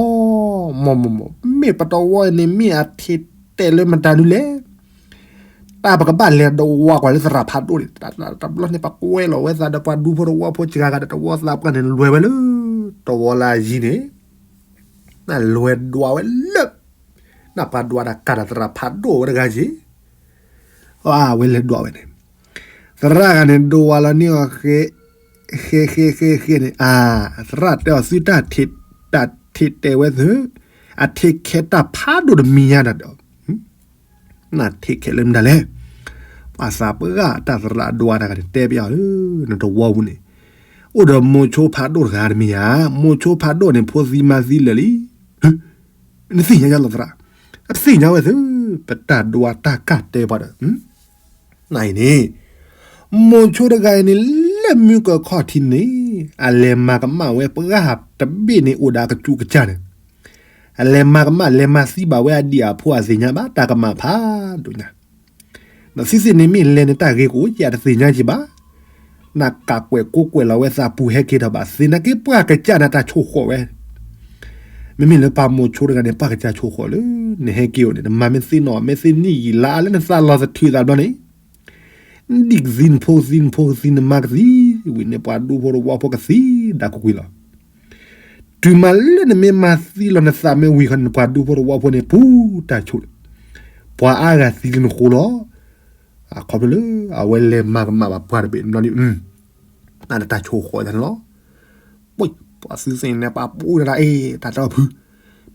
း, မးမးမး, မ့ၢ်ပတဝီန့ၣ် မ့ၢ်အထံးတဲာ်လၢမတၤဒုးလဲၣ် တၢ်ပကဘၣ်လဲၤဒိးဝါကွၢ်လၢသရၣ်ဖးဒိၣ်န့ၣ်, တဘျီန့ၣ် ပကွဲလီၤဝဲသးဒီးပှၤဒူဖိတဝီဖိစှၤဂၤဒီး တဝီသးပှၢ်န့ၣ်လွဲဝဲလၢ တဝီလၢအယံၤန့ၣ်, နလွဲဒွးဝဲလၢ နပှၤဒွးတၢ်ကးတၢ်သရၣ်ဖးဒိၣ်ဝဲတဂၤက့ၤ, အဝဲလဲၤဒွးဝဲန့ၣ်, သရၣ်ဂၤန့ၣ် ဒိးဝါလီၤန့ၢ်အီၤ ဃဲဃဲဃဲဃဲန့ၣ်, အသရၣ်တဲအီၤ သုတၢ်ထံး, တၢ်ထံးတဲာ်ဝဲသု, အထံးခဲတၢ်ဖးဒိၣ်တမံၤညါဒီး နထံးခဲလၢမတၤလဲၣ်, ပှၤသးပှၢ်တၢ်သရၣ်ဒွးတဂၤန့ၣ် တဲပျးအီၤလၢ နတဝီပူၤန့ၣ်, အိၣ်ဒီးမိၤဆိဖးဒိၣ်တဂၤတမံၤဧါ, မိၤဆိဖးဒိၣ်န့ၣ် ဖိသံမါသံလၢာ်လံ, နသ့ၣ်ညါယလီၤသရၣ်, အသ့ၣ်ညါဝဲသု, ပတၢ်ဒွးတၢ်ကးတဲပှၤဒီး နအံၤန့ၣ်, မိၤဆိတဂၤအံၤန့ၣ် လၢမုၢ်ကခီၣ်ထံးန့ၣ် အလဲၤမၤကမၣ်ဝဲပှၢ်တဘ့ၣ်န့ၣ် အိၣ်ဒီးအကစူးကစၢ်န့ၣ်, အလဲၤမၤကမၣ် လဲၤမၤသံဘၣ်ဝဲအဒံၣ်အဖိအသ့ၣ်ညါဘၣ် တၢ်ကမၣ်ဖးဒိၣ်ညါ, ဒီးသုသ့ၣ်န့ၣ်မ့ၢ်လဲၤန့ၣ် တၢ်ဂ့ၤကအိၣ်က့ၤ အတသ့ၣ်ညါက့ၤဘၣ်, နကးကွဲးကိးကွဲးလီၤဝဲသးပူၤဟဲက့ၤထီၣ်ဘၣ်သ့ နာ်က့ပှၢ်ကစၢ်န့ၣ်တၢ်ဆိၣ်ဃီၣ်ဝဲ မ့မ့ၢ်လၢပှၤမိၤဆိတဂၤန့ၣ် ပှၢ်ကစၢ်ဆိၣ်ဃီၣ်လၢ နဟဲက့ၤအိၣ်န့ၣ် နမၤမ့ၢ်သ့နီၣ် မ့ၢ်သ့နံၣ်ယံာ်လါလၢနသးလီၤသထူသးဘျီန့ၣ်, ဒံၣ်ကသံနဖိကသံ နဖိကသံ နမါကသံ, ဝံၤန့ၣ် ပှၤဒူဖိတဝီဖိကသံဒၣ်ကွ့ၢ်ကွ့ၢ်လီၤ. တုၤမးလၢနမ့ၢ်မၤသံလီၤနသးမ့ၢ်ဝံၤဃီန့ၣ် ပှၤဒူဖိတဝီဖိန့ၣ်ပူၤတၢ်ဆိၣ်န့ၣ်, ပှၤအါဂၤသံလၢနဃိလီၤ. အခီဖျိလၢ အဝဲလဲၤမၤကမၣ်ဘၣ်ပှၢ်တဘ့ၣ်န့ၣ် တၢ်ဆိၣ်ဃီၣ်န့ၣ်လီၤ. ပှၤသုသ့ၣ်န့ၣ် ပှၤပူၤတၢ်အ့ၣ် တၢ်တဲအီၤဖု,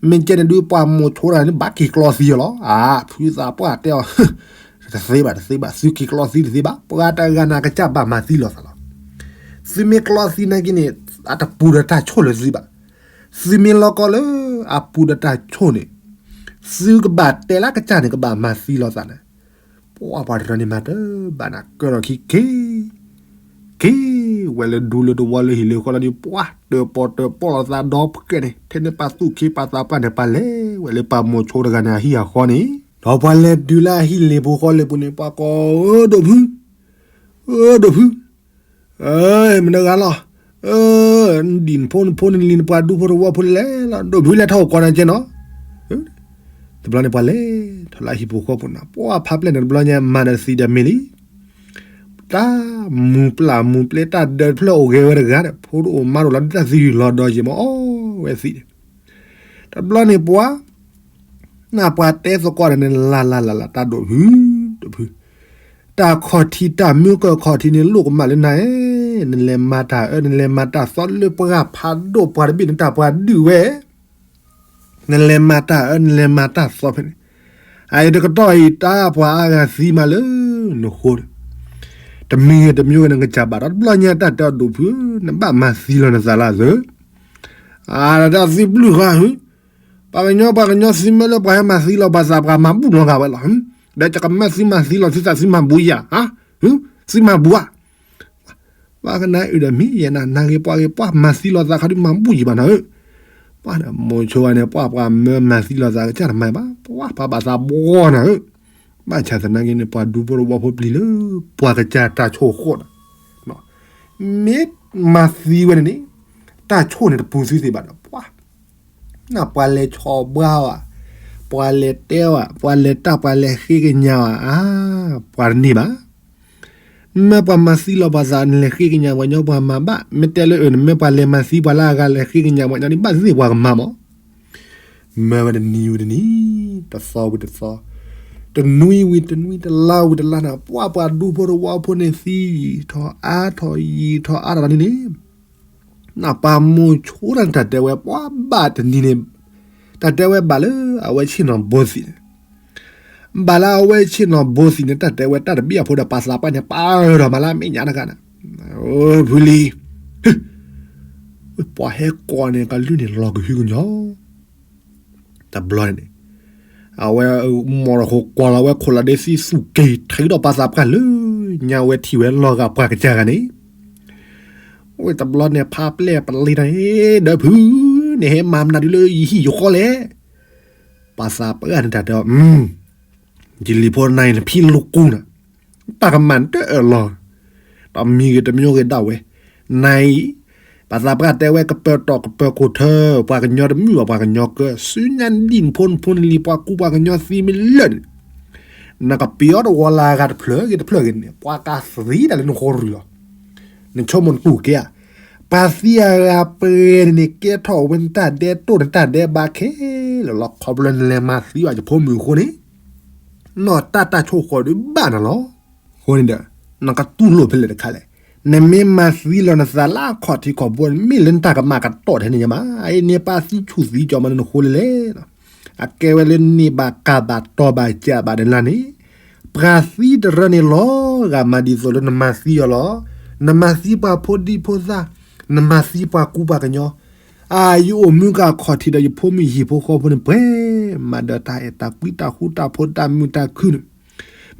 မ့ၢ်ကဲန့ၣ်ဒုး ပှၤမိၤဆိတဂၤန့ၣ် ဘၣ်က့ၤကျီသံအီၤလီၤ. အါ ဖုသးပှၢ်တဲအီၤ, တသ့ဘၣ် တသ့ဘၣ် သုက့ၤကျီသံတသ့ဘၣ် ပှၤတဂၤန့ၣ် အကစၢ်ဘၣ်မၤသံလီၤသးလီၤ. သုမ့ၢ်ကျီသံနာ်က့န့ၣ် အတပူၤဒီးတၢ်ဆိၣ်လၢသုဘၣ်. သုမ့ၢ်လီၤကီလၢ အပူၤဒီးတၢ်ဆိၣ်န့ၣ်, သုကဘၣ်တဲလၢကစၢ်န့ၣ် ကဘၣ်မၤသံလီၤသးန့ၣ် ပှၤပှၤတနီၤန့ၣ်မၤတဘၣ်နၤ ကၢထီၣ်ခံက့ၤ, က့ၤဝဲလၢဒူလၢတဝီလၢဟံၣ်လၢဃီလီၤဒီး ပှၤတၢၣ်ပီၣ်တၢၣ်ပီၣ်လီၤသးဒီဖုကဲန့ၣ် ထဲန့ၣ်ပှၤသူၣ်ခ့ပှၤသးပှၢ်န့ၣ် ပှၤလဲၤဝဲလၢပှၤမိၤဆိတဂၤန့ၣ် အဟံၣ်အဃီန့ၣ်, ဒီးပှၤလဲၤတုၤလၢအဟံၣ်လ့ၣ်ပူၤဃီလ့ၣ်ပူၤန့ၣ် ပှၤကိး အၢ ဒိၣ်ဖု, အၢ ဒိၣ်ဖု မနုၤဂၤလီၤ, ဒံၣ်နဖိနဖိနလံၤနပှၤဒူဖိတဝီဖိလဲၤလီၤ ဒိၣ်ဖုလဲၤထီၣ်အိၣ်ကီးနၤကဲနီၤ, တဘျီန့ၣ်ပှၤလဲၤထီၣ်လၢဟံၣ်ဖိဃီဖိန့ၣ် ပှၤဖးပျဲၢ်န့ၣ် တဘျီညါမၤဒီးသံဒီးမ့ၢ်လံ တၢ်မူၤပျၢ်မူၤပျဲၢ် တၢ်ဒၢတဖျၢၣ်အိၣ်ဂဲၤဝဲတဂၤဒီး ဖိတအိၣ်မါတအိၣ်လီၤ ဒ်တၢ်သံယုၢ်လီၤဒီးယံာ်မး အီၣ်ဝဲသံန့ၣ် တဘျီန့ၣ်ပှၤ နပှၤတဲသကိးဒီးန့ၣ် လၢ်လၢ်လၢ်လၢ် တၢ်ဒိၣ်ဖုတဖု တၢ်ခီၣ်ထံးတၢ်မုၢ်ကၢၢ်ခီၣ်ထံးန့ၣ် လိၣ်ကမၣ်လၢနၤဧၢ, နလဲၤမၤတၢ်အၢ နလဲၤမၤတၢ်သီလၢပှၤဖးဒိၣ်ပှၤတဘ့ၣ်န့ၣ် တၢ်ပှၤဒုးဝဲ နလဲၤမၤတၢ်အၢ နလဲၤမၤတၢ်သီဖဲန့ၣ်, အအံၤတကတီၢ်အံၤ တၢ်ပှၤအါဂၤသံမးလၢနဃိန့ၣ်, တမံၤဂ့ၤတမံၤဂ့ၤ နကစၢ်ဘၣ်ဒီး တဘျီညါတၢ်တဲအီၤဒိၣ်ဖုဧၢ, နဘၣ်မၤသံလီၤနသးလၢအသၢ, အတၢ်သံဘျုးဃာ်ဧၢ, ပှၤကညီပှၤကညီသံမ့ၢ်လၢပှၤဟဲမၤသံလီၤပှၤသး ပှၤမၤဘူၣ်လီၤဂာ်ဝဲလီၤ, ဒီးယကမၤသံမၤသံလီၤသုသး သုမၤဘူၣ်ယၤဧါ, သုမၤဘူၣ်ဧါ ပှၤကနၣ်အုၣ်ဒီးမ့ၢ်ယဲနၤ နၤဂ့ၤပှၤဂ့ၤ ပှၤမၤသံလီၤသးခီဒုးမၤဘူၣ်ယံၤဘၣ်နၤဧၢ, ပှၤဒီးမိၤဆိဝဲန့ၣ် ပှၤပှၤမၢမၤသံလီၤသး ကစၢ်တမၤဘၣ် ပှၤပှၤဘၣ်သးဘှီနၤဧၢ, ဘၣ်ဆၣ်သနာ်က့န့ၣ် ပှၤဒူဖိတဝီဖိပျံၤလၢ ပှၤကစၢ်တၢ်ဆိၣ်ဃိးဒီး မ့ၢ်မၤသံဝဲန့ၣ်န့ၣ် တၢ်ဆိၣ်န့ၣ်တပူၤသုသ့ၣ်ဘၣ်ဒီး ပှၤ နပှၤလဲၤဆီၣ်ဘှါဝဲ, ပှၤလဲၤတဲဝဲ, ပှၤလဲၤတၢ်ပှၤလဲၤဃ့ကညးဝဲ, အါ, ပှၤတန့ၢ်ဘၣ်. မ့ၢ်ပှၤမၤသံလီၤပှၤသး နလဲၤဃ့ကညးပှၤညီ ပှၤမၤဘၣ်, မ့ၢ်တဲလၢအၢၣ်န့ၣ် မ့ၢ်ပှၤလဲၤမၤသံပှၤလၢအဂၤ လဲၤဃ့ကညးပှၤညီန့ၣ် ဘၣ်သ့ၣ်ပှၤကမၤမး. မၢဝဲတနံၤဝံၤတနံၤ, တသီဝံၤတသီ, တနွံဝံၤတနွံ, တလါဝံၤတလါန့ၣ် ပှၤပှၤဒူဖိတဝီဖိန့ၣ်သံ, ထီၣ်အါထီၣ်ယံာ်ထီၣ်အါထီၣ်န့ၣ်န့ၣ် နပှၤမိၤဆိတၢ်န့ၣ် တၢ်တဲဝဲပှၤဘၣ်တနံၤန့ၣ်, တၢ်တဲဝဲဘၣ်လၢအဝဲဆ့ၣ်နီၤဘိသံးန့ၣ်, ဘၣ်လၢအဝဲဆ့ၣ်နီၤဘိသံးန့ၣ် တၢ်တဲဝဲတၢ်တဘံၣ်အဖိဒီး ပှၤသးပှၢ်န့ၣ် ပာ်အၢၣ်ဒီးမးလၢအမဲာ်ညါတဂၤန့ၣ်, ဖုလံ, ပှၤဟဲကိးန့ၣ် ကလုၢ်န့ၣ်လီၤကဟုကညီၤ တဘျီန့ၣ်န့ၣ်, အဝဲမီၢ်တဃိကွၢ်လီၤဝဲခိၣ်လီၤဒ့သံသူၣ်က့ၤ ထံးဒီးပှၤသးပှၢ်လၢညါဝဲထံၣ်ဝဲလီၤဂာ်ပှၤကစၢ်ဂၤန့ၣ်, ဝဲတဘျီန့ၣ် ဖးပျဲၢ်ပလံၤတၢ်န့ၣ် ဒီးဖု နဟဲမၤမနုၤဒ်လၢယဟံၣ်ယဃီလဲၣ်. ပှၤသးပှၢ်န့ၣ်တၢ်တဲအီၤ, ယလံၤဖိနၤအံၤ နဖံနလိာ်ကူနၤ, တၢ်ကမၣ်နတအၢၣ်လီၤ, တမံၤဂ့ၤတမံၤဂ့ၤဒၣ်ဝဲ, နၤအံၤ ပှၤသးပှၢ်တဲဝဲကပၢၤတီၢ်ကပၢၤခိၣ်ထၢ ပှၤကညီတမုာ်ဘၣ်ပှၤကညီကၢ စုညါနဒံၣ်နဖိနဖိနလံၤပှၤကူပှၤကညီသံမ့ၢ်လၢာ်န့ၣ်, နကပျီတဝီလၢအဂၤတဖျၢၣ်ဂ့ၤတဖျၢၣ်ဂ့ၤန့ၣ် ပှၤကသံတၢ်လၢနဃိရူၢ်လီၤ. နဆိကမိၣ်နတူၢ်ကဲဧါ, ပှၤသံအဂၤပှဲၤန့ၣ်န့ၣ် ကဲထီၣ်ဝဲနတၢ်ဒဲးတိၢ်နတၢ်ဒဲးဘးခဲလၢာ်လီၤ. ခီဖျိနလဲၤမၤသံဘၣ်ယဖိမုၣ်အဃိန့ၣ် နီၢ်တၢ်တၢ်ဆိၣ်ဃီၤဒုးဘၣ်နၤလီၤ. အဃိန့ၣ်ဒီး နကတူၢ်လိာ်ဖဲလဲၣ်တခါလဲၣ်. နမ့ၢ်မၤသံလီၤနသးလၢအခီၣ်ထံးခီၣ်ဘိန့ၣ် မ့ၢ်လၢနတၢ်ကမၣ်ကတီၢ်ထဲန့ၣ်ညါမး, အအံၤန့ၣ်ပှၤသံဆူၣ်သံကၠီၤမးလၢနဃိလဲၣ်လဲၣ်. အကဲဝဲလၢန့ၢ်ဘၣ်ကၢ်ဘၣ်တီဘၣ်ကၢ်ဘၣ်ဒၣ်လၢန့ၣ်, ပှၤသံတရၢန့ၣ်လီၤဂာ်မးဒ်သိးလၢနမၤသံအီၤလီၤ. နမၤသံပှၤဖိဒံဖိသၣ်, နမၤသံပှၤကူပှၤကညီ, အါ ယအိၣ်မုၢ်ကၢ်ခီၣ်ထံးဒီးယဖိမုၣ်ဟံၣ်ဖိဃီဖိန့ၣ် ပှဲၤမးဒီးတၢ်အဲၣ်တၢ်ကွံတၢ်ဃူတၢ်ဖိးတၢ်မုာ်တၢ်ခုၣ်န့ၣ်,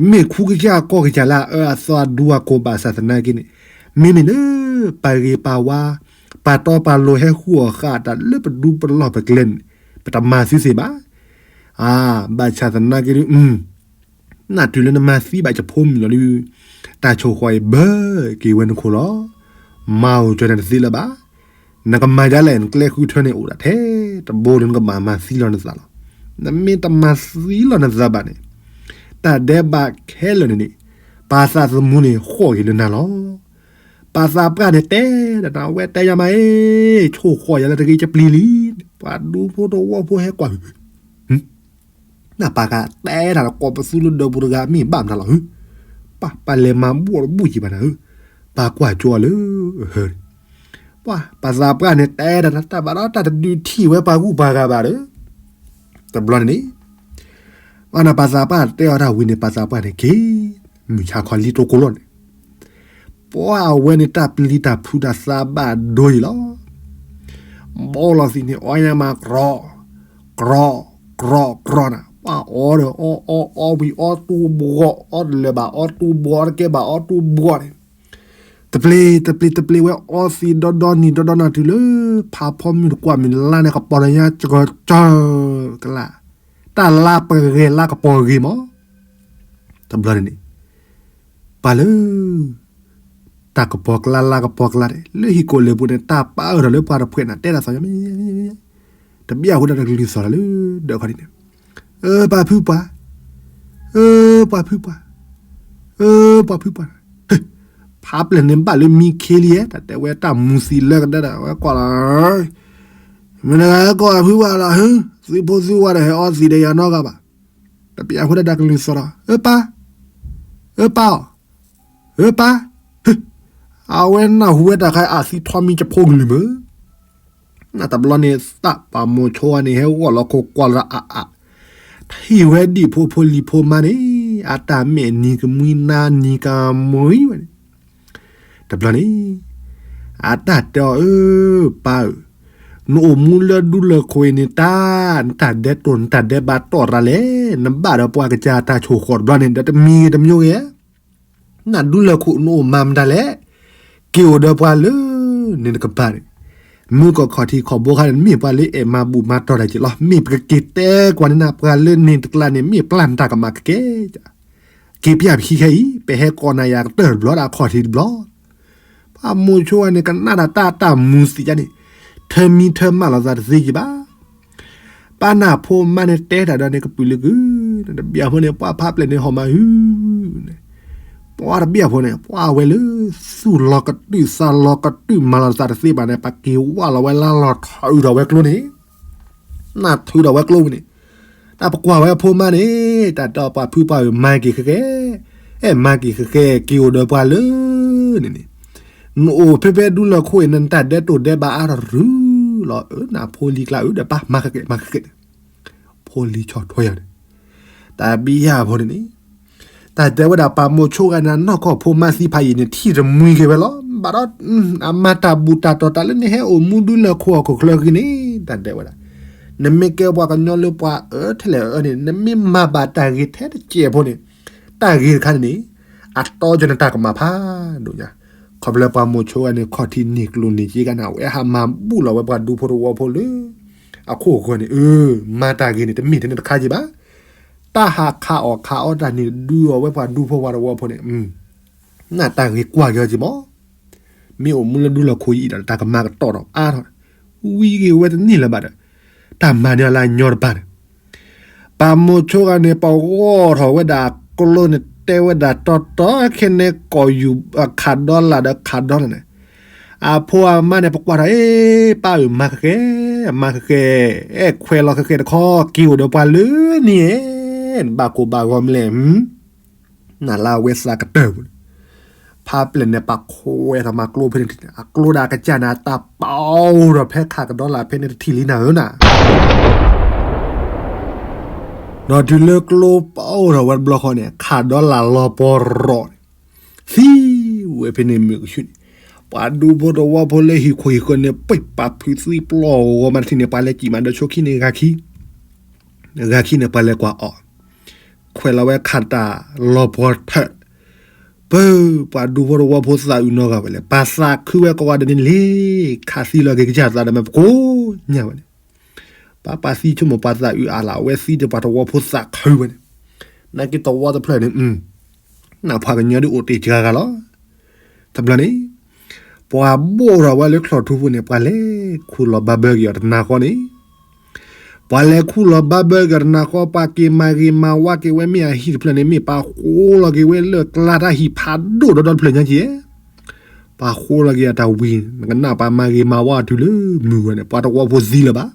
မ့ၢ်ခူကစၢ်ကီၢ်ကစၢ်လၢအအၢအသီအဒူအကိာ်ဘၣ်ဆၣ်သနာ်က့န့ၣ်, မ့မ့ၢ်လၢ ပှၤဂ့ၤပှၤဝါ, ပှၤတီပှၤလိၤဟဲဃူအီၣ်ဃာ်တၢ်လၢပဒူပလီၢ်ပကျဲန့ၣ်, ပတမၤသုသ့ဘၣ်. အါ ဘၣ်ဆၣ်သနာ်က့ဒုး နတုၤလၢနမၤသံဘၣ်ယဖိမုၣ်လီၤဒုး, တၢ်ဆိၣ်ဃီၤအံၤဘၢက့ၤဝဲနခိၣ်လီၤ. မၤအိၣ်ကၠီနၤတသ့လၢၤဘၣ်. နကမၤဒ်လဲၣ် နကျဲဃုထၢန့ၣ်အိၣ်ဒၣ်ထဲတဘိလၢနကဘၣ်မၤသံလီၤနသးလီၤ. နမ့ၢ်တမၤသံလီၤနသးဘၣ်န့ၣ်, တၢ်ဒဲးဘးခဲလၢာ်န့ၣ်န့ၣ်, ပှၤသးသမူန့ၣ်ဃီၣ်က့ၤလၢနၤလီၤ. ပှၤသးပှၢ်န့ၣ်တဲဒီးနၤ အဝဲတဲယၤမးအ့ၣ်, ဆိၣ်ဃီၤယၤလၢတဂ့ၤ ယပျံၤလံ. ပှၤဒူဖိတဝီဖိဟဲကွၢ် နပှၤကတဲတၢ်ဒီးကိးပသူလၢဒၢးပူၤတဂၤ မ့ၢ်ဘၣ်မနုၤလီၤဧၢ, ပှၤပှၤလဲၤမၤဘူၣ်တဘူၣ်ယံၤဘၣ်နၤဧၢ, ပှၤကွၢ်ကၠီလၢ ပှၤ ပှၤသးပှၢ်န့ၣ်တဲတၢ်နတၢ်ဘၣ်ဒီးတၢ်တဒုးထံၣ်ဝဲပှၤဂုၤပှၤဂၤဘၣ်ဒီး, တဘျီန့ၣ်န့ၣ်, အန့ၣ်ပှၤသးပှၢ်တဲအီၤတၢ်ဝံၤန့ၣ် ပှၤသးပှၢ်န့ၣ်က့ၤ မုၢ်ဆါခီလံတိကိလိာ်န့ၣ် ပှၤအဝဲန့ၣ်တၢ်ပျံၤတၢ်ဖုးတၢ်သးဘၣ်ဒိယံၤလီၤ. ဘီလီၤသံးန့ၣ် အီညါမး ကြီ, ကြီ, ကြီ, ကြီနၤ, ပှၤအီဒီးအီအီအီဝံၤအီတူဘှီ, အီတလၢာ်ဘၣ်အီတူဘှီ, အီတကဲဘၣ်အီတူဘှီန့ၣ်, တပျ့ၤ တပျ့ၤ တပျ့ၤဝဲအီသံးဒီဒီနံၤဒီဒီနၤ တုၤလၢ ဖးဖီမုၢ်တကွၢ်မုၢ်လါန့ၣ် ကပီၤဒီးညါ ကကၠီကလါ, တၢ်လါပဂဲၤလါကပီၤဂ့ၤမး တဘျီန့ၣ်န့ၣ်, ပှၤလၢ တၢ်ကပီၤကျါလါကပီၤကျါန့ၣ် လၢဟံၣ်ကိးလၢာ်ပူၤန့ၣ် တၢ်ပာ်အၢၣ်ထီၣ်လၢပှၤတဖှဲးန့ၣ် တဲတၢ်သီၣ်ညါ တဘျီအဃိဒီးတကလုၢ်သီၣ်လၢ ဒၢးခီဒ်န့ၣ်, ပှၤဖုပှၤ, အၢ ပှၤဖုပှၤ, အၢ ပှၤဖုပှၤ, ဖးပျဲၢ်န့ၣ်ဘၣ်လၢမံခ့လံဧါ, တၢ်တဲဝဲတၢ်မူၤသံလၢကဒၢဒီး ဝဲကွၢ်လီၤ, မ့ၢ်နကကိးအဖုပှၤလီၤ, သုဖိသုဝၤဒီးဟဲအီသံးဒီးယၤနီတဂၤဘၣ်, တပျၢ်ဖိဒၣ်တၢ်ကလုၢ်သီၣ်ဒီး အၢပၢ်, အၢပၢ်အီၤ, အၢပၢ်, အဝဲနၢ်ဟူဝဲတၢ်ခါအသံထီမံကဖိကလုၢ်မုၢ် နတဘျီန့ၣ် သးပှၢ်မိၤဆိဂၤန့ၣ် ဟဲဂီၢ်လီၤခိၣ်ကွၢ်လီၤအါအါ, ထံၣ်ဝဲဒံၣ်ဖိဖိလံၤဖိမါန့ၣ် အတၢ်မဲာ်နံၤကမှံနါနံၤကမှံဝဲန့ၣ်, တဘျီန့ၣ် အတၢ်တဲအီၤ အၢ ပၢ်ဧၢ, နအိၣ်မူလၢဒူလၢၢ်ခိၣ်အံၤန့ၣ်တၢ်, နတၢ်ဒဲးတိၢ်နတၢ်ဒဲးဘးတီၢ်ရၤလဲၣ်, နဘၣ်ဒီးပှၤကစၢ်တၢ်ဆိၣ်ဃီၣ်တဘျီန့ၣ် ဒီးတမံၤဂ့ၤတမံၤဂ့ၤ နဒူလၢၢ်ခိၣ်နအိၣ်မၤမတၤလဲၣ်, က့ၤအိၣ်ဒီးပှၤလၢန့ၣ်နကဘၣ်န့ၣ်, မုၢ်ကီၢ်ခီၣ်ထံးခီၣ်ဘိခါန့ၣ် မ့ၢ်ပှၤလၢအဲၣ်မၤဘူၣ်မၤတီၢ်တၢ်က့ၤလီၤ, မ့ၢ်ပကက့ၤတဲကွၢ်န့ၢ်နၤပှၤလၢန့ၣ်တကျါန့ၣ် မ့ၢ်ပျၢ်နတၢ်ကမၣ်ကကဲ, က့ၤပျၢ်ပခံခဲအံၤ ပဟဲကိးနၤယၤကတၢၢ်တဘျီဒီးအခီၣ်ထံးတဘျီ ပှၢ်မိၤဆိဂၤန့ၣ် ကနၣ်ဒၣ်တၢ်တၢ်မူၤသံးယါန့ၣ်, ထၢမံထၢမၢ်လိာ်သးတသ့က့ၤဘၣ်. ပၢ်နၢ်ဖိမါန့ၣ်တဲတၢ်ဒီးန့ၣ် ကပုာ်လုာ်ကုၢ်, တဘျီဖိန့ၣ် ပှၢ်ဖးပျဲၢ်န့ၣ်ဟီၣ်မးဟုန့ၣ်, ပှၢ်တဘျီဖိန့ၣ် ပှၢ်ဝဲလၢ သူၣ်လီၤကတုာ်သးလီၤကတုာ်မၤလိာ်သးတသ့ဘၣ်န့ၣ် ပက့ၤဝၢ်လီၤဝဲလါလီၤထုးဒီးဝဲကျိန့ၣ် နၢ်ထုးဒီးဝဲကျိဝံၤန့ၣ်, တၢ်ပကွၢ်ဝဲအဖိမါန့ၣ် တၢ်တဲပှၤဖုပှၢ်ဧၢ မၤက့ၤဃဲဃဲ, အဲၣ်မၤက့ၤဃဲဃဲ က့ၤအိၣ်ဒီးပှၤလၢန့ၣ်န့ၣ်, နအိၣ်ဖဲဖဲဒူလၢၢ်ခိၣ်အံၤ နတၢ်ဒဲးတိၢ်ဒဲးဘးအါထီၣ်တရူးလီၤ, အၢ နဖိလံၤကျါဧၢ ဒီးပၢ်မၤဃဲဃဲ မၤဃဲဃဲန့ၣ်, ဖိလံၤဆီၣ်ထွဲယၤန့ၣ်, တၢ်ဘံယၢ်ဖိန့ၣ်န့ၣ် တၢ်တဲဝဲဒၣ်ပှၢ်မိၤဆိဂၤန့ၣ် နီၢ်ကီၢ်ဖိမါသံဖးယံာ်န့ၣ် ထံၣ်တမှံက့ၤဝဲလီၤ, ဘၣ်ဒီး အမၤတၢ်ဘူၣ်တၢ်တီၤတၢ်လၢနဟဲအိၣ်မူဒူလၢၢ်ခိၣ်ဟီၣ်ခိၣ်ချၢဂ့ၤန့ၣ် တၢ်တဲဝဲဒၣ်, နမ့ၢ်ကဲပှၤကညီလၢပှၤအၢထဲလဲၣ်အၢန့ၣ် နမ့ၢ်မၤဘၣ်တၢ်ဂ့ၤထဲတစဲးဖိန့ၣ်, တၢ်ဂ့ၤတခါန့ၣ်န့ၣ် အတီကနတၢ်ကမၣ်ဖးဒိၣ်ညါ, ခီဖျိပှၢ်မိၤဆိဂၤန့ၣ် ခီၣ်ထံးန့ၢ်ကျိၣ်န့ၢ်စ့ဂၤန့ၣ် အဝဲဟးမၤဘူၣ်လီၤဝဲပှၤဒူဖိတဝီဖိလၢ အခိၣ်ဂီၤန့ၣ် အၢ မၤတၢ်ဂ့ၤန့ၣ် တမ့ၢ်ထဲန့ၣ်တခါက့ၤဘၣ်, တၢ်ဟးခးအီၣ်ခးအီတၢ်န့ၣ် ဒုးအီၤဝဲပှၤဒူဖိဝဲတဝီဖိန့ၣ်, နတၢ်ဂ့ၤကွၢ်က့ၤအီၤက့ၤမး, မ့ၢ်အိၣ်မူလၢဒူလၢၢ်ခိၣ်အံၤဒီး တၢ်ကမၤကတီၢ်ဒီးအါထီၣ်, ဝံၤက့ၤဝဲတန့ၢ်လၢၤဘၣ်ဒီး တၢ်မၤန့ၢ်အီၤလၢအညီတပၤန့ၣ်, ပှၢ်မိၤဆိဂၤန့ၣ် ပဂီၢ်ထီၣ်ဝဲဒၣ်အကျိန့ၣ် တဲဝဲဒၣ်တီတီခဲန့ၣ် ကိးယူၤခးဒီလၣ်ဒီးခးဒီလၣ်န့ၣ်, အဖိအမါန့ၣ် ပကွၢ်ထီၣ် အ့ ပၢ်ဧၢ မၤဃဲဃဲ, မၤဃဲဃဲ, အဲၣ်ခွဲးလီၤဃဲဃဲတခီ က့ၤအိၣ်ဒီးပှၤလၢန့ၣ်ဧဲ, နဘၣ်ကိၢ်ဘၣ်ဂီၤမလဲၣ် နလၢအဝဲသးကတၢၢ်ပူၤန့ၣ်, ဖးပျဲၢ်န့ၣ် ပှၤခွဲးထီၣ်မၤကျိဖဲန့ၣ်တထံၣ်န့ၣ် အကျိဒၣ်အကစၢ်န့ၣ် အတၢ်ပာ်အိၣ်ထီၣ်ဖဲခးကဒီလၣ်ဖဲန့ၣ်တထံၣ်လံနၤဧၢနၤ, ဒီးတုၤလၢကျိပာ်အိၣ်ထီၣ်ဝဲတဘျီဃီန့ၣ် ခးဒီလၣ်လီၤပီၢ်ရီၣ်န့ၣ် သံဝဲဖဲန့ၣ်မုၢ်ကဆူၣ်န့ၣ်, ပှၤဒူဖိတဝီဖိလၢဟံၣ်ခိၣ်ဟံၣ်ဃၢၤန့ၣ် ပှဲၤပာ်ဖုးသံပျီၢ်ဂီၤမးတထံၣ်န့ၣ် ပှၤလဲၤစံၣ်မၤဒီးဆိခံန့ၣ် ဂၤခံ ဂၤခံန့ၣ် ပှၤလဲၤကွၢ်အီၤ, ခွဲးလီၤဝဲခးတၢ်လီၤပီၢ်ထၢၣ်, ပၢ် ပှၤဒူဖိတဝီဖိသးအုးနီတဂၤဝဲလဲၣ်, ပှၤသးခုဝဲကိးဂၤဒဲးန့ၣ်လံ, ခးသံလီၤက့ၤကစၢ်သးဒီးမ့ၢ်ပကိးညါဝဲန့ၣ်, ပှၤပှၤသံဆိကမိၣ်ပှၤသးအုးအါလၢ် အဝဲသံဒီးပှၤတဝီဖိသးခုဝဲန့ၣ်, နာ်က့တဝီတဖျၢၣ်န့ၣ် နၢ်ပှၤကညီဒုးအိၣ်တ့ၢ်စှၤဂၤလီၤ. တဘျီန့ၣ် ပှၤဘိၣ်ထီၣ်ဝဲလၢချီၣ်ထူပူၤန့ၣ် ပှၤလဲၤခူၣ်လီၤဘၣ်ဘၢက့ၤအီၤတနၤဃီန့ၣ်, ပှၤလဲၤခူၣ်လီၤဘၣ်ဘၢက့ၤအီၤတနၤဃီ ပှၤက့ၤမၤဂ့ၤမၤဝါက့ၤဝဲမ့ၢ်အဟံၣ်တဖျၢၣ်န့ၣ် မ့ၢ်ပှၤဃိလီၤက့ၤဝဲလၢကျါတၢ်ဟံၣ်ဖးဒိၣ်ဒီးဒီတဖျၢၣ်ညါက့ၤ, ပှၤဃိလီၤက့ၤအတၢ်ဝံၤ နကနၣ်ပှၤမၤဂ့ၤမၤဝါအီၤတုၤလၢမုၢ်ဝဲန့ၣ် ပှၤတဝီဖိသံလၢၤဘၣ်.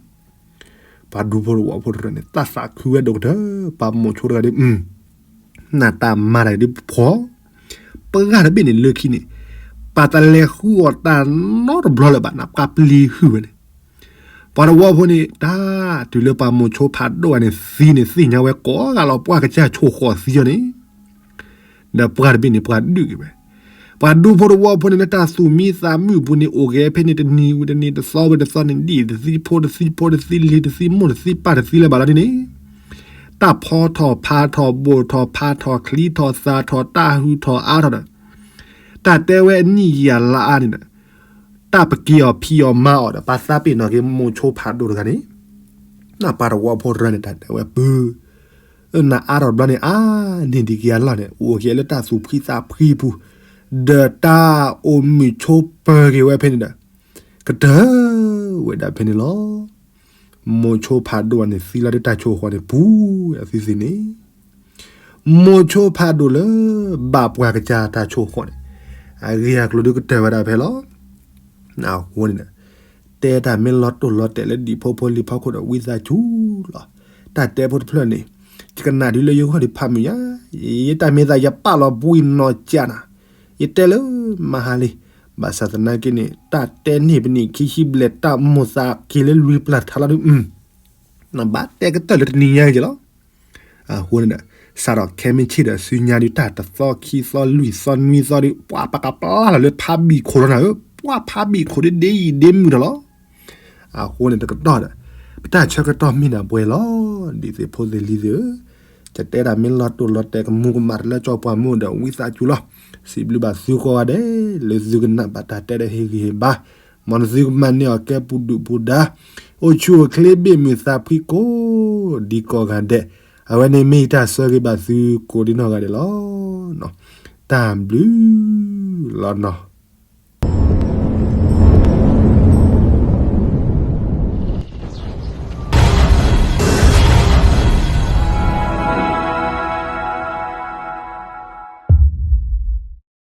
ပှၤဒူဖိတဝီဖိတဖျၢၣ်န့ၣ် တၢ်သးခုဝဲဒိၣ်ကတၢၢ် ပှၤမိၤဆိတဂၤဒီး နတၢ်မၤတၢ်ဒ်ဖှီၣ်, ပှၤတဘ့ၣ်န့ၣ်လၢခံန့ၣ် ပှၤတလဲၤဃုအီၤတၢ်နီတဘျီလၢၤဘၣ်န့ၣ် ပှၤပျံၤဟုၣ်ဝဲန့ၣ်, ပှၤတဝီဖိန့ၣ် တၢ်တုၤလၢပှၤမိၤဆိဖးဒိၣ်ဂၤန့ၣ်သံန့ၣ် သ့ၣ်ညါဝဲကိးဂၤလီၤ ပှၤကစၢ်ဆိၣ်ဃီၣ်သံအီၤန့ၣ်, ဒီးပှၤတဘ့ၣ်န့ၣ် ပှၤဒုးက့ၤဝဲ, ပှၤဒူဖိတဝီဖိန့ၣ် လၢတၢ်သူၣ်မံသးမုာ်ပူၤန့ၣ် အိၣ်ဂဲၤဖဲန့ၣ်တနံၤဝံၤတနံၤ တသီဝံၤတသီန့ၣ် ဒ်တသံဖိတသံဖိတသံလံၤတသံမိၢ်တသံပၢ်တသံလၢၤဘၣ်လီၤဒ်န့ၣ် တၢ်ဖီထီၣ်ဖးထီၣ်ဘိၣ်ထီၣ်ဖးထီၣ်ချံထီၣ်သၣ်ထီၣ်တၢ်ဟုၣ်ထီၣ်အါထီၣ်ဒီး တၢ်တဲဝဲအနံၣ်ယံာ်အလါအါန့ၣ်ဒီး တၢ်ပက့ၤအီၤဖံးအီၤမၤအီၤဒီး ပှၤသးပ့ၤနီၣ်က့ၤမိၤဆိဖးဒိၣ်တဂၤန့ၣ် နၢ်ပှၤတဝီဖိတဂၤန့ၣ် တၢ်တဲဝဲပုၢ် နအါထီၣ်တဘျီန့ၣ် အါန့ၢ်ဒံးက့ၤအလီၢ်န့ၣ် အိၣ်က့ၤလၢတၢ်သူၣ်ဖှံသးဖှံပူၤ ဒီးတၢ်အိၣ်မုာ်ဆိပၢၤက့ၤဝဲဖဲန့ၣ်ဒီး ကတၢၢ်ဝဲဒၣ်ဖဲန့ၣ်လီၤ. မိၤဆိဖးဒိၣ်အန့ၣ် သံလီၤဒုးတၢ်ဆိၣ်ဃီန့ၣ် ပူၤအသုသ့ၣ်န့ၣ် မိၤဆိဖးဒိၣ်လၢ ဘၣ်ပှၤကစၢ်တၢ်ဆိၣ်ဃီန့ၣ် အဂ့ၢ်အကျိၤဒုးကတၢၢ်ဝဲဒၣ်ဖဲလီၤ. အဃိန့ၣ်ဒီး တဲတၢ်မ့ၢ်လီၤတိၢ်လီၤတဲာ်လၢဒံၣ်ဖိဖိလံၤဖီခိၣ်ဒီး ဝံသးစူၤလီၤ. တၢ်တဲဖိတဖျၢၣ်န့ၣ် ယကနၣ်ဒုးလၢယဂီၢ်ဒံးဖးမုာ်ယါ, ယတၢ်မ့ၢ်သးယပာ်လီၤဘှံးနီၢ်ကၠးနၤ, ယတဲလၢမဟါလံ. ဘၣ်ဆၣ်သနာ်က့န့ၣ် တၢ်တဲန့ၢ်ပနံၣ်ခံဆံဘျဲၣ် တၢ်မိၣ်သးက့ၤလၢလွံၢ်ပျၢ်ထါလီၤဒုး နဘၣ်တဲကတၢၢ်လၢတနံၤညါက့ၤလီၤ. အဃိန့ၣ်ဒီး စးထီၣ်ခဲမုၢ်ဆ့ၣ်ဒီး ဆူညါဒုး တၢ်တသီခံသီလွံၢ်သီနွံသီဒုး ပှၤပကပျၢ်လီၤလၢဖးဘံၣ်ခိၣ်လီၤနၤဧၢ, ပှၤဖးဘံၣ်ခိၣ်ဒ်ဒ့ယံၤဒ့မုၢ်ဒီးလီၤ. အဃိန့ၣ်တကတီၢ်ဒီး ပတၢ်ဆၢကတီၢ်မ့ၢ်ဒၣ်ပှဲၤလီၤ. ဒ်သိးဖိသ့ၣ်လံၤသ့ၣ်ဧၢ, ယတဲတၢ်မ့ၢ်လီၤတိၢ်လီၤတဲာ်ကမူၤကမၣ်တလၢကၠီပှၤမုၣ်ဒီး ဝံသးစူၤလီၤ. စံးဘျုးဘၣ်သုကိးဂၤဒဲး လၢသုကနၣ်ဘၣ်တၢ်တဲဒီးဟ့ၣ်ဂံၢ်ဟ့ၣ်ဘါ, မ်သုကမၤန့ၢ်အီၤကဲပူၤဒုၣ်ပူၤဒါ, အိၣ်ဆူၣ်အိၣ်ချ့ဘ့ၣ်မုာ်သးဖှံကိးဒံကိးဂၤဒဲး, အဝဲန့ၣ်မ့ၢ်ယတၢ်ဆၢဂ့ၤဘၣ်သုကိးဒံနီၢ်ဂၤဒဲးလီၤ. တၢ်ဘျုးလီၤနီၤ.